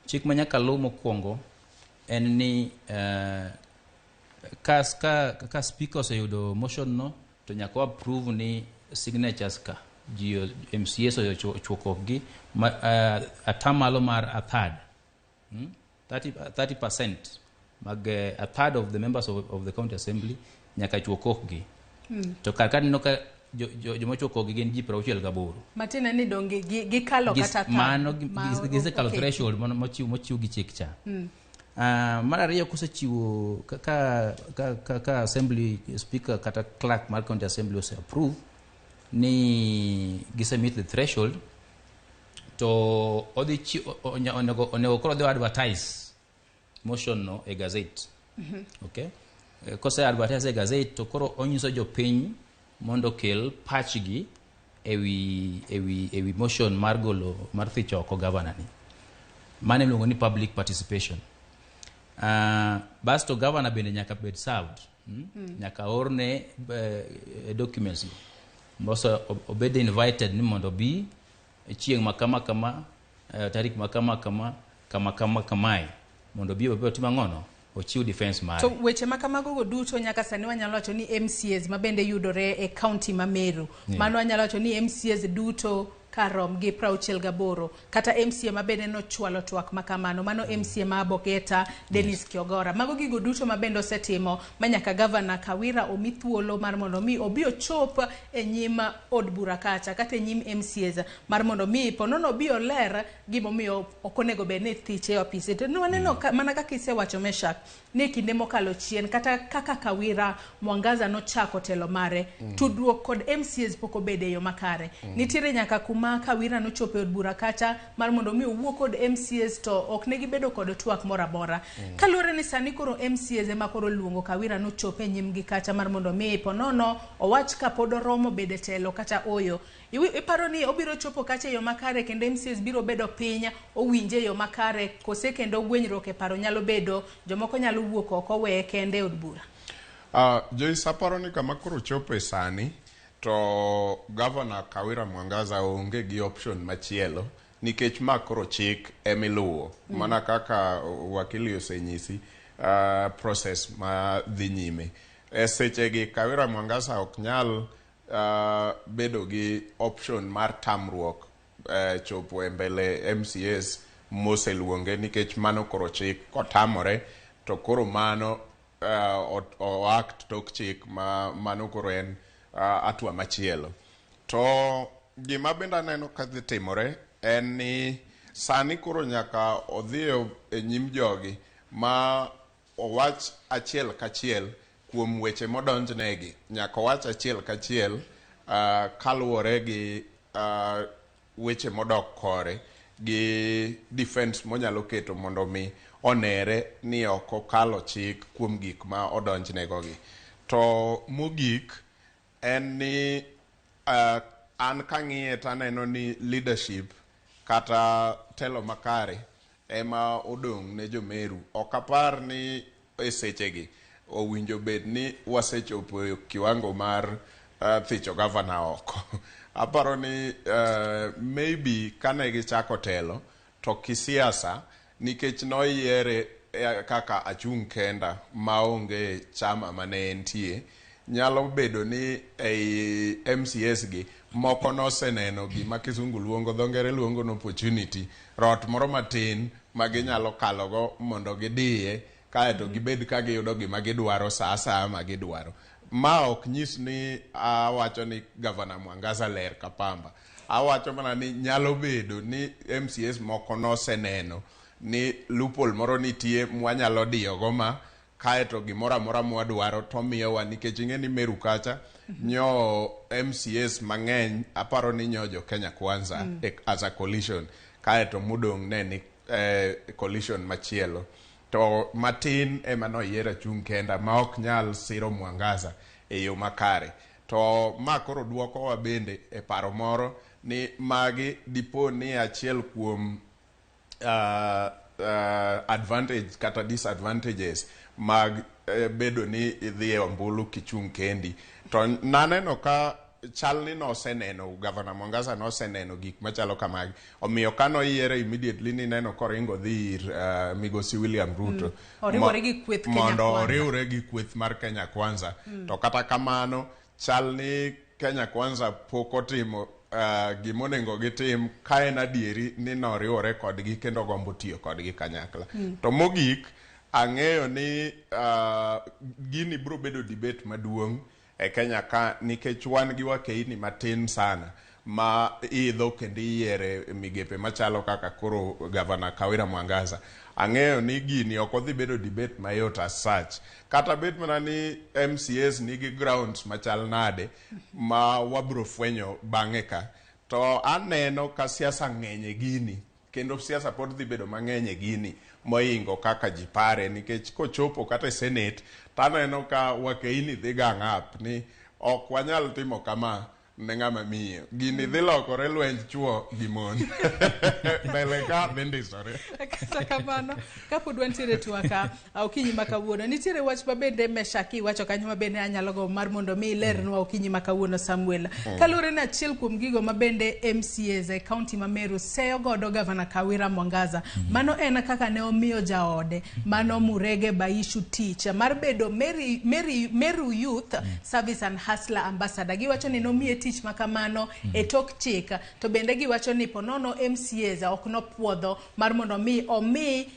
Speaker 1: Chik ma nyaka luw mokwongo en ni ka speaker oseyudo motion no, to nyaka o approve ni signatures ka ji MCAs ochuo kokgi atamalo mar a third, 30% mag a third of the members of the county assembly nyaka chuo kokgi. To kar ka neno ka joma ochuo kokgi gin ji 68.
Speaker 7: Matiende ni donge gikalo kata
Speaker 1: mano gisekalo threshold mochiw gi chik cha. Mar ariyo, kosechiwo ka assembly speaker kata clerk mar county assembly ose approve ni gise meet the threshold, to odhi onego koro odhi advertise motion no e gazette. Okay, kose advertise e gazette, to koro onyiso jopiny mondo okel pachgi ewi motion mar golo, mar thicho oko governor ni. Mano iluongo ni public participation. Basto governor bende nyaka bed served. Nyaka orne documents go moso obed invited ni mondo obi chieng' ma kama kama, tarik ma kama kama, kama kama kamae, mondo obi otim ang'ono, ochiw defense mare.
Speaker 7: To weche ma kamago go duto nyaka sani wanyalo wacho ni MCAs ma bende yudore e county ma Meru. Mano wanyalo wacho ni MCAs duto karom gi 68, kata MCA ma bende nochwalo twak ma kamano, mano MCA ma Abogeta, Dennis Kiogora. Mago gigo duto ma bende osetimo ma nyaka gavana Kawira omi thuolo mar mondo mi obi ochop e nyim od bura kacha, kata e nyim MCAs, mar mondo mi ponono obi oler gimomiyo ok onego bed ni thiche e ofise. To waneno mana kaka isewacho, Meshak, ni kinde mokalo chien, kata kaka Kawira Mwangaza nochako telo mare, tudruok kod MCAs pok obedo e yo makare. Nitiere nyaka kuma Kawira nochopo e od bura kacha mar mondo mi owuo kod MCAs, to ok ne gibedo kod twak moro amora. Kaluwore ni sani koro MCAs ema koro luongo Kawira nochopo e nyimgi kacha mar mondo mi ponono owach ka pod oromo bedo e telo kata oyo. Iparo ni obiro chopo kacha e yo makare kendo MCAs biro bedo piny owinje e yo makare, kose kendo gwenyruok e paro nyalo bedo, jomoko nyalo wuok oko weye kende e od bura?
Speaker 3: Joyce, aparo ni kama koro chopo e sani to Governor Kawira Mwangaza onge gi option machielo, nikech ma koro chik emiluwo. Mana kaka wakili osenyisi process ma dhi nyime e sechegi, Kawira Mwangaza ok nyal bedo gi option mar tamruok chopo e mbele MCAs moseluonge, nikech mano koro chik. Kotamore to koro mano o act tok chik, ma mano koro en hatua machielo. To gima bende aneno ka dhi timore en ni sani koro nyaka odhi e nyim jogi ma owach achiel kachiel kuom weche modonjnegi. Nyaka owach achiel kachiel kaluwore gi weche modok kore gi defense monyalo keto mondo mi onere ni ok okalo chik kuom gik ma odonjnego gi. To mogik en ni an kang'iye to aneno ni leadership kata telo makare ema odong' ne Jomeru. Ok apar ni e sechegi owinjo bed ni wasechopo e kiwango mar thicho gavana oko. Aparo ni maybe kane gichako telo to kisiasa, nikech noyiere kaka achung' kenda maonge chama mane entie, nyalo bedo ni ei MCAs gi moko noseneno gima kisungu luongo, dho ngere luongo ni opportunity, rot moro matin ma ginyalo kalogo mondo gidiye kaeto gibed ka giyudo gima gidwaro sa asaya ma gidwaro. Ma ok nyis ni awacho ni Gavana Mwangaza ler ka pamba. Awacho mana ni nyalo bedo ni MCAs moko noseneno ni loophole moro nitie mwanyalo diyogo ma Kaeto gimoro amora mwadwaro to miyowa nikech ing'e ni Meru kacha nyo MCAs mang'eny aparo ni nyo jo Kenya Kwanza as a coalition kaeto modong' ne ni coalition machielo to matin ema noyier achung' kenda ma ok nyal siro Mwangaza e yo makare. To ma koro duokowa bende e paro moro ni magi dipo ni achiel kuom advantage kata disadvantages mag bedo ni idhi e ombulu kichung' kendi. To naneno ka chal ni noseneno Gavana Mwangaza noseneno gik machalo kamagi, omiyo ka noyiere immediately nineno koringo dhi ir migosi William Ruto
Speaker 7: Oriwore gi kweth Kenya
Speaker 3: mondo
Speaker 7: Kwanza.
Speaker 3: oriwre gi kweth mar Kenya Kwanza. To kata kamano chal ni Kenya Kwanza pok otimo gimonego gitim ka en adieri ni noriwore kodgi kendo gombo tiyo kodgi kanyakla. To mogik ang'eyo ni gini biro bedo debate maduong' e Kenya ka nikech wan gi wakeini matin sana ma idho kendo iyiere migepe machalo kaka koro Gavana Kawira Mwangaza. Ang'eyo ni gini ok odhi bedo debate mayot as such. Kata bet mana ni MCAs nigi grounds machal nade ma wabro fwenyo bang'e ka. To aneno ka siasa ng'eny e gini kendo siasa pod dhi bedo mang'eny e gini moingo kaka ji pare nikech kochopo kata e senate taneno ka wakeini dhi gang up ni ok wanyal timo kama ne ng'ama miyo gini dhi lokore lwenj chuo gi mon mbele ka dhi ndisore.
Speaker 7: Kata kamano kapod wantiere twaka okinyi ma kawuono nitiere wach mabende Meshak iwacho kanyo mabende anyalo gombo mar mondo mi ilernwa okinyi ma kawuono Samuel. Kaluwore ni achiel kuom gigo mabende MCAs e kaunti ma Meru seyo godo Gavana Kawira Mwangaza mano en kaka ne omiyo jaode mano Murege Baishu tich mar bedo Meru Youth Service and Hustler Ambassador. Giwacho ni nomiye tich ma kamano e tok chik to bende giwacho ni ponono MCAs ok nopuodho mar mondo mi omi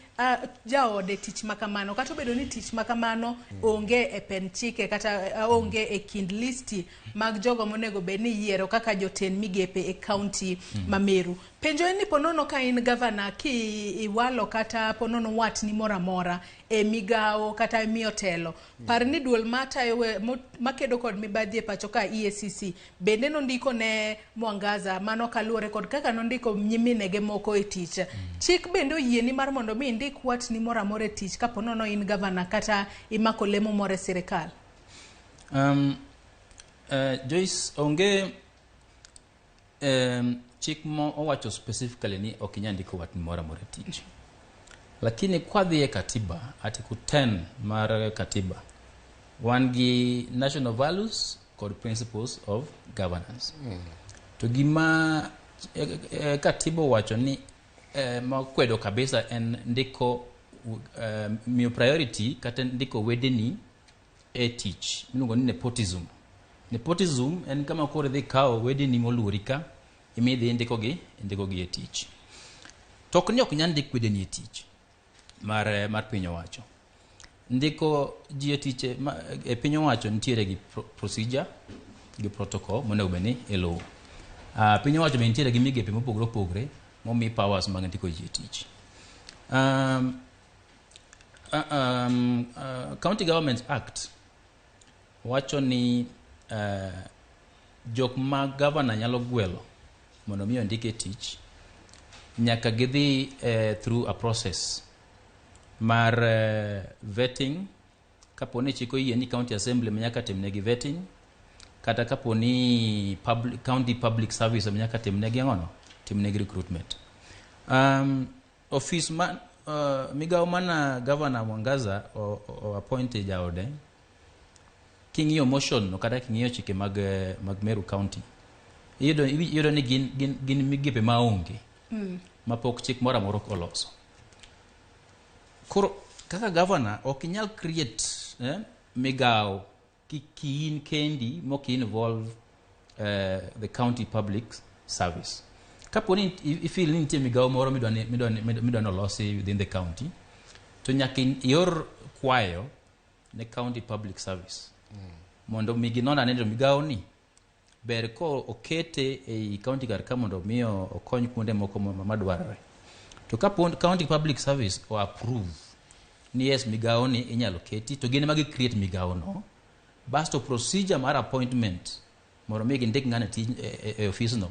Speaker 7: jaode tich ma kamano kata obedo ni tich ma kamano onge e pen chike kata onge e kind listi mag jogo monego bed ni yiero kaka jotend migepe e kaunti ma Meru. Penjo en ni ponono ka in gavana ki iwalo kata ponono watni moro amora e migawo kata imiyo telo par ni duol matayo makedo kod mibadhi e pacho ka EACC bende nondiko ne Mwangaza mano kaluwore kod kaka nondiko nyiminege moko e tich. Chik bende oyieni mar mondo mi indik watni moro amora e tich kapo nono in gavana kata imako lemo moro e sirikal.
Speaker 1: Joyce, onge chik mo owacho specifically ni ok inyal ndiko watni moro amora e tich. Lakini kwadhi e katiba, article 10 mar katiba, wan gi national values kod principles of governance. To gima katiba owacho ni makwedo kabisa en ndiko miyo priority kata ndiko wedeni e tich miluongo ni nepotism. Nepotism en kama koro idhi kawo wedeni moluori ka imidhi indikogi e tich. To ok ni ok nyal ndik wedeni e tich mar piny owacho. Ndiko ji e tich e piny owacho nitiere gi procedure gi protocol monego bed ni iluwo. Piny owacho be nitiere gi migepe mopogore opogore momi powers mag ndiko ji e tich. County Government Act wacho ni jok ma governor nyalo gwelo mondo mi ondik e tich nyaka gidhi through a process mar vetting kapo ni chik oyie ni county assembly ma nyaka timnegi vetting kata kapo ni county public service ma nyaka timnegi ang'ono timnegi recruitment. Office ma migawo mana Governor Mwangaza o appoint jaode king'iyo motion no kata king'iyo chike mag Meru County iyudo ni gin migepe maonge mapok chik moro amora oloso. Koro kaka governor ok inyal create migawo kiin kendi mok involve the county public service. Kapo ni ifeel ni nitie migawo moro midwa ni olosi within the county to nyaka ior kwayo ne county public service mondo mi ginon ane to migawo ni ber ko okete ei county kar ka mondo mi okony kuonde moko madwarore. To kapo county public service o approve ni yes migawo ni inyalo keti to gin ema gi create migawo no basto procedure mar appointment mondo mi gindik ng'ano e tij e ofis no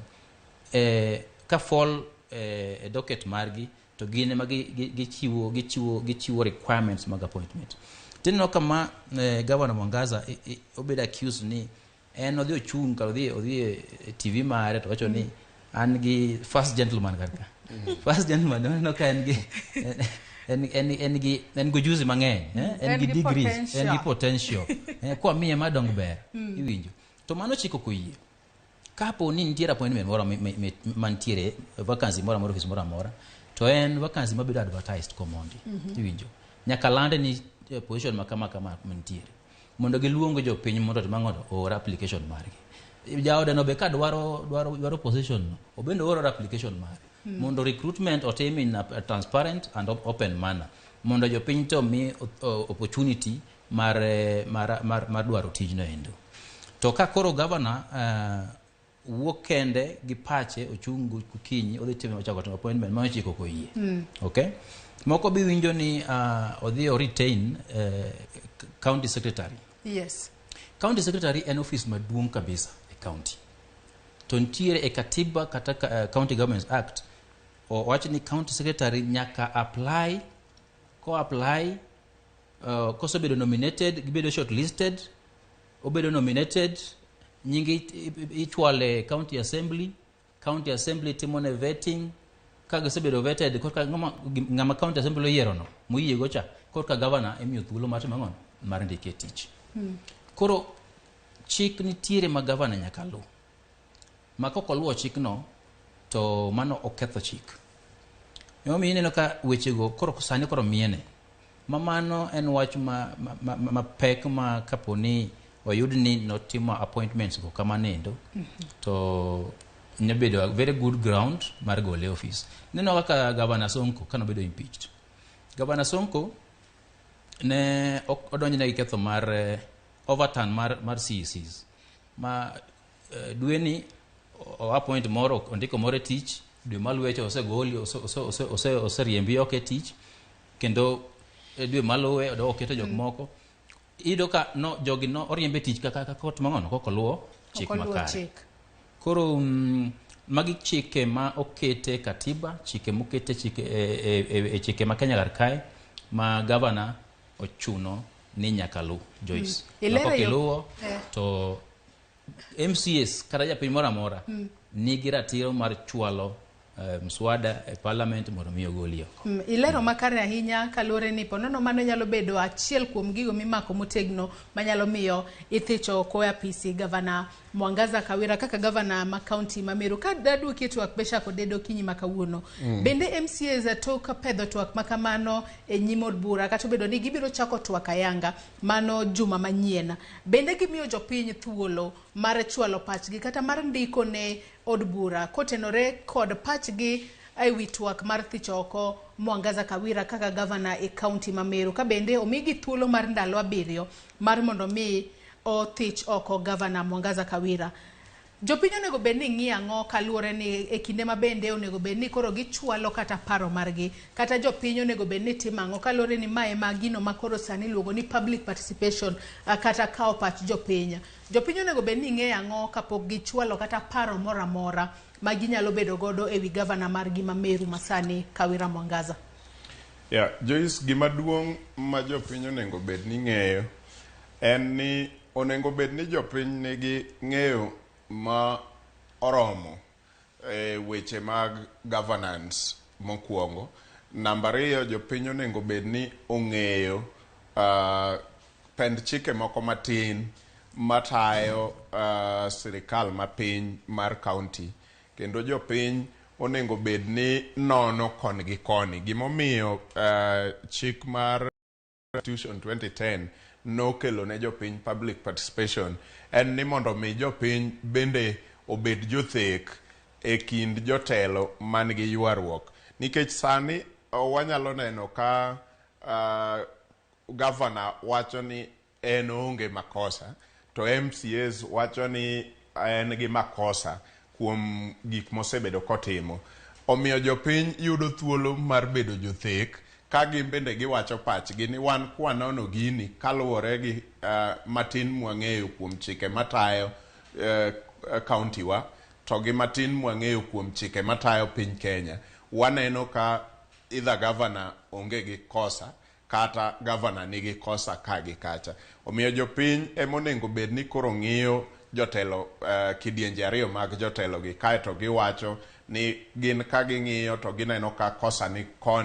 Speaker 1: ka fall e docket margi to gin ema gichiwo gichiwo gichiwo requirements mag appointment. Tineno kama Governor Mwangaza obedo accused ni en odhi ochung' kar odhi e TV mare to wacho ni an gi first gentleman kar ka. First gentleman oneno ka en gi en gi ujuzi mang'eny, en gi degrees, en gi potential. Kwa miye madong ber, iwinjo. To mano chik ok oyie. Kapo ni nitiere appointment moro mantiere vacancy moro amora ofis moro amora to en vacancy mabedo advertised komondi. Iwinjo. Nyaka lande ni position ma kama kama mantiere. Mondo giluong jopiny mondo otim ang'o oor application margi. Jaode no be ka dwaro position no, obende ooro application mare. Mondo recruitment otim in a transparent and open manner. Mondo jopiny to mi opportunity mar dwaro tijno endo. To ka koro governor wuok kende gi pache ochung' gokinyi odhi timo ochako timo appointment mano chik ok oyie. Okay? Moko bi winjo ni odhi o retain county secretary.
Speaker 7: Yes.
Speaker 1: County secretary en office maduong' kabisa e county. To nitiere e katiba kata County Governments Act owach ni county secretary nyaka apply, ko apply kosebedo nominated, gibedo shortlisted, obedo nominated, nyinge ichwale county assembly timone vetting, ka gisebedo vetted korka ng'ama county assembly oyiero no moyiego cha korka governor emiyo thuolo mar timo ang'o mar ndike e tich. Koro chik nitiere ma governor nyaka luw. Ma kok oluwo chikno to mano oketho chik. Emomiyo ineno ka wechego koro sani koro miene. Ma mano en wach ma pek ma kapo ni oyud ni notimo appointments go kamano endo to nyabedo a very good ground mar gole office. Neno kaka Governor Sonko kanobedo impeached. Governor Sonko ne odonjne gi ketho mar overturn mar CECs. Ma dweni o appoint moro ondiko moro e tich, dwe maluwe cha osegoli oseriembi oko e tich, kendo dwe maluwe odok oketo jok moko. Iyudo ka no jogi no oriembe tich kaka kot mang'ono kok oluwo chik makare. Koro magi chike ma okete katiba, chike mokete chike e chike ma Kenya kar kae ma governor ochuno ni nyaka luw Joyce. Kok iluwo to MCAs kata japiny moro amora nigi ratiro mar chwalo mswada e parliament mondo mi ogoli oko.
Speaker 7: Ilero makare ahinya kaluwore ni ponono mano nyalo bedo achiel kuom gigo mimako motegno manyalo miyo ithicho oko e apisi Gavana Mwangaza Kawira kaka gavana ma county ma Meru. Ka daduoki e twak Beshak Odedo okinyi ma kawuono. Bende MCAs tok pedho twak makamano e nyim od bura kata obedo ni gibiro chako twak ayanga mano juma manyien. Bende gimiyo jopiny thuolo mar chwalo pachgi kata mar ndiko ne od bura kotenore kod pachgi e wi twak mar thicho oko Mwangaza Kawira kaka gavana e county ma Meru. Ka bende omigi thuolo mar ndalo 7 mar mondo mi othich oko gavana Mwangaza Kawira. Jopiny onego bed ni ng'iyo ang'o kaluwore ni e kinde ma bende onego bed ni koro gichwalo kata paro margi, kata jopiny onego bed ni timo ang'o kaluwore ni mae ma gino ma koro sani iluongo ni public participation kata kawo pach jopiny. Jopiny onego bed ni ng'eyo ang'o kapok gichwalo kata paro moro amora ma ginyalo bedo godo ewi gavana margi ma Meru masani Kawira Mwangaza.
Speaker 3: Yeah, Joyce, gima duong' ma jopiny onego bed ni ng'eyo en ni onego bed ni jopiny nigi ng'eyo ma oromo e weche mag governance mokwongo. Namba 2, jopiny onego bed ni ong'eyo pend chike moko matin matayo sirikal mapiny mar county, kendo jopiny onego bed ni nono koni gi koni. Gimomiyo chik mar Constitution 2010 nokelo ne jopiny public participation en ni mondo mi jopiny bende obed jothek e kind jotelo man gi ywaruok. Nikech sani wanyalo neno ka governor wacho ni en onge makosa to MCAs wacho ni en gi makosa kuom gik mosebedo kotimo. Omiyo jopiny yudo thuolo mar bedo jothek Ka gin bende giwacho pachgi ni wan kwanono gini kaluwore gi matin mwang'eyo kuom chike matayo kaunti wa to gi matin mwang'eyo kuom chike matayo piny Kenya, waneno ka either governor onge gi kosa kata governor nigi kosa ka gi kacha. Omiyo jopiny ema onego bed ni koro ng'iyo jotelo, kidienje ariyo mag jotelo gi, kaeto giwacho ni gin ka ging'iyo to gineno ka kosa ni koni.